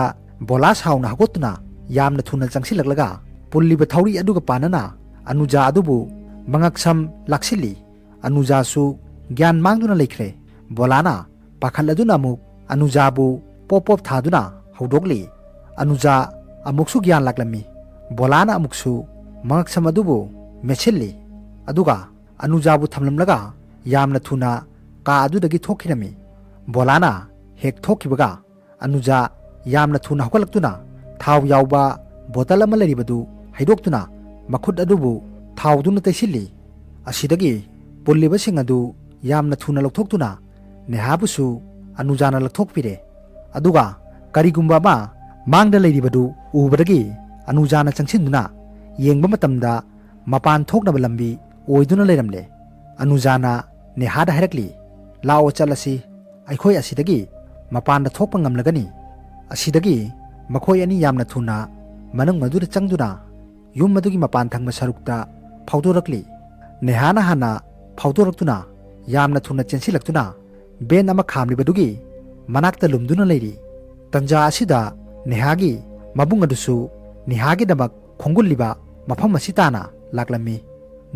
ꯕꯣꯂꯥ ꯁꯥꯎꯅ ꯍꯧꯒꯠꯇꯨꯅ ꯌꯥꯝꯅ ꯊꯨꯅ ꯆꯪꯁꯤꯜꯂꯛꯂꯒ ꯄꯨꯜꯂꯤꯕ ꯊꯧꯔꯤ ꯑꯗꯨꯒ ꯄꯥꯟꯅꯅ ꯑꯅꯨꯖꯥ ꯑꯗꯨꯕꯨ ꯃꯉꯛꯁꯝ ꯂꯥꯛꯁꯤꯜꯂꯤ꯫ ꯑꯅꯨꯖꯥꯁꯨ ꯒ꯭ꯌꯥꯟ ꯃꯥꯡꯗꯨꯅ ꯂꯩꯈ꯭ꯔꯦ꯫ ꯕꯣꯂꯥꯅ ꯄꯥꯈꯠꯂꯗꯨꯅ ꯑꯃꯨꯛ ꯑꯅꯨꯖꯥꯕꯨ ꯄꯣꯞ ꯄꯣꯞ ꯊꯥꯗꯨꯅ ꯍꯧꯗꯣꯛꯂꯤ꯫ ꯑꯅꯨꯖꯥ ꯑꯃꯨꯛꯁꯨ ꯒ꯭ꯌꯥꯟ ꯂꯥꯛꯂꯝꯃꯤ꯫ ꯕꯣꯂꯥꯅ ꯑꯃꯨꯛꯁꯨ ꯃꯉꯛꯁꯝ ꯑꯗꯨꯕꯨ ꯃꯦꯠꯁꯤꯜꯂꯤ꯫ ꯑꯗꯨꯒ ꯑꯅꯨꯖꯥꯕꯨ ꯊꯝꯂꯝꯂꯒ ꯌꯥꯝꯅ ꯊꯨꯅ ꯀꯥ ꯑꯗꯨꯗꯒꯤ ꯊꯣꯛꯈꯤꯔꯝꯃꯤ꯫ ꯕꯣꯂꯥꯅ ꯍꯦꯛ ꯊꯣꯛꯈꯤꯕꯒ ꯑꯅꯨꯖꯥ ꯌꯥꯝꯅ ꯊꯨꯅ ꯍꯧꯒꯠꯂꯛꯇꯨꯅ ꯊꯥꯎ ꯌꯥꯎꯕ ꯕꯣꯇꯜ ꯑꯃ ꯂꯩꯔꯤꯕꯗꯨ ꯍꯩꯗꯣꯛꯇꯨꯅ ꯃꯈꯨꯠ ꯑꯗꯨꯕꯨ ꯊꯥꯎꯗꯨꯅ ꯇꯩꯁꯤꯜꯂꯤ꯫ ꯑꯁꯤꯗꯒꯤ ꯄꯨꯜꯂꯤꯕꯁꯤꯡ ꯑꯗꯨ ꯌꯥꯝꯅ ꯊꯨꯅ ꯂꯧꯊꯣꯛꯇꯨꯅ ꯅꯦꯍꯥꯕꯨꯁꯨ ꯑꯅꯨꯖꯥꯅ ꯂꯧꯊꯣꯛꯄꯤꯔꯦ꯫ ꯑꯗꯨꯒ ꯀꯔꯤꯒꯨꯝꯕ ꯑꯃ ꯃꯥꯡꯗ ꯂꯩꯔꯤꯕꯗꯨ ꯎꯕꯗꯒꯤ ꯑꯅꯨꯖꯥꯅ ꯆꯪꯁꯤꯟꯗꯨꯅ ꯌꯦꯡꯕ ꯃꯇꯝꯗ ꯃꯄꯥꯟ ꯊꯣꯛꯅꯕ ꯂꯝꯕꯤ ꯑꯣꯏꯗꯨꯅ ꯂꯩꯔꯝꯂꯦ꯫ ꯑꯅꯨꯖꯥꯅ ꯅꯦꯍꯥꯗ ꯍꯥꯏꯔꯛꯂꯤ, "ꯂꯥꯛꯑꯣ, ꯆꯠꯂꯁꯤ꯫ ꯑꯩꯈꯣꯏ ꯑꯁꯤꯗꯒꯤ ꯃꯄꯥꯟꯗ ꯊꯣꯛꯄ ꯉꯝꯂꯒꯅꯤ꯫" ꯑꯁꯤꯗꯒꯤ ꯃꯈꯣꯏ ꯑꯅꯤ ꯌꯥꯝꯅ ꯊꯨꯅ ꯃꯅꯨꯡ ꯑꯗꯨꯗ ꯆꯪꯗꯨꯅ ꯌꯨꯝ ꯑꯗꯨꯒꯤ ꯃꯄꯥꯟ ꯊꯪꯕ ꯁꯔꯨꯛꯇ ꯐꯥꯎꯗꯣꯔꯛꯂꯤ꯫ ꯅꯦꯍꯥꯅ ꯍꯥꯟꯅ ꯐꯥꯎꯗꯣꯔꯛꯇꯨꯅ ꯌꯥꯝꯅ ꯊꯨꯅ ꯆꯦꯟꯁꯤꯜꯂꯛꯇꯨꯅ ꯚꯦꯟ ꯑꯃ ꯈꯥꯝꯂꯤꯕꯗꯨꯒꯤ ꯃꯅꯥꯛꯇ ꯂꯨꯝꯗꯨꯅ ꯂꯩꯔꯤ꯫ ꯇꯟꯖꯥ ꯑꯁꯤꯗ ꯅꯦꯍꯥꯒꯤ ꯃꯕꯨꯡ ꯑꯗꯨꯁꯨ ꯅꯦꯍꯥꯒꯤꯗꯃꯛ ꯈꯣꯡꯒꯨꯜꯂꯤꯕ ꯃꯐꯝ ꯑꯁꯤ ꯇꯥꯅ ꯂꯥꯛꯂꯝꯃꯤ꯫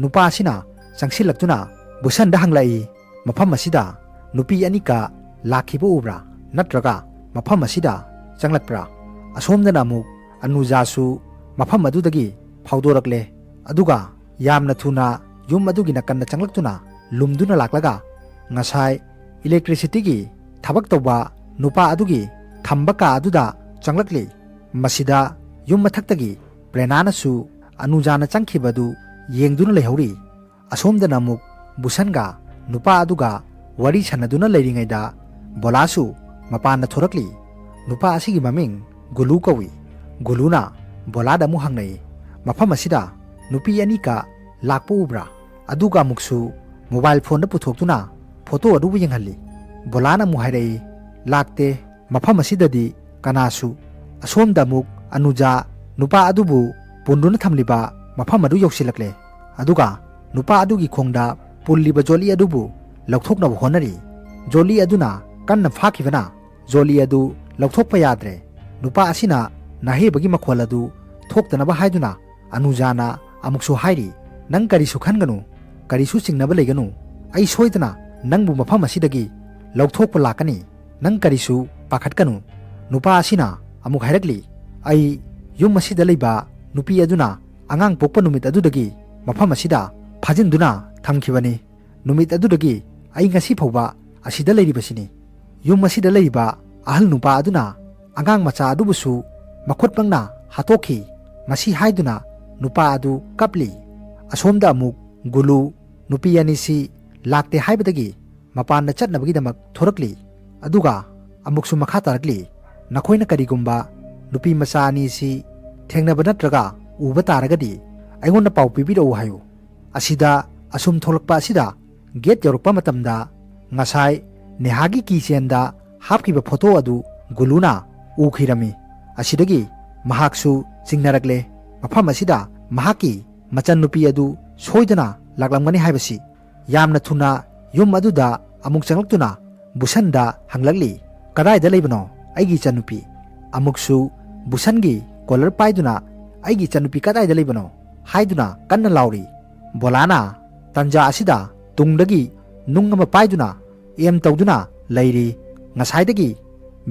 ꯅꯨꯄꯥ ꯑꯁꯤꯅ ꯆꯪꯁꯤꯜꯂꯛꯇꯨꯅ ꯕꯨꯁꯟꯗ ꯍꯪꯂꯛꯏ, "ꯃꯐꯝ ꯑꯁꯤꯗ ꯅꯨꯄꯤ ꯑꯅꯤꯀ ꯂꯥꯛꯈꯤꯕ ꯎꯕ꯭ꯔꯥ? ꯅꯠꯇ꯭ꯔꯒ ꯃꯐꯝ ꯑꯁꯤꯗ ꯆꯪꯂꯛꯄ꯭ꯔꯥ?" ꯑꯁꯣꯝꯗꯅ ꯑꯃꯨꯛ ꯑꯅꯨꯖꯥꯁꯨ ꯃꯐꯝ ꯑꯗꯨꯗꯒꯤ ꯐꯥꯎꯗꯣꯔꯛꯂꯦ꯫ ꯑꯗꯨꯒ ꯌꯥꯝꯅ ꯊꯨꯅ ꯌꯨꯝ ꯑꯗꯨꯒꯤ ꯅꯥꯀꯟꯗ ꯆꯪꯂꯛꯇꯨꯅ ꯂꯨꯝꯗꯨꯅ ꯂꯥꯛꯂꯒ ꯉꯁꯥꯏ ꯏꯂꯦꯛꯇ꯭ꯔꯤꯁꯤꯇꯤꯒꯤ ꯊꯕꯛ ꯇꯧꯕ ꯅꯨꯄꯥ ꯑꯗꯨꯒꯤ ꯊꯝꯕ ꯀꯥ ꯑꯗꯨꯗ ꯆꯪꯂꯛꯂꯤ꯫ ꯃꯁꯤꯗ ꯌꯨꯝ ꯃꯊꯛꯇꯒꯤ ꯄ꯭ꯔꯦꯅꯥꯅꯁꯨ ꯑꯅꯨꯖꯥꯅ ꯆꯪꯈꯤꯕ ꯑꯗꯨ ꯌꯦꯡꯗꯨꯅ ꯂꯩꯍꯧꯔꯤ꯫ ꯑꯁꯣꯝꯗꯅ ꯑꯃꯨꯛ ꯕꯨꯁꯟꯒ ꯅꯨꯄꯥ ꯑꯗꯨꯒ ꯋꯥꯔꯤ ꯁꯥꯟꯅꯗꯨꯅ ꯂꯩꯔꯤꯉꯩꯗ ꯕꯣꯂꯥꯁꯨ ꯃꯄꯥꯟꯗ ꯊꯣꯔꯛꯂꯤ꯫ ꯅꯨꯄꯥ ꯑꯁꯤꯒꯤ ꯃꯃꯤꯡ ꯒꯨꯂꯨ ꯀꯧꯏ꯫ ꯒꯨꯂꯨꯅ ꯕꯣꯂꯥꯗ ꯑꯃꯨꯛ ꯍꯪꯂꯛꯏ, "ꯃꯐꯝ ꯑꯁꯤꯗ ꯅꯨꯄꯤ ꯑꯅꯤꯀ ꯂꯥꯛꯄ ꯎꯕ꯭ꯔꯥ?" ꯑꯗꯨꯒ ꯑꯃꯨꯛꯁꯨ ꯃꯣꯕꯥꯏꯜ ꯐꯣꯟꯗ ꯄꯨꯊꯣꯛꯇꯨꯅ ꯐꯣꯇꯣ ꯑꯗꯨꯕꯨ ꯌꯦꯡꯍꯜꯂꯤ꯫ ꯕꯣꯂꯥꯅ ꯑꯃꯨꯛ ꯍꯥꯏꯔꯛꯏ, "ꯂꯥꯛꯇꯦ, ꯃꯐꯝ ꯑꯁꯤꯗꯗꯤ ꯀꯅꯥꯁꯨ꯫" ꯑꯁꯣꯝꯗ ꯑꯃꯨꯛ ꯑꯅꯨꯖꯥ ꯅꯨꯄꯥ ꯑꯗꯨꯕꯨ ꯄꯨꯟꯗꯨꯅ ꯊꯝꯂꯤꯕ ꯃꯐꯝ ꯑꯗꯨ ꯌꯧꯁꯤꯜꯂꯛꯂꯦ꯫ ꯑꯗꯨꯒ ꯅꯨꯄꯥ ꯑꯗꯨꯒꯤ ꯈꯣꯡꯗ ꯄꯨꯜꯂꯤꯕ ꯖꯣꯂꯤ ꯑꯗꯨꯕꯨ ꯂꯧꯊꯣꯛꯅꯕ ꯍꯣꯠꯅꯔꯤ꯫ ꯖꯣꯂꯤ ꯑꯗꯨꯅ ꯀꯟꯅ ꯐꯥꯈꯤꯕꯅ ꯖꯣꯂꯤ ꯑꯗꯨ ꯂꯧꯊꯣꯛꯄ ꯌꯥꯗ꯭ꯔꯦ꯫ ꯅꯨꯄꯥ ꯑꯁꯤꯅ ꯅꯥꯍꯦꯕꯒꯤ ꯃꯈꯣꯜ ꯑꯗꯨ ꯊꯣꯛꯇꯅꯕ ꯍꯥꯏꯗꯨꯅ ꯑꯅꯨꯖꯥꯅ ꯑꯃꯨꯛꯁꯨ ꯍꯥꯏꯔꯤ, "ꯅꯪ ꯀꯔꯤꯁꯨ ꯈꯟꯒꯅꯨ, ꯀꯔꯤꯁꯨ ꯆꯤꯡꯅꯕ ꯂꯩꯒꯅꯨ꯫ ꯑꯩ ꯁꯣꯏꯗꯅ ꯅꯪꯕꯨ ꯃꯐꯝ ꯑꯁꯤꯗꯒꯤ ꯂꯧꯊꯣꯛꯄ ꯂꯥꯛꯀꯅꯤ꯫ ꯅꯪ ꯀꯔꯤꯁꯨ ꯄꯥꯈꯠꯀꯅꯨ꯫" ꯅꯨꯄꯥ ꯑꯁꯤꯅ ꯑꯃꯨꯛ ꯍꯥꯏꯔꯛꯂꯤ, "ꯑꯩ ꯌꯨꯝ ꯑꯁꯤꯗ ꯂꯩꯕ ꯅꯨꯄꯤ ꯑꯗꯨꯅ ꯑꯉꯥꯡ ꯄꯣꯛꯄ ꯅꯨꯃꯤꯠ ꯑꯗꯨꯗꯒꯤ ꯃꯐꯝ ꯑꯁꯤꯗ ꯐꯥꯖꯤꯟꯗꯨꯅ ꯊꯝꯈꯤꯕꯅꯤ꯫ ꯅꯨꯃꯤꯠ ꯑꯗꯨꯗꯒꯤ ꯑꯩ ꯉꯁꯤ ꯐꯥꯎꯕ ꯑꯁꯤꯗ ꯂꯩꯔꯤꯕꯁꯤꯅꯤ꯫ ꯌꯨꯝ ꯑꯁꯤꯗ ꯂꯩꯔꯤꯕ ꯑꯍꯜ ꯅꯨꯄꯥ ꯑꯗꯨꯅ ꯑꯉꯥꯡ ꯃꯆꯥ ꯑꯗꯨꯕꯨꯁꯨ ꯃꯈꯨꯠꯃꯛꯅ ꯍꯥꯠꯇꯣꯛꯈꯤ꯫ ꯃꯁꯤ ꯍꯥꯏꯗꯨꯅ ꯅꯨꯄꯥ ꯑꯗꯨ ꯀꯞꯂꯤ꯫ ꯑꯁꯣꯝꯗ ꯑꯃꯨꯛ ꯒꯨꯂꯨ ꯅꯨꯄꯤ ꯑꯅꯤꯁꯤ ꯂꯥꯛꯇꯦ ꯍꯥꯏꯕꯗꯒꯤ ꯃꯄꯥꯟꯗ ꯆꯠꯅꯕꯒꯤꯗꯃꯛ ꯊꯣꯔꯛꯂꯤ꯫ ꯑꯗꯨꯒ ꯑꯃꯨꯛꯁꯨ ꯃꯈꯥ ꯇꯥꯔꯛꯂꯤ, "ꯅꯈꯣꯏꯅ ꯀꯔꯤꯒꯨꯝꯕ ꯅꯨꯄꯤ ꯃꯆꯥ ꯑꯅꯤꯁꯤ ꯊꯦꯡꯅꯕ ꯅꯠꯇ꯭ꯔꯒ ꯎꯕ ꯇꯥꯔꯒꯗꯤ ꯑꯩꯉꯣꯟꯗ ꯄꯥꯎ ꯄꯤꯕꯤꯔꯛꯎ ꯍꯥꯏꯌꯨ꯫ ꯑꯁꯤꯗ ꯑꯁꯨꯝ ꯊꯣꯛꯂꯛꯄ ꯑꯁꯤꯗ ꯒꯦꯠ ꯌꯧꯔꯛꯄ ꯃꯇꯝꯗ ꯉꯁꯥꯏ ꯅꯦꯍꯥꯒꯤ ꯀꯤ ꯆꯦꯟꯗ ꯍꯥꯞꯈꯤꯕ ꯐꯣꯇꯣ ꯑꯗꯨ ꯒꯨꯂꯨꯅ ꯎꯈꯤꯔꯝꯃꯤ꯫ ꯑꯁꯤꯗꯒꯤ ꯃꯍꯥꯛꯁꯨ ꯆꯤꯡꯅꯔꯛꯂꯦ꯫ ꯃꯐꯝ ꯑꯁꯤꯗ ꯃꯍꯥꯛꯀꯤ ꯃꯆꯟꯅꯨꯄꯤ ꯑꯗꯨ ꯁꯣꯏꯗꯅ ꯂꯥꯛꯂꯝꯒꯅꯤ ꯍꯥꯏꯕꯁꯤ꯫ ꯌꯥꯝꯅ ꯊꯨꯅ ꯌꯨꯝ ꯑꯗꯨꯗ ꯑꯃꯨꯛ ꯆꯪꯂꯛꯇꯨꯅ ꯕꯨꯁꯟꯗ ꯍꯪꯂꯛꯂꯤ, "ꯀꯗꯥꯏꯗ ꯂꯩꯕꯅꯣ ꯑꯩꯒꯤ ꯏꯆꯟꯅꯨꯄꯤ?" ꯑꯃꯨꯛꯁꯨ ꯕꯨꯁꯟꯒꯤ ꯀꯣꯂꯔ ꯄꯥꯏꯗꯨꯅ, "ꯑꯩꯒꯤ ꯏꯆꯟꯅꯨꯄꯤ ꯀꯗꯥꯏꯗ ꯂꯩꯕꯅꯣ?" ꯍꯥꯏꯗꯨꯅ ꯀꯟꯅ ꯂꯥꯎꯔꯤ꯫ ꯕꯣꯂꯥꯅ ꯇꯟꯖꯥ ꯑꯁꯤꯗ ꯇꯨꯡꯗꯒꯤ ꯅꯨꯡ ꯑꯃ ꯄꯥꯏꯗꯨꯅ ꯑꯦꯝ ꯇꯧꯗꯨꯅ ꯂꯩꯔꯤ꯫ ꯉꯁꯥꯏꯗꯒꯤ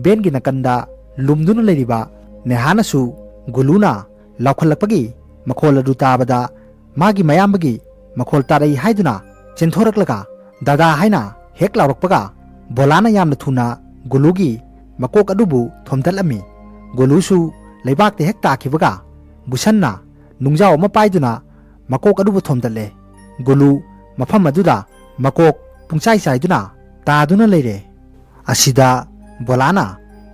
ꯚꯦꯟꯒꯤ ꯅꯥꯀꯟꯗ ꯂꯨꯝꯗꯨꯅ ꯂꯩꯔꯤꯕ ꯅꯦꯍꯥꯅꯁꯨ ꯒꯨꯂꯨꯅ ꯂꯥꯎꯈꯠꯂꯛꯄꯒꯤ ꯃꯈꯣꯜ ꯑꯗꯨ ꯇꯥꯕꯗ ꯃꯥꯒꯤ ꯃꯌꯥꯝꯕꯒꯤ ꯃꯈꯣꯜ ꯇꯥꯔꯛꯏ ꯍꯥꯏꯗꯨꯅ ꯆꯦꯟꯊꯣꯔꯛꯂꯒ "ꯗꯥꯗꯥ" ꯍꯥꯏꯅ ꯍꯦꯛ ꯂꯥꯎꯔꯛꯄꯒ ꯕꯣꯂꯥꯅ ꯌꯥꯝꯅ ꯊꯨꯅ ꯒꯨꯂꯨꯒꯤ ꯃꯀꯣꯛ ꯑꯗꯨꯕꯨ ꯊꯣꯝꯇꯠꯂꯝꯃꯤ꯫ ꯒꯨꯂꯨꯁꯨ ꯂꯩꯕꯥꯛꯇ ꯍꯦꯛ ꯇꯥꯈꯤꯕꯒ ꯕꯨꯁꯟꯅ ꯅꯨꯡꯖꯥꯎ ꯑꯃ ꯄꯥꯏꯗꯨꯅ ꯃꯀꯣꯛ ꯑꯗꯨꯕꯨ ꯊꯣꯝꯇꯠꯂꯦ꯫ ꯒꯨꯂꯨ ꯃꯐꯝ ꯑꯗꯨꯗ ꯃꯀꯣꯛ ꯄꯨꯡꯆꯥꯏ ꯆꯥꯏꯗꯨꯅ ꯇꯥꯗꯨꯅ ꯂꯩꯔꯦ꯫ ꯑꯁꯤꯗ ꯕꯣꯂꯥꯅ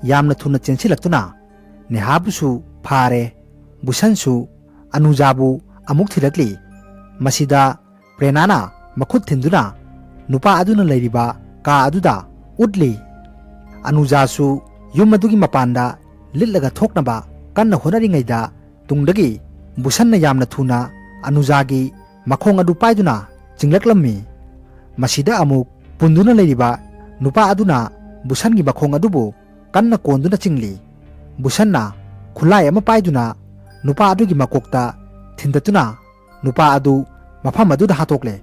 ꯌꯥꯝꯅ ꯊꯨꯅ ꯆꯦꯟꯁꯤꯜꯂꯛꯇꯨꯅ ꯅꯦꯍꯥꯕꯨꯁꯨ ꯐꯥꯔꯦ꯫ ꯕꯨꯁꯟꯁꯨ ꯑꯅꯨꯖꯥꯕꯨ ꯑꯃꯨꯛ ꯊꯤꯔꯛꯂꯤ꯫ ꯃꯁꯤꯗ ꯄ꯭ꯔꯦꯅꯥꯅ ꯃꯈꯨꯠ ꯊꯤꯟꯗꯨꯅ ꯅꯨꯄꯥ ꯑꯗꯨꯅ ꯂꯩꯔꯤꯕ ꯀꯥ ꯑꯗꯨꯗ ꯎꯠꯂꯤ꯫ ꯑꯅꯨꯖꯥꯁꯨ ꯌꯨꯝ ꯑꯗꯨꯒꯤ ꯃꯄꯥꯟꯗ ꯂꯤꯠꯂꯒ ꯊꯣꯛꯅꯕ ꯀꯟꯅ ꯍꯣꯠꯅꯔꯤꯉꯩꯗ ꯇꯨꯡꯗꯒꯤ ꯕꯨꯁꯟꯅ ꯌꯥꯝꯅ ꯊꯨꯅ ꯑꯅꯨꯖꯥꯒꯤ ꯃꯈꯣꯡ ꯑꯗꯨ ꯄꯥꯏꯗꯨꯅ ꯆꯤꯡꯂꯛꯂꯝꯃꯤ꯫ ꯃꯁꯤꯗ ꯑꯃꯨꯛ ꯄꯨꯟꯗꯨꯅ ꯂꯩꯔꯤꯕ ꯅꯨꯄꯥ ꯑꯗꯨꯅ ꯕꯨꯁꯟꯒꯤ ꯃꯈꯣꯡ ꯑꯗꯨꯕꯨ ꯀꯟꯅ ꯀꯣꯟꯗꯨꯅ ꯆꯤꯡꯂꯤ꯫ ꯕꯨꯁꯟꯅ ꯈꯨꯠꯂꯥꯏ ꯑꯃ ꯄꯥꯏꯗꯨꯅ ꯅꯨꯄꯥ ꯑꯗꯨꯒꯤ ꯃꯀꯣꯛꯇ ꯊꯤꯟꯗꯠꯇꯨꯅ ꯅꯨꯄꯥ ꯑꯗꯨ ꯃꯐꯝ ꯑꯗꯨꯗ ꯍꯥꯠꯇꯣꯛꯂꯦ꯫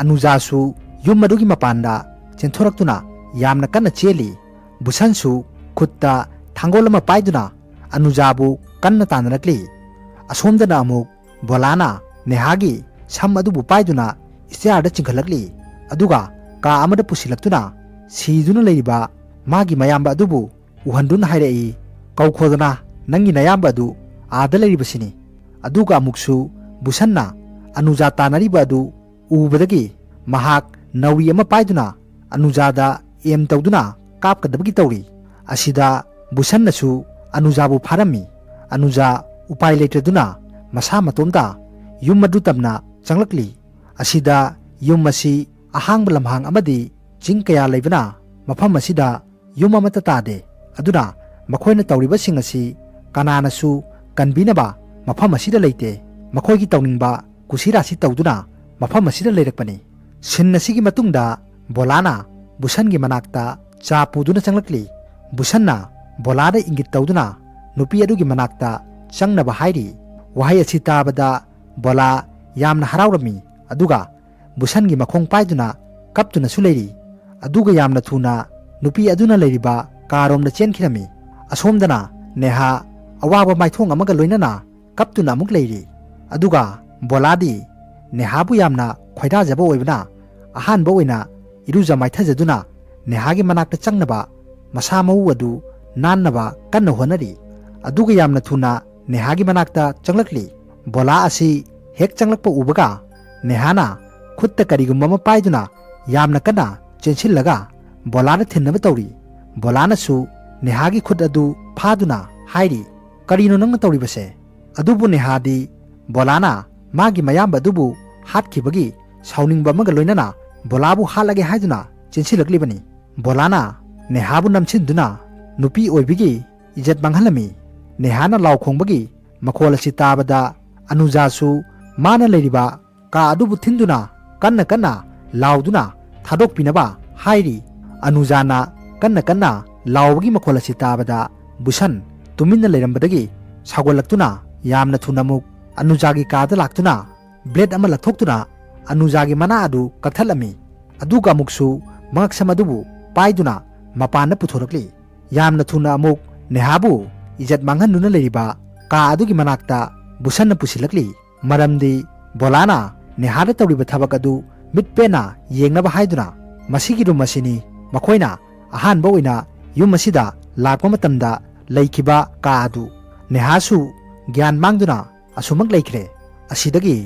ꯑꯅꯨꯖꯥꯁꯨ ꯌꯨꯝ ꯑꯗꯨꯒꯤ ꯃꯄꯥꯟꯗ ꯆꯦꯟꯊꯣꯔꯛꯇꯨꯅ ꯌꯥꯝꯅ ꯀꯟꯅ ꯆꯦꯜꯂꯤ꯫ ꯕꯨꯁꯟꯁꯨ ꯈꯨꯠꯇ ꯊꯥꯡꯒꯣꯜ ꯑꯃ ꯄꯥꯏꯗꯨꯅ ꯑꯅꯨꯖꯥꯕꯨ ꯀꯟꯅ ꯇꯥꯟꯅꯔꯛꯂꯤ꯫ ꯑꯁꯣꯝꯗꯅ ꯑꯃꯨꯛ ꯕꯣꯂꯥꯅ ꯅꯦꯍꯥꯒꯤ ꯁꯝ ꯑꯗꯨꯕꯨ ꯄꯥꯏꯗꯨꯅ ꯏꯁꯇꯤꯌꯥꯔꯗ ꯆꯤꯡꯈꯠꯂꯛꯂꯤ꯫ ꯑꯗꯨꯒ ꯀꯥ ꯑꯃꯗ ꯄꯨꯁꯤꯜꯂꯛꯇꯨꯅ ꯁꯤꯗꯨꯅ ꯂꯩꯔꯤꯕ ꯃꯥꯒꯤ ꯃꯌꯥꯝꯕ ꯑꯗꯨꯕꯨ ꯎꯍꯟꯗꯨꯅ ꯍꯥꯏꯔꯛꯏ, "ꯀꯧꯈꯣꯗꯅ ꯅꯪꯒꯤ ꯅꯌꯥꯝꯕ ꯑꯗꯨ ꯑꯥꯗ ꯂꯩꯔꯤꯕꯁꯤꯅꯤ"꯫ ꯑꯗꯨꯒ ꯑꯃꯨꯛꯁꯨ ꯕꯨꯁꯟꯅ ꯑꯅꯨꯖꯥ ꯇꯥꯟꯅꯔꯤꯕ ꯑꯗꯨ ꯎꯕꯗꯒꯤ ꯃꯍꯥꯛ ꯅꯥꯎꯔꯤ ꯑꯃ ꯄꯥꯏꯗꯨꯅ ꯑꯅꯨꯖꯥꯗ ꯑꯦꯝ ꯇꯧꯗꯨꯅ ꯀꯥꯞꯀꯗꯕꯒꯤ ꯇꯧꯔꯤ꯫ ꯑꯁꯤꯗ ꯕꯨꯁꯟꯅꯁꯨ ꯑꯅꯨꯖꯥꯕꯨ ꯐꯥꯔꯝꯃꯤ꯫ ꯑꯅꯨꯖꯥ ꯎꯄꯥꯏ ꯂꯩꯇꯗꯨꯅ ꯃꯁꯥ ꯃꯇꯣꯝꯇ ꯌꯨꯝ ꯑꯗꯨ ꯇꯝꯅ ꯆꯪꯂꯛꯂꯤ꯫ ꯑꯁꯤꯗ ꯌꯨꯝ ꯑꯁꯤ ꯑꯍꯥꯡꯕ ꯂꯝꯍꯥꯡ ꯑꯃꯗꯤ ꯆꯤꯡ ꯀꯌꯥ ꯂꯩꯕꯅ ꯃꯐꯝ ꯑꯁꯤꯗ ꯌꯨꯝ ꯑꯃꯠꯇ ꯇꯥꯗꯦ꯫ ꯑꯗꯨꯅ ꯃꯈꯣꯏꯅ ꯇꯧꯔꯤꯕꯁꯤꯡ ꯑꯁꯤ ꯀꯅꯥꯅꯁꯨ ꯀꯟꯕꯤꯅꯕ ꯃꯐꯝ ꯑꯁꯤꯗ ꯂꯩꯇꯦ꯫ ꯃꯈꯣꯏꯒꯤ ꯇꯧꯅꯤꯡꯕ ꯀꯨꯁꯤꯔꯥꯁꯤ ꯇꯧꯗꯨꯅ ꯃꯐꯝ ꯑꯁꯤꯗ ꯂꯩꯔꯛꯄꯅꯤ꯫ ꯁꯤꯟ ꯑꯁꯤꯒꯤ ꯃꯇꯨꯡꯗ ꯚꯣꯂꯥꯅ ꯚꯨꯁꯟꯒꯤ ꯃꯅꯥꯛꯇ ꯆꯥ ꯄꯨꯗꯨꯅ ꯆꯪꯂꯛꯂꯤ꯫ ꯚꯨꯁꯟꯅ ꯚꯣꯂꯥꯗ ꯏꯪꯒꯤꯠ ꯇꯧꯗꯨꯅ ꯅꯨꯄꯤ ꯑꯗꯨꯒꯤ ꯃꯅꯥꯛꯇ ꯆꯪꯅꯕ ꯍꯥꯏꯔꯤ꯫ ꯋꯥꯍꯩ ꯑꯁꯤ ꯇꯥꯕꯗ ꯚꯣꯂꯥ ꯌꯥꯝꯅ ꯍꯔꯥꯎꯔꯝꯃꯤ, ꯑꯗꯨꯒ ꯚꯨꯁꯟꯒꯤ ꯃꯈꯣꯡ ꯄꯥꯏꯗꯨꯅ ꯀꯞꯇꯨꯅꯁꯨ ꯂꯩꯔꯤ꯫ ꯑꯗꯨꯒ ꯌꯥꯝꯅ ꯊꯨꯅ ꯅꯨꯄꯤ ꯑꯗꯨꯅ ꯂꯩꯔꯤꯕ ꯀꯥꯔꯣꯝꯗ ꯆꯦꯟꯈꯤꯔꯝꯃꯤ꯫ ꯑꯁꯣꯝꯗꯅ ꯅꯦꯍꯥ ꯑꯋꯥꯕ ꯃꯥꯏꯊꯣꯡ ꯑꯃꯒ ꯂꯣꯏꯅꯅ ꯀꯞꯇꯨꯅ ꯑꯃꯨꯛ ꯂꯩꯔꯤ꯫ ꯑꯗꯨꯒ ꯚꯣꯂꯥꯗꯤ ꯅꯦꯍꯥꯕꯨ ꯌꯥꯝꯅ ꯈꯣꯏꯗꯥꯖꯕ ꯑꯣꯏꯕꯅ ꯑꯍꯥꯟꯕ ꯑꯣꯏꯅ ꯏꯔꯨꯖ ꯃꯥꯏꯊꯖꯗꯨꯅ ꯅꯦꯍꯥꯒꯤ ꯃꯅꯥꯛꯇ ꯆꯪꯅꯕ ꯃꯁꯥ ꯃꯎ ꯑꯗꯨ ꯅꯥꯟꯅꯕ ꯀꯟꯅ ꯍꯣꯠꯅꯔꯤ꯫ ꯑꯗꯨꯒ ꯌꯥꯝꯅ ꯊꯨꯅ ꯅꯦꯍꯥꯒꯤ ꯃꯅꯥꯛꯇ ꯆꯪꯂꯛꯂꯤ꯫ ꯚꯣꯂꯥ ꯑꯁꯤ ꯍꯦꯛ ꯆꯪꯂꯛꯄ ꯎꯕꯒ ꯅꯦꯍꯥꯅ ꯈꯨꯠꯇ ꯀꯔꯤꯒꯨꯝꯕ ꯑꯃ ꯄꯥꯏꯗꯨꯅ ꯌꯥꯝꯅ ꯀꯟꯅ ꯆꯦꯟꯁꯤꯜꯂꯒ ꯚꯣꯂꯥꯗ ꯊꯤꯟꯅꯕ ꯇꯧꯔꯤ꯫ ꯚꯣꯂꯥꯅꯁꯨ ꯅꯦꯍꯥꯒꯤ ꯈꯨꯠ ꯑꯗꯨ ꯐꯥꯗꯨꯅ ꯍꯥꯏꯔꯤ, "ꯀꯔꯤꯅꯣ ꯅꯪꯅ ꯇꯧꯔꯤꯕꯁꯦ?" ꯑꯗꯨꯕꯨ ꯅꯦꯍꯥꯗꯤ ꯚꯣꯂꯥꯅ ꯃꯥꯒꯤ ꯃꯌꯥꯝꯕ ꯑꯗꯨꯕꯨ ꯍꯥꯠꯈꯤꯕꯒꯤ ꯁꯥꯎꯅꯤꯡꯕ ꯑꯃꯒ ꯂꯣꯏꯅꯅ ꯚꯣꯂꯥꯕꯨ ꯍꯥꯠꯂꯒꯦ ꯍꯥꯏꯗꯨꯅ ꯆꯦꯟꯁꯤꯜꯂꯛꯂꯤꯕꯅꯤ꯫ ꯚꯣꯂꯥꯅ ꯅꯦꯍꯥꯕꯨ ꯅꯝꯁꯤꯟꯗꯨꯅ ꯅꯨꯄꯤ ꯑꯣꯏꯕꯒꯤ ꯏꯖꯠ ꯃꯥꯡꯍꯜꯂꯝꯃꯤ꯫ ꯅꯦꯍꯥꯅ ꯂꯥꯎ ꯈꯣꯡꯕꯒꯤ ꯃꯈꯣꯜ ꯑꯁꯤ ꯇꯥꯕꯗ ꯑꯅꯨꯖꯥꯁꯨ ꯃꯥꯅ ꯂꯩꯔꯤꯕ ꯀꯥ ꯑꯗꯨꯕꯨ ꯊꯤꯟꯗꯨꯅ ꯀꯟꯅ ꯀꯟꯅ ꯂꯥꯎꯗꯨꯅ ꯊꯥꯗꯣꯛꯄꯤꯅꯕ ꯍꯥꯏꯔꯤ꯫ ꯑꯅꯨꯖꯥꯅ ꯀꯟꯅ ꯀꯟꯅ ꯂꯥꯎꯕꯒꯤ ꯃꯈꯣꯜ ꯑꯁꯤ ꯇꯥꯕꯗ ꯕꯨꯁꯟ ꯇꯨꯃꯤꯟꯅ ꯂꯩꯔꯝꯕꯗꯒꯤ ꯁꯥꯎꯒꯠꯂꯛꯇꯨꯅ ꯌꯥꯝꯅ ꯊꯨꯅ ꯑꯃꯨꯛ ꯑꯅꯨꯖꯥꯒꯤ ꯀꯥꯗ ꯂꯥꯛꯇꯨꯅ ꯕ꯭ꯂꯦꯗ ꯑꯃ ꯂꯧꯊꯣꯛꯇꯨꯅ ꯑꯅꯨꯖꯥꯒꯤ ꯃꯅꯥ ꯑꯗꯨ ꯀꯛꯊꯠꯂꯝꯃꯤ꯫ ꯑꯗꯨꯒ ꯑꯃꯨꯛꯁꯨ ꯃꯉꯛꯁꯝ ꯑꯗꯨꯕꯨ ꯄꯥꯏꯗꯨꯅ ꯃꯄꯥꯟꯗ ꯄꯨꯊꯣꯔꯛꯂꯤ꯫ ꯌꯥꯝꯅ ꯊꯨꯅ ꯑꯃꯨꯛ ꯅꯦꯍꯥꯕꯨ ꯏꯖꯠ ꯃꯥꯡꯍꯟꯗꯨꯅ ꯂꯩꯔꯤꯕ ꯀꯥ ꯑꯗꯨꯒꯤ ꯃꯅꯥꯛꯇ ꯕꯨꯁꯟꯅ ꯄꯨꯁꯤꯜꯂꯛꯂꯤ꯫ ꯃꯔꯝꯗꯤ ꯚꯣꯂꯥꯅ ꯅꯦꯍꯥꯗ ꯇꯧꯔꯤꯕ ꯊꯕꯛ ꯑꯗꯨ ꯃꯤꯠ ꯄꯦꯟꯅ ꯌꯦꯡꯅꯕ ꯍꯥꯏꯗꯨꯅ ꯃꯁꯤꯒꯤ ꯔꯨꯝ ꯑꯁꯤꯅꯤ ꯃꯈꯣꯏꯅ ꯑꯍꯥꯟꯕ ꯑꯣꯏꯅ ꯌꯨꯝ ꯑꯁꯤꯗ ꯂꯥꯛꯄ ꯃꯇꯝꯗ ꯂꯩꯈꯤꯕ ꯀꯥ ꯑꯗꯨ꯫ ꯅꯦꯍꯥꯁꯨ ꯒ꯭ꯌꯥꯟ ꯃꯥꯡꯗꯨꯅ ꯑꯁꯨꯃꯛ ꯂꯩꯈ꯭ꯔꯦ꯫ ꯑꯁꯤꯗꯒꯤ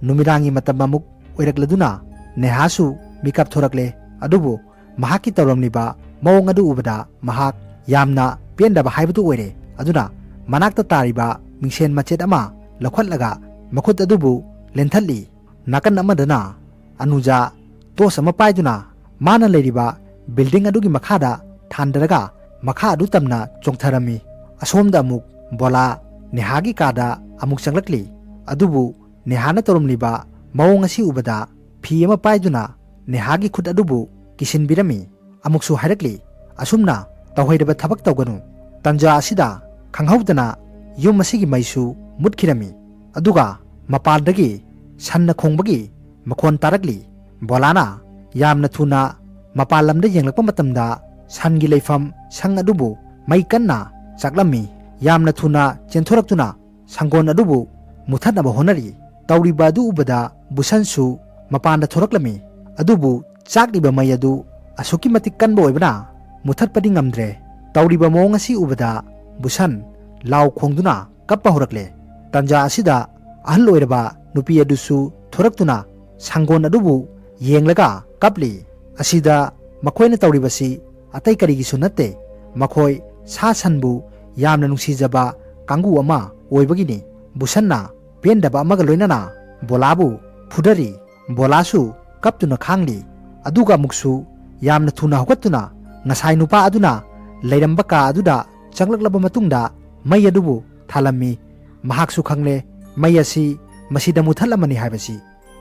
ꯅꯨꯃꯤꯗꯥꯡꯒꯤ ꯃꯇꯝ ꯑꯃꯨꯛ ꯑꯣꯏꯔꯛꯂꯗꯨꯅ ꯅꯦꯍꯥꯁꯨ ꯃꯤꯀꯞ ꯊꯣꯔꯛꯂꯦ꯫ ꯑꯗꯨꯕꯨ ꯃꯍꯥꯛꯀꯤ ꯇꯧꯔꯝꯂꯤꯕ ꯃꯑꯣꯡ ꯑꯗꯨ ꯎꯕꯗ ꯃꯍꯥꯛ ꯌꯥꯝꯅ ꯄꯦꯟꯗꯕ ꯍꯥꯏꯕꯗꯨ ꯑꯣꯏꯔꯦ꯫ ꯑꯗꯨꯅ ꯃꯅꯥꯛꯇ ꯇꯥꯔꯤꯕ ꯃꯤꯡꯁꯦꯟ ꯃꯆꯦꯠ ꯑꯃ ꯂꯧꯈꯠꯂꯒ ꯃꯈꯨꯠ ꯑꯗꯨꯕꯨ ꯂꯦꯟꯊꯠꯂꯤ꯫ ꯅꯥꯀꯟ ꯑꯃꯗꯅ ꯑꯅꯨꯖꯥ ꯇꯣꯁ ꯑꯃ ꯄꯥꯏꯗꯨꯅ ꯃꯥꯅ ꯂꯩꯔꯤꯕ ꯕꯤꯜꯗꯤꯡ ꯑꯗꯨꯒꯤ ꯃꯈꯥꯗ ꯊꯥꯟꯗꯔꯒ ꯃꯈꯥ ꯑꯗꯨ ꯇꯝꯅ ꯆꯣꯡꯊꯔꯝꯃꯤ꯫ ꯑꯁꯣꯝꯗ ꯑꯃꯨꯛ ꯕꯣꯂꯥ ꯅꯦꯍꯥꯒꯤ ꯀꯥꯗ ꯑꯃꯨꯛ ꯆꯪꯂꯛꯂꯤ꯫ ꯑꯗꯨꯕꯨ ꯅꯦꯍꯥꯅ ꯇꯧꯔꯝꯂꯤꯕ ꯃꯑꯣꯡ ꯑꯁꯤ ꯎꯕꯗ ꯐꯤ ꯑꯃ ꯄꯥꯏꯗꯨꯅ ꯅꯦꯍꯥꯒꯤ ꯈꯨꯠ ꯑꯗꯨꯕꯨ ꯀꯤꯁꯤꯟꯕꯤꯔꯝꯃꯤ꯫ ꯑꯃꯨꯛꯁꯨ ꯍꯥꯏꯔꯛꯂꯤ, "ꯑꯁꯨꯝꯅ ꯇꯧꯍꯩꯗꯕ ꯊꯕꯛ ꯇꯧꯒꯅꯨ꯫" ꯇꯟꯖꯥ ꯑꯁꯤꯗ ꯈꯪꯍꯧꯗꯅ ꯌꯨꯝ ꯑꯁꯤꯒꯤ ꯃꯩꯁꯨ ꯃꯨꯠꯈꯤꯔꯝꯃꯤ꯫ ꯑꯗꯨꯒ ꯃꯄꯥꯟꯗꯒꯤ ꯁꯟꯅ ꯈꯣꯡꯕꯒꯤ ꯃꯈꯣꯟ ꯇꯥꯔꯛꯂꯤ꯫ ꯕꯣꯂꯥꯅ ꯌꯥꯝꯅ ꯊꯨꯅ ꯃꯄꯥꯟ ꯂꯝꯗ ꯌꯦꯡꯂꯛꯄ ꯃꯇꯝꯗ ꯁꯟꯒꯤ ꯂꯩꯐꯝ ꯁꯪ ꯑꯗꯨꯕꯨ ꯃꯩ ꯀꯟꯅ ꯆꯥꯛꯂꯝꯃꯤ꯫ ꯌꯥꯝꯅ ꯊꯨꯅ ꯆꯦꯟꯊꯣꯔꯛꯇꯨꯅ ꯁꯪꯒꯣꯟ ꯑꯗꯨꯕꯨ ꯃꯨꯊꯠꯅꯕ ꯍꯣꯠꯅꯔꯤ꯫ ꯇꯧꯔꯤꯕ ꯑꯗꯨ ꯎꯕꯗ ꯕꯨꯁꯟꯁꯨ ꯃꯄꯥꯟꯗ ꯊꯣꯔꯛꯂꯝꯃꯤ꯫ ꯑꯗꯨꯕꯨ ꯆꯥꯛꯂꯤꯕ ꯃꯩ ꯑꯗꯨ ꯑꯁꯨꯛꯀꯤ ꯃꯇꯤꯛ ꯀꯟꯕ ꯑꯣꯏꯕꯅ ꯃꯨꯊꯠꯄꯗꯤ ꯉꯝꯗ꯭ꯔꯦ꯫ ꯇꯧꯔꯤꯕ ꯃꯑꯣꯡ ꯑꯁꯤ ꯎꯕꯗ ꯕꯨꯁꯟ ꯂꯥꯎ ꯈꯣꯡꯗꯨꯅ ꯀꯞꯄ ꯍꯧꯔꯛꯂꯦ꯫ ꯇꯟꯖꯥ ꯑꯁꯤꯗ ꯑꯍꯜ ꯑꯣꯏꯔꯕ ꯅꯨꯄꯤ ꯑꯗꯨꯁꯨ ꯊꯣꯔꯛꯇꯨꯅ ꯁꯪꯒꯣꯟ ꯑꯗꯨꯕꯨ ꯌꯦꯡꯂꯒ ꯀꯞꯂꯤ꯫ ꯑꯁꯤꯗ ꯃꯈꯣꯏꯅ ꯇꯧꯔꯤꯕꯁꯤ ꯑꯇꯩ ꯀꯔꯤꯒꯤꯁꯨ ꯅꯠꯇꯦ, ꯃꯈꯣꯏ ꯁꯥ ꯁꯟꯕꯨ ꯌꯥꯝꯅ ꯅꯨꯡꯁꯤꯖꯕ ꯀꯥꯡꯕꯨ ꯑꯃ ꯑꯣꯏꯕꯒꯤꯅꯤ꯫ ꯕꯨꯁꯟꯅ ꯄꯦꯟꯗꯕ ꯑꯃꯒ ꯂꯣꯏꯅꯅ ꯕꯣꯂꯥꯕꯨ ꯐꯨꯗꯔꯤ꯫ ꯕꯣꯂꯥꯁꯨ ꯀꯞꯇꯨꯅ ꯈꯥꯡꯂꯤ꯫ ꯑꯗꯨꯒ ꯑꯃꯨꯛꯁꯨ ꯌꯥꯝꯅ ꯊꯨꯅ ꯍꯧꯒꯠꯇꯨꯅ ꯉꯁꯥꯏ ꯅꯨꯄꯥ ꯑꯗꯨꯅ ꯂꯩꯔꯝꯕ ꯀꯥ ꯑꯗꯨꯗ ꯆꯪꯂꯛꯂꯕ ꯃꯇꯨꯡꯗ ꯃꯩ ꯑꯗꯨꯕꯨ ꯊꯥꯜꯂꯝꯃꯤ꯫ ꯃꯍꯥꯛꯁꯨ ꯈꯪꯂꯦ ꯃꯩ ꯑꯁꯤ ꯃꯁꯤꯗ ꯃꯨꯊꯠꯂꯝꯃꯅꯤ ꯍꯥꯏꯕꯁꯤ꯫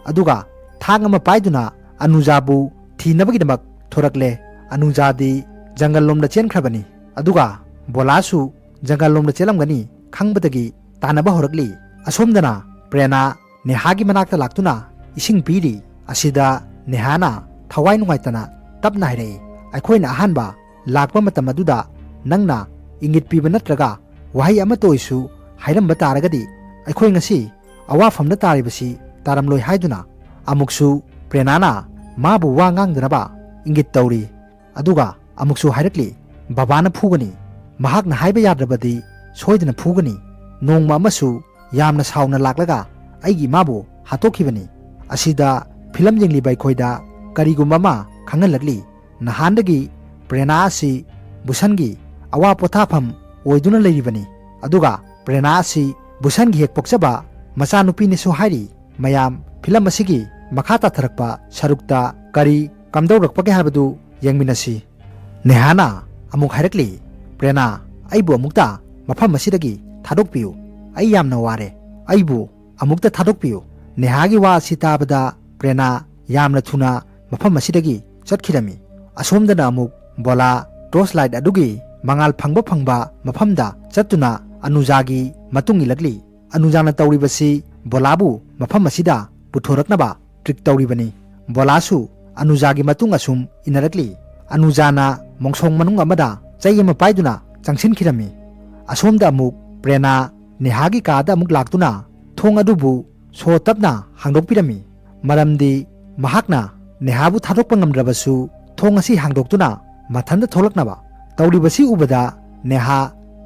ꯑꯗꯨꯒ ꯊꯥꯡ ꯑꯃ ꯄꯥꯏꯗꯨꯅ ꯑꯅꯨꯖꯥꯕꯨ ꯊꯤꯅꯕꯒꯤꯗꯃꯛ ꯊꯣꯔꯛꯂꯦ꯫ ꯑꯅꯨꯖꯥꯗꯤ ꯖꯪꯒꯜ ꯂꯣꯝꯗ ꯆꯦꯟꯈ꯭ꯔꯕꯅꯤ꯫ ꯑꯗꯨꯒ ꯕꯣꯂꯥꯁꯨ ꯖꯪꯒꯜ ꯂꯣꯝꯗ ꯆꯦꯜꯂꯝꯒꯅꯤ ꯈꯪꯕꯗꯒꯤ ꯇꯥꯟꯅꯕ ꯍꯧꯔꯛꯂꯤ꯫ ꯑꯁꯣꯝꯗꯅ ꯄ꯭ꯔꯦꯅꯥ ꯅꯦꯍꯥꯒꯤ ꯃꯅꯥꯛꯇ ꯂꯥꯛꯇꯨꯅ ꯏꯁꯤꯡ ꯄꯤꯔꯤ꯫ ꯑꯁꯤꯗ ꯅꯦꯍꯥꯅ ꯊꯋꯥꯏ ꯅꯨꯡꯉꯥꯏꯇꯅ ꯇꯞꯅ ꯍꯥꯏꯔꯛꯏ, "ꯑꯩꯈꯣꯏꯅ ꯑꯍꯥꯟꯕ ꯂꯥꯛꯄ ꯃꯇꯝ ꯑꯗꯨꯗ ꯅꯪꯅ ꯏꯪꯒꯤꯠ ꯄꯤꯕ ꯅꯠꯇ꯭ꯔꯒ ꯋꯥꯍꯩ ꯑꯃꯠꯇ ꯑꯣꯏꯁꯨ ꯍꯥꯏꯔꯝꯕ ꯇꯥꯔꯒꯗꯤ ꯑꯩꯈꯣꯏ ꯉꯁꯤ ꯑꯋꯥꯐꯝꯗ ꯇꯥꯔꯤꯕꯁꯤ ꯇꯥꯔꯝꯂꯣꯏ" ꯍꯥꯏꯗꯨꯅ ꯑꯃꯨꯛꯁꯨ ꯄ꯭ꯔꯦꯅꯥꯅ ꯃꯥꯕꯨ ꯋꯥ ꯉꯥꯡꯗꯅꯕ ꯏꯪꯒꯤꯠ ꯇꯧꯔꯤ꯫ ꯑꯗꯨꯒ ꯑꯃꯨꯛꯁꯨ ꯍꯥꯏꯔꯛꯂꯤ, "ꯕꯕꯥꯅ ꯐꯨꯒꯅꯤ, ꯃꯍꯥꯛꯅ ꯍꯥꯏꯕ ꯌꯥꯗ꯭ꯔꯕꯗꯤ ꯁꯣꯏꯗꯅ ꯐꯨꯒꯅꯤ꯫ ꯅꯣꯡꯃ ꯑꯃꯁꯨ ꯌꯥꯝꯅ ꯁꯥꯎꯅ ꯂꯥꯛꯂꯒ ꯑꯩꯒꯤ ꯏꯃꯥꯕꯨ ꯍꯥꯠꯇꯣꯛꯈꯤꯕꯅꯤ꯫" ꯑꯁꯤꯗ ꯐꯤꯂꯝ ꯌꯦꯡꯂꯤꯕ ꯑꯩꯈꯣꯏꯗ ꯀꯔꯤꯒꯨꯝꯕ ꯑꯃ ꯈꯪꯍꯜꯂꯛꯂꯤ꯫ ꯅꯍꯥꯟꯗꯒꯤ ꯄ꯭ꯔꯦꯅꯥ ꯑꯁꯤ ꯕꯨꯁꯟꯒꯤ ꯑꯋꯥ ꯄꯣꯊꯥꯐꯝ ꯑꯣꯏꯗꯨꯅ ꯂꯩꯔꯤꯕꯅꯤ꯫ ꯑꯗꯨꯒ ꯄ꯭ꯔꯦꯅꯥ ꯑꯁꯤ ꯕꯨꯁꯟꯒꯤ ꯍꯦꯛ ꯄꯣꯛꯆꯕ ꯃꯆꯥꯅꯨꯄꯤꯅꯤꯁꯨ ꯍꯥꯏꯔꯤ꯫ ꯃꯌꯥꯝ ꯐꯤꯂꯝ ꯑꯁꯤꯒꯤ ꯃꯈꯥ ꯇꯥꯊꯔꯛꯄ ꯁꯔꯨꯛꯇ ꯀꯔꯤ ꯀꯝꯗꯧꯔꯛꯄꯒꯦ ꯍꯥꯏꯕꯗꯨ ꯌꯦꯡꯃꯤꯟꯅꯁꯤ꯫ ꯅꯦꯍꯥꯅ ꯑꯃꯨꯛ ꯍꯥꯏꯔꯛꯂꯤ, "ꯄ꯭ꯔꯦꯅꯥ, ꯑꯩꯕꯨ ꯑꯃꯨꯛꯇ ꯃꯐꯝ ꯑꯁꯤꯗꯒꯤ ꯊꯥꯗꯣꯛꯄꯤꯌꯨ꯫ ꯑꯩ ꯌꯥꯝꯅ ꯋꯥꯔꯦ꯫ ꯑꯩꯕꯨ ꯑꯃꯨꯛꯇ ꯊꯥꯗꯣꯛꯄꯤꯌꯨ꯫" ꯅꯦꯍꯥꯒꯤ ꯋꯥ ꯑꯁꯤ ꯇꯥꯕꯗ ꯄ꯭ꯔꯦꯅꯥ ꯌꯥꯝꯅ ꯊꯨꯅ ꯃꯐꯝ ꯑꯁꯤꯗꯒꯤ ꯆꯠꯈꯤꯔꯝꯃꯤ꯫ ꯑꯁꯣꯝꯗꯅ ꯑꯃꯨꯛ ꯕꯣꯂꯥ ꯇꯣꯔꯆ ꯂꯥꯏꯠ ꯑꯗꯨꯒꯤ ꯃꯉꯥꯜ ꯐꯪꯕ ꯐꯪꯕ ꯃꯐꯝꯗ ꯆꯠꯇꯨꯅ ꯑꯅꯨꯖꯥꯒꯤ ꯃꯇꯨꯡ ꯏꯜꯂꯛꯂꯤ꯫ ꯑꯅꯨꯖꯥꯅ ꯇꯧꯔꯤꯕꯁꯤ ꯕꯣꯂꯥꯕꯨ ꯃꯐꯝ ꯑꯁꯤꯗ ꯄꯨꯊꯣꯔꯛꯅꯕ ꯇ꯭ꯔꯤꯛ ꯇꯧꯔꯤꯕꯅꯤ꯫ ꯕꯣꯂꯥꯁꯨ ꯑꯅꯨꯖꯥꯒꯤ ꯃꯇꯨꯡ ꯑꯁꯨꯝ ꯏꯟꯅꯔꯛꯂꯤ꯫ ꯑꯅꯨꯖꯥꯅ ꯃꯣꯡꯁꯣꯡ ꯃꯅꯨꯡ ꯑꯃꯗ ꯆꯩ ꯑꯃ ꯄꯥꯏꯗꯨꯅ ꯆꯪꯁꯤꯟꯈꯤꯔꯝꯃꯤ꯫ ꯑꯁꯣꯝꯗ ꯑꯃꯨꯛ ꯄ꯭ꯔꯦꯅꯥ ꯅꯦꯍꯥꯒꯤ ꯀꯥꯗ ꯑꯃꯨꯛ ꯂꯥꯛꯇꯨꯅ ꯊꯣꯡ ꯑꯗꯨꯕꯨ ꯁꯣ ꯇꯞꯅ ꯍꯥꯡꯗꯣꯛꯄꯤꯔꯝꯃꯤ꯫ ꯃꯔꯝꯗꯤ ꯃꯍꯥꯛꯅ ꯅꯦꯍꯥꯕꯨ ꯊꯥꯗꯣꯛꯄ ꯉꯝꯗ꯭ꯔꯕꯁꯨ ꯊꯣꯡ ꯑꯁꯤ ꯍꯥꯡꯗꯣꯛꯇꯨꯅ ꯃꯊꯟꯇ ꯊꯣꯛꯂꯛꯅꯕ꯫ ꯇꯧꯔꯤꯕꯁꯤ ꯎꯕꯗ ꯅꯦꯍꯥ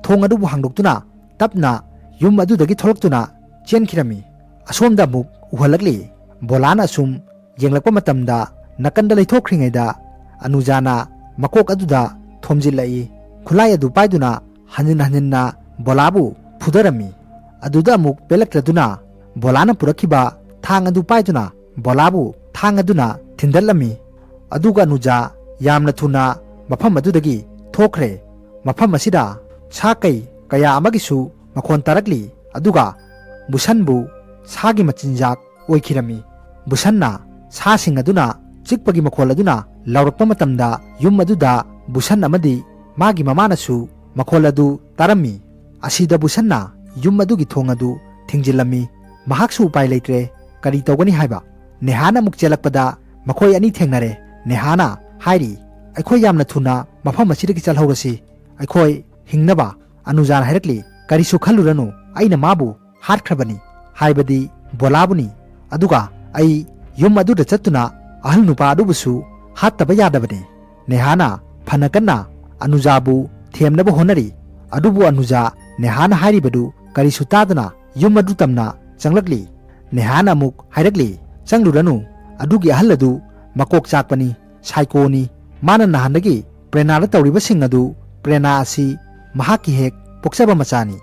ꯊꯣꯡ ꯑꯗꯨꯕꯨ ꯍꯥꯡꯗꯣꯛꯇꯨꯅ ꯇꯞꯅ ꯌꯨꯝ ꯑꯗꯨꯗꯒꯤ ꯊꯣꯛꯂꯛꯇꯨꯅ ꯆꯦꯟꯈꯤꯔꯝꯃꯤ꯫ ꯑꯁꯣꯝꯗ ꯑꯃꯨꯛ ꯎꯍꯜꯂꯛꯂꯤ꯫ ꯕꯣꯂꯥꯅ ꯑꯁꯨꯝ ꯌꯦꯡꯂꯛꯄ ꯃꯇꯝꯗ ꯅꯥꯀꯟꯗ ꯂꯩꯊꯣꯛꯈ꯭ꯔꯤꯉꯩꯗ ꯑꯅꯨꯖꯥꯅ ꯃꯀꯣꯛ ꯑꯗꯨꯗ ꯊꯣꯝꯖꯤꯜꯂꯛꯏ꯫ ꯈꯨꯠꯂꯥꯏ ꯑꯗꯨ ꯄꯥꯏꯗꯨꯅ ꯍꯟꯖꯤꯟ ꯍꯟꯖꯤꯟꯅ ꯕꯣꯂꯥꯕꯨ ꯐꯨꯗꯔꯝꯃꯤ꯫ ꯑꯗꯨꯗ ꯑꯃꯨꯛ ꯄꯦꯜꯂꯛꯇ꯭ꯔꯗꯨꯅ ꯕꯣꯂꯥꯅ ꯄꯨꯔꯛꯈꯤꯕ ꯊꯥꯡ ꯑꯗꯨ ꯄꯥꯏꯗꯨꯅ ꯕꯣꯂꯥꯕꯨ ꯊꯥꯡ ꯑꯗꯨꯅ ꯊꯤꯟꯗꯠꯂꯝꯃꯤ꯫ ꯑꯗꯨꯒ ꯑꯅꯨꯖꯥ ꯌꯥꯝꯅ ꯊꯨꯅ ꯃꯐꯝ ꯑꯗꯨꯗꯒꯤ ꯊꯣꯛꯈ꯭ꯔꯦ꯫ ꯃꯐꯝ ꯑꯁꯤꯗ ꯁꯥ ꯀꯩ ꯀꯌꯥ ꯑꯃꯒꯤꯁꯨ ꯃꯈꯣꯟ ꯇꯥꯔꯛꯂꯤ꯫ ꯑꯗꯨꯒ ꯕꯨꯁꯟꯕꯨ ꯁꯥꯒꯤ ꯃꯆꯤꯟꯖꯥꯛ ꯑꯣꯏꯈꯤꯔꯝꯃꯤ꯫ ꯕꯨꯁꯟꯅ ꯁꯥꯁꯤꯡ ꯑꯗꯨꯅ ꯆꯤꯛꯄꯒꯤ ꯃꯈꯣꯜ ꯑꯗꯨꯅ ꯂꯥꯎꯔꯛꯄ ꯃꯇꯝꯗ ꯌꯨꯝ ꯑꯗꯨꯗ ꯕꯨꯁꯟ ꯑꯃꯗꯤ ꯃꯥꯒꯤ ꯃꯃꯥꯅꯁꯨ ꯃꯈꯣꯜ ꯑꯗꯨ ꯇꯥꯔꯝꯃꯤ꯫ ꯑꯁꯤꯗ ꯕꯨꯁꯟꯅ ꯌꯨꯝ ꯑꯗꯨꯒꯤ ꯊꯣꯡ ꯑꯗꯨ ꯊꯤꯡꯖꯤꯜꯂꯝꯃꯤ꯫ ꯃꯍꯥꯛꯁꯨ ꯎꯄꯥꯏ ꯂꯩꯇ꯭ꯔꯦ꯫ ꯀꯔꯤ ꯇꯧꯒꯅꯤ ꯍꯥꯏꯕ? ꯅꯦꯍꯥꯅ ꯑꯃꯨꯛ ꯆꯦꯜꯂꯛꯄꯗ ꯃꯈꯣꯏ ꯑꯅꯤ ꯊꯦꯡꯅꯔꯦ꯫ ꯅꯦꯍꯥꯅ ꯍꯥꯏꯔꯤ, "ꯑꯩꯈꯣꯏ ꯌꯥꯝꯅ ꯊꯨꯅ ꯃꯐꯝ ꯑꯁꯤꯗꯒꯤ ꯆꯠꯍꯧꯔꯁꯤ꯫ ꯑꯩꯈꯣꯏ ꯍꯤꯡꯅꯕ꯫" ꯑꯅꯨꯖꯥꯅ ꯍꯥꯏꯔꯛꯂꯤ, "ꯀꯔꯤꯁꯨ ꯈꯜꯂꯨꯔꯅꯨ, ꯑꯩꯅ ꯃꯥꯕꯨ ꯍꯥꯠꯈ꯭ꯔꯕꯅꯤ, ꯍꯥꯏꯕꯗꯤ ꯕꯣꯂꯥꯕꯨꯅꯤ꯫ ꯑꯗꯨꯒ ꯑꯩ ꯌꯨꯝ ꯑꯗꯨꯗ ꯆꯠꯇꯨꯅ ꯑꯍꯜ ꯅꯨꯄꯥ ꯑꯗꯨꯕꯨꯁꯨ ꯍꯥꯠꯇꯕ ꯌꯥꯗꯕꯅꯤ꯫" ꯅꯦꯍꯥꯅ ꯐꯅ ꯀꯟꯅ ꯑꯅꯨꯖꯥꯕꯨ ꯊꯦꯝꯅꯕ ꯍꯣꯠꯅꯔꯤ꯫ ꯑꯗꯨꯕꯨ ꯑꯅꯨꯖꯥ ꯅꯦꯍꯥꯅ ꯍꯥꯏꯔꯤꯕꯗꯨ ꯀꯔꯤꯁꯨ ꯇꯥꯗꯅ ꯌꯨꯝ ꯑꯗꯨ ꯇꯝꯅ ꯆꯪꯂꯛꯂꯤ꯫ ꯅꯦꯍꯥꯅ ꯑꯃꯨꯛ ꯍꯥꯏꯔꯛꯂꯤ, "ꯆꯪꯂꯨꯔꯅꯨ, ꯑꯗꯨꯒꯤ ꯑꯍꯜ ꯑꯗꯨ ꯃꯀꯣꯛ ꯆꯥꯛꯄꯅꯤ, ꯁꯥꯏꯀꯣꯅꯤ꯫ ꯃꯥꯅ ꯅꯍꯥꯟꯗꯒꯤ ꯄ꯭ꯔꯦꯅꯥꯗ ꯇꯧꯔꯤꯕꯁꯤꯡ ꯑꯗꯨ, ꯄ꯭ꯔꯦꯅꯥ ꯑꯁꯤ ꯃꯍꯥꯛꯀꯤ ꯍꯦꯛ ꯄꯣꯛꯆꯕ ꯃꯆꯥꯅꯤ꯫"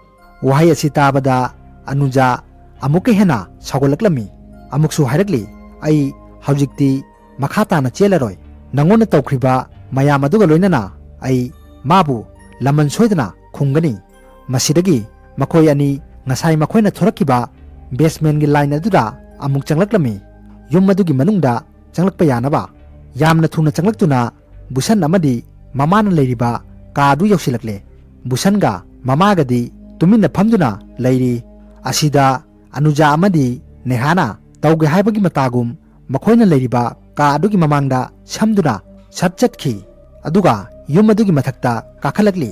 ꯋꯥꯍꯩ ꯑꯁꯤ ꯇꯥꯕꯗ ꯑꯅꯨꯖꯥ ꯑꯃꯨꯛꯀ ꯍꯦꯟꯅ ꯁꯥꯎꯒꯠꯂꯛꯂꯝꯃꯤ꯫ ꯑꯃꯨꯛꯁꯨ ꯍꯥꯏꯔꯛꯂꯤ, "ꯑꯩ ꯍꯧꯖꯤꯛꯇꯤ ꯃꯈꯥ ꯇꯥꯅ ꯆꯦꯜꯂꯔꯣꯏ꯫ ꯅꯉꯣꯟꯗ ꯇꯧꯈ꯭ꯔꯤꯕ ꯃꯌꯥꯝ ꯑꯗꯨꯒ ꯂꯣꯏꯅꯅ ꯑꯩ ꯃꯥꯕꯨ ꯂꯃꯟ ꯁꯣꯏꯗꯅ ꯈꯨꯝꯒꯅꯤ꯫" ꯃꯁꯤꯗꯒꯤ ꯃꯈꯣꯏ ꯑꯅꯤ ꯉꯁꯥꯏ ꯃꯈꯣꯏꯅ ꯊꯣꯔꯛꯈꯤꯕ basementꯀꯤ line ꯑꯗꯨꯗ ꯑꯃꯨꯛ ꯆꯪꯂꯛꯂꯝꯃꯤ꯫ ꯌꯨꯝ ꯑꯗꯨꯒꯤ ꯃꯅꯨꯡꯗ ꯆꯪꯂꯛꯄ ꯌꯥꯅꯕ ꯌꯥꯝꯅ ꯊꯨꯅ ꯆꯪꯂꯛꯇꯨꯅ ꯕꯨꯁꯟ ꯑꯃꯗꯤ ꯃꯃꯥꯅ ꯂꯩꯔꯤꯕ ꯀꯥ ꯑꯗꯨ ꯌꯧꯁꯤꯜꯂꯛꯂꯦ꯫ ꯕꯨꯁꯟꯒ ꯃꯃꯥꯒꯗꯤ ꯇꯨꯃꯤꯟꯅ ꯐꯝꯗꯨꯅ ꯂꯩꯔꯤ꯫ ꯑꯁꯤꯗ ꯑꯅꯨꯖꯥ ꯑꯃꯗꯤ ꯅꯦꯍꯥꯅ ꯇꯧꯒꯦ ꯍꯥꯏꯕꯒꯤ ꯃꯇꯥꯒꯨꯝ ꯃꯈꯣꯏꯅ ꯂꯩꯔꯤꯕ ꯀꯥ ꯑꯗꯨꯒꯤ ꯃꯃꯥꯡꯗ ꯁꯝꯗꯨꯅ ꯁꯠ ꯆꯠꯈꯤ꯫ ꯑꯗꯨꯒ ꯌꯨꯝ ꯑꯗꯨꯒꯤ ꯃꯊꯛꯇ ꯀꯥꯈꯠꯂꯛꯂꯤ꯫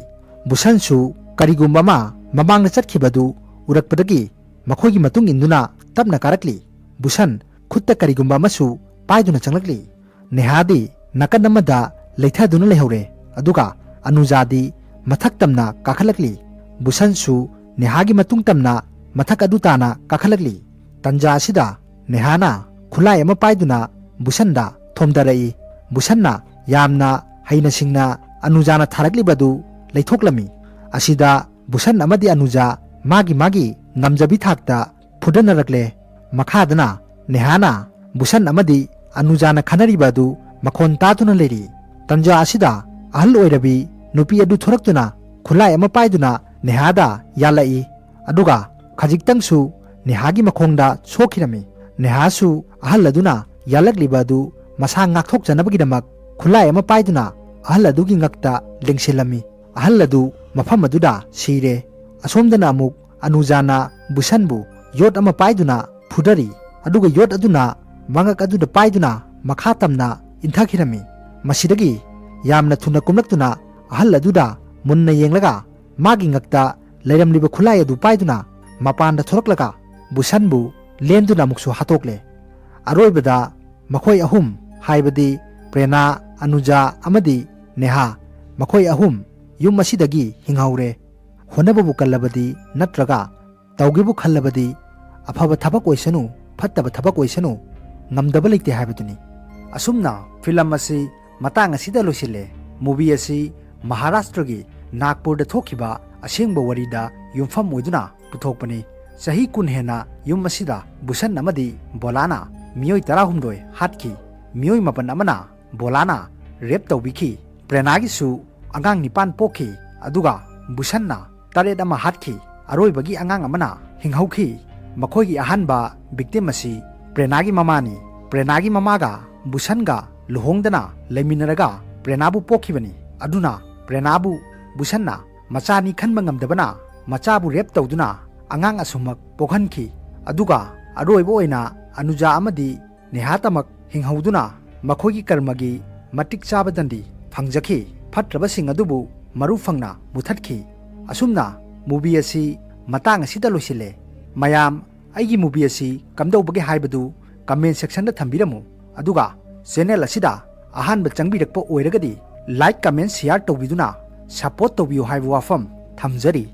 ꯕꯨꯁꯟꯁꯨ ꯀꯔꯤꯒꯨꯝꯕ ꯑꯃ ꯃꯃꯥꯡꯗ ꯆꯠꯈꯤꯕꯗꯨ ꯎꯔꯛꯄꯗꯒꯤ ꯃꯈꯣꯏꯒꯤ ꯃꯇꯨꯡ ꯏꯟꯗꯨꯅ ꯇꯞꯅ ꯀꯥꯔꯛꯂꯤ꯫ ꯕꯨꯁꯟ ꯈꯨꯠꯇ ꯀꯔꯤꯒꯨꯝꯕ ꯑꯃꯁꯨ ꯄꯥꯏꯗꯨꯅ ꯆꯪꯂꯛꯂꯤ꯫ ꯅꯦꯍꯥꯗꯤ ꯅꯥꯀꯟ ꯑꯃꯗ ꯂꯩꯊꯗꯨꯅ ꯂꯩꯍꯧꯔꯦ, ꯑꯗꯨꯒ ꯑꯅꯨꯖꯥꯗꯤ ꯃꯊꯛ ꯇꯝꯅ ꯀꯥꯈꯠꯂꯛꯂꯤ꯫ ꯕꯨꯁꯟꯁꯨ ꯅꯦꯍꯥꯒꯤ ꯃꯇꯨꯡ ꯇꯝꯅ ꯃꯊꯛ ꯑꯗꯨ ꯇꯥꯅ ꯀꯥꯈꯠꯂꯛꯂꯤ꯫ ꯇꯟꯖꯥ ꯑꯁꯤꯗ ꯅꯦꯍꯥꯅ ꯈꯨꯠꯂꯥꯏ ꯑꯃ ꯄꯥꯏꯗꯨꯅ ꯕꯨꯁꯟꯗ ꯊꯣꯝꯗꯔꯛꯏ꯫ ꯕꯨꯁꯟꯅ ꯌꯥꯝꯅ ꯍꯩꯅ ꯁꯤꯡꯅ ꯑꯅꯨꯖꯥꯅ ꯊꯥꯔꯛꯂꯤꯕ ꯑꯗꯨ ꯂꯩꯊꯣꯛꯂꯝꯃꯤ꯫ ꯑꯁꯤꯗ ꯕꯨꯁꯟ ꯑꯃꯗꯤ ꯑꯅꯨꯖꯥ ꯃꯥꯒꯤ ꯃꯥꯒꯤ ꯉꯝꯖꯕꯤ ꯊꯥꯛꯇ ꯐꯨꯗꯅꯔꯛꯂꯦ꯫ ꯃꯈꯥꯗꯅ ꯅꯦꯍꯥꯅ ꯕꯨꯁꯟ ꯑꯃꯗꯤ ꯑꯅꯨꯖꯥꯅ ꯈꯟꯅꯔꯤꯕ ꯑꯗꯨ ꯃꯈꯣꯟ ꯇꯥꯗꯨꯅ ꯂꯩꯔꯤ꯫ ꯇꯟꯖꯥ ꯑꯁꯤꯗ ꯑꯍꯜ ꯑꯣꯏꯔꯕꯤ ꯅꯨꯄꯤ ꯑꯗꯨ ꯊꯣꯔꯛꯇꯨꯅ ꯈꯨꯠꯂꯥꯏ ꯑꯃ ꯄꯥꯏꯗꯨꯅ ꯅꯦꯍꯥꯗ ꯌꯥꯜꯂꯛꯏ꯫ ꯑꯗꯨꯒ ꯈꯖꯤꯛꯇꯪꯁꯨ ꯅꯦꯍꯥꯒꯤ ꯃꯈꯣꯡꯗ ꯁꯣꯛꯈꯤꯔꯝꯃꯤ꯫ ꯅꯦꯍꯥꯁꯨ ꯑꯍꯜ ꯑꯗꯨꯅ ꯌꯥꯜꯂꯛꯂꯤꯕ ꯑꯗꯨ ꯃꯁꯥ ꯉꯥꯛꯊꯣꯛꯆꯅꯕꯒꯤꯗꯃꯛ ꯈꯨꯠꯂꯥꯏ ꯑꯃ ꯄꯥꯏꯗꯨꯅ ꯑꯍꯜ ꯑꯗꯨꯒꯤ ꯉꯛꯇ ꯂꯦꯡꯁꯤꯜꯂꯝꯃꯤ꯫ ꯑꯍꯜ ꯑꯗꯨ ꯃꯐꯝ ꯑꯗꯨꯗ ꯁꯤꯔꯦ꯫ ꯑꯁꯣꯝꯗꯅ ꯑꯃꯨꯛ ꯑꯅꯨꯖꯥꯅ ꯕꯨꯁꯟꯕꯨ ꯌꯣꯠ ꯑꯃ ꯄꯥꯏꯗꯨꯅ ꯐꯨꯗꯔꯤ꯫ ꯑꯗꯨꯒ ꯌꯣꯠ ꯑꯗꯨꯅ ꯃꯉꯛ ꯑꯗꯨꯗ ꯄꯥꯏꯗꯨꯅ ꯃꯈꯥ ꯇꯝꯅ ꯏꯟꯊꯈꯤꯔꯝꯃꯤ꯫ ꯃꯁꯤꯗꯒꯤ ꯌꯥꯝꯅ ꯊꯨꯅ ꯀꯨꯝꯂꯛꯇꯨꯅ ꯑꯍꯜ ꯑꯗꯨꯗ ꯃꯨꯟꯅ ꯌꯦꯡꯂꯒ ꯃꯥꯒꯤ ꯉꯛꯇ ꯂꯩꯔꯝꯂꯤꯕ ꯈꯨꯠꯂꯥꯏ ꯑꯗꯨ ꯄꯥꯏꯗꯨꯅ ꯃꯄꯥꯟꯗ ꯊꯣꯔꯛꯂꯒ ꯕꯨꯁꯟꯕꯨ ꯂꯦꯟꯗꯨꯅ ꯑꯃꯨꯛꯁꯨ ꯍꯥꯠꯇꯣꯛꯂꯦ꯫ ꯑꯔꯣꯏꯕꯗ ꯃꯈꯣꯏ ꯑꯍꯨꯝ, ꯍꯥꯏꯕꯗꯤ ꯄ꯭ꯔꯦꯅꯥ, ꯑꯅꯨꯖꯥ ꯑꯃꯗꯤ ꯅꯦꯍꯥ, ꯃꯈꯣꯏ ꯑꯍꯨꯝ ꯌꯨꯝ ꯑꯁꯤꯗꯒꯤ ꯍꯤꯡꯍꯧꯔꯦ꯫ ꯍꯣꯠꯅꯕꯕꯨ ꯀꯜꯂꯕꯗꯤ ꯅꯠꯇ꯭ꯔꯒ ꯇꯧꯒꯦꯕꯨ ꯈꯜꯂꯕꯗꯤ ꯑꯐꯕ ꯊꯕꯛ ꯑꯣꯏꯁꯅꯨ, ꯐꯠꯇꯕ ꯊꯕꯛ ꯑꯣꯏꯁꯅꯨ, ꯉꯝꯗꯕ ꯂꯩꯇꯦ ꯍꯥꯏꯕꯗꯨꯅꯤ꯫ ꯑꯁꯨꯝꯅ ꯐꯤꯂꯝ ꯑꯁꯤ ꯃꯇꯥꯡ ꯑꯁꯤꯗ ꯂꯣꯏꯁꯤꯜꯂꯦ꯫ ꯃꯨꯚꯤ ꯑꯁꯤ ꯃꯍꯥꯔꯥꯁꯇ꯭ꯔꯒꯤ ꯅꯥꯒꯄꯨꯔꯗ ꯊꯣꯛꯈꯤꯕ ꯑꯁꯦꯡꯕ ꯋꯥꯔꯤꯗ ꯌꯨꯝꯐꯝ ꯑꯣꯏꯗꯨꯅ ꯄꯨꯊꯣꯛꯄꯅꯤ꯫ ꯆꯍꯤ ꯀꯨꯟ ꯍꯦꯟꯅ ꯌꯨꯝ ꯑꯁꯤꯗ ꯕꯨꯁꯟ ꯑꯃꯗꯤ ꯕꯣꯂꯥꯅ ꯃꯤꯑꯣꯏ ꯇꯔꯥꯍꯨꯝꯗꯣꯏ ꯍꯥꯠꯈꯤ꯫ ꯃꯤꯑꯣꯏ ꯃꯥꯄꯟ ꯑꯃꯅ ꯕꯣꯂꯥꯅ ꯔꯦꯞ ꯇꯧꯕꯤꯈꯤ꯫ ꯄ꯭ꯔꯦꯅꯥꯒꯤꯁꯨ ꯑꯉꯥꯡ ꯅꯤꯄꯥꯟ ꯄꯣꯛꯈꯤ, ꯑꯗꯨꯒ ꯕꯨꯁꯟꯅ ꯇꯔꯦꯠ ꯑꯃ ꯍꯥꯠꯈꯤ꯫ ꯑꯔꯣꯏꯕꯒꯤ ꯑꯉꯥꯡ ꯑꯃꯅ ꯍꯤꯡꯍꯧꯈꯤ꯫ ꯃꯈꯣꯏꯒꯤ ꯑꯍꯥꯟꯕ ꯕꯤꯛꯇꯤꯝ ꯑꯁꯤ ꯄ꯭ꯔꯦꯅꯥꯒꯤ ꯃꯃꯥꯅꯤ꯫ ꯄ꯭ꯔꯦꯅꯥꯒꯤ ꯃꯃꯥꯒ ꯕꯨꯁꯟꯒ ꯂꯨꯍꯣꯡꯗꯅ ꯂꯩꯃꯤꯟꯅꯔꯒ ꯄ꯭ꯔꯦꯅꯥꯕꯨ ꯄꯣꯛꯈꯤꯕꯅꯤ꯫ ꯑꯗꯨꯅ ꯄ꯭ꯔꯦꯅꯥꯕꯨ ꯕꯨꯁꯟꯅ ꯃꯆꯥꯅꯤ ꯈꯟꯕ ꯉꯝꯗꯕꯅ ꯃꯆꯥꯕꯨ ꯔꯦꯞ ꯇꯧꯗꯨꯅ ꯑꯉꯥꯡ ꯑꯁꯨꯃꯛ ꯄꯣꯛꯍꯟꯈꯤ꯫ ꯑꯗꯨꯒ ꯑꯔꯣꯏꯕ ꯑꯣꯏꯅ ꯑꯅꯨꯖꯥ ꯑꯃꯗꯤ ꯅꯦꯍꯥꯇꯃꯛ ꯍꯤꯡꯍꯧꯗꯨꯅ ꯃꯈꯣꯏꯒꯤ ꯀꯔꯃꯒꯤ ꯃꯇꯤꯛ ꯆꯥꯕ ꯗꯟꯗꯤ ꯐꯪꯖꯈꯤ꯫ ꯐꯠꯇ꯭ꯔꯕꯁꯤꯡ ꯑꯗꯨꯕꯨ ꯃꯔꯨ ꯐꯪꯅ ꯃꯨꯊꯠꯈꯤ꯫ ꯑꯁꯨꯝꯅ movie ꯑꯁꯤ ꯃꯇꯥꯡ ꯑꯁꯤꯗ ꯂꯣꯏꯁꯤꯜꯂꯦ꯫ ꯃꯌꯥꯝ ꯑꯩꯒꯤ movie ꯑꯁꯤ ꯀꯝꯗꯧꯕꯒꯦ ꯍꯥꯏꯕꯗꯨ comment sectionꯗ ꯊꯝꯕꯤꯔꯝꯃꯨ꯫ ꯑꯗꯨꯒ channel ꯑꯁꯤꯗ ꯑꯍꯥꯟꯕ ꯆꯪꯕꯤꯔꯛꯄ ꯑꯣꯏꯔꯒꯗꯤ like, comment, share ꯇꯧꯕꯤꯗꯨꯅ support ꯇꯧꯕꯤꯌꯨ ꯍꯥꯏꯕ ꯋꯥꯐꯝ ꯊꯝꯖꯔꯤ꯫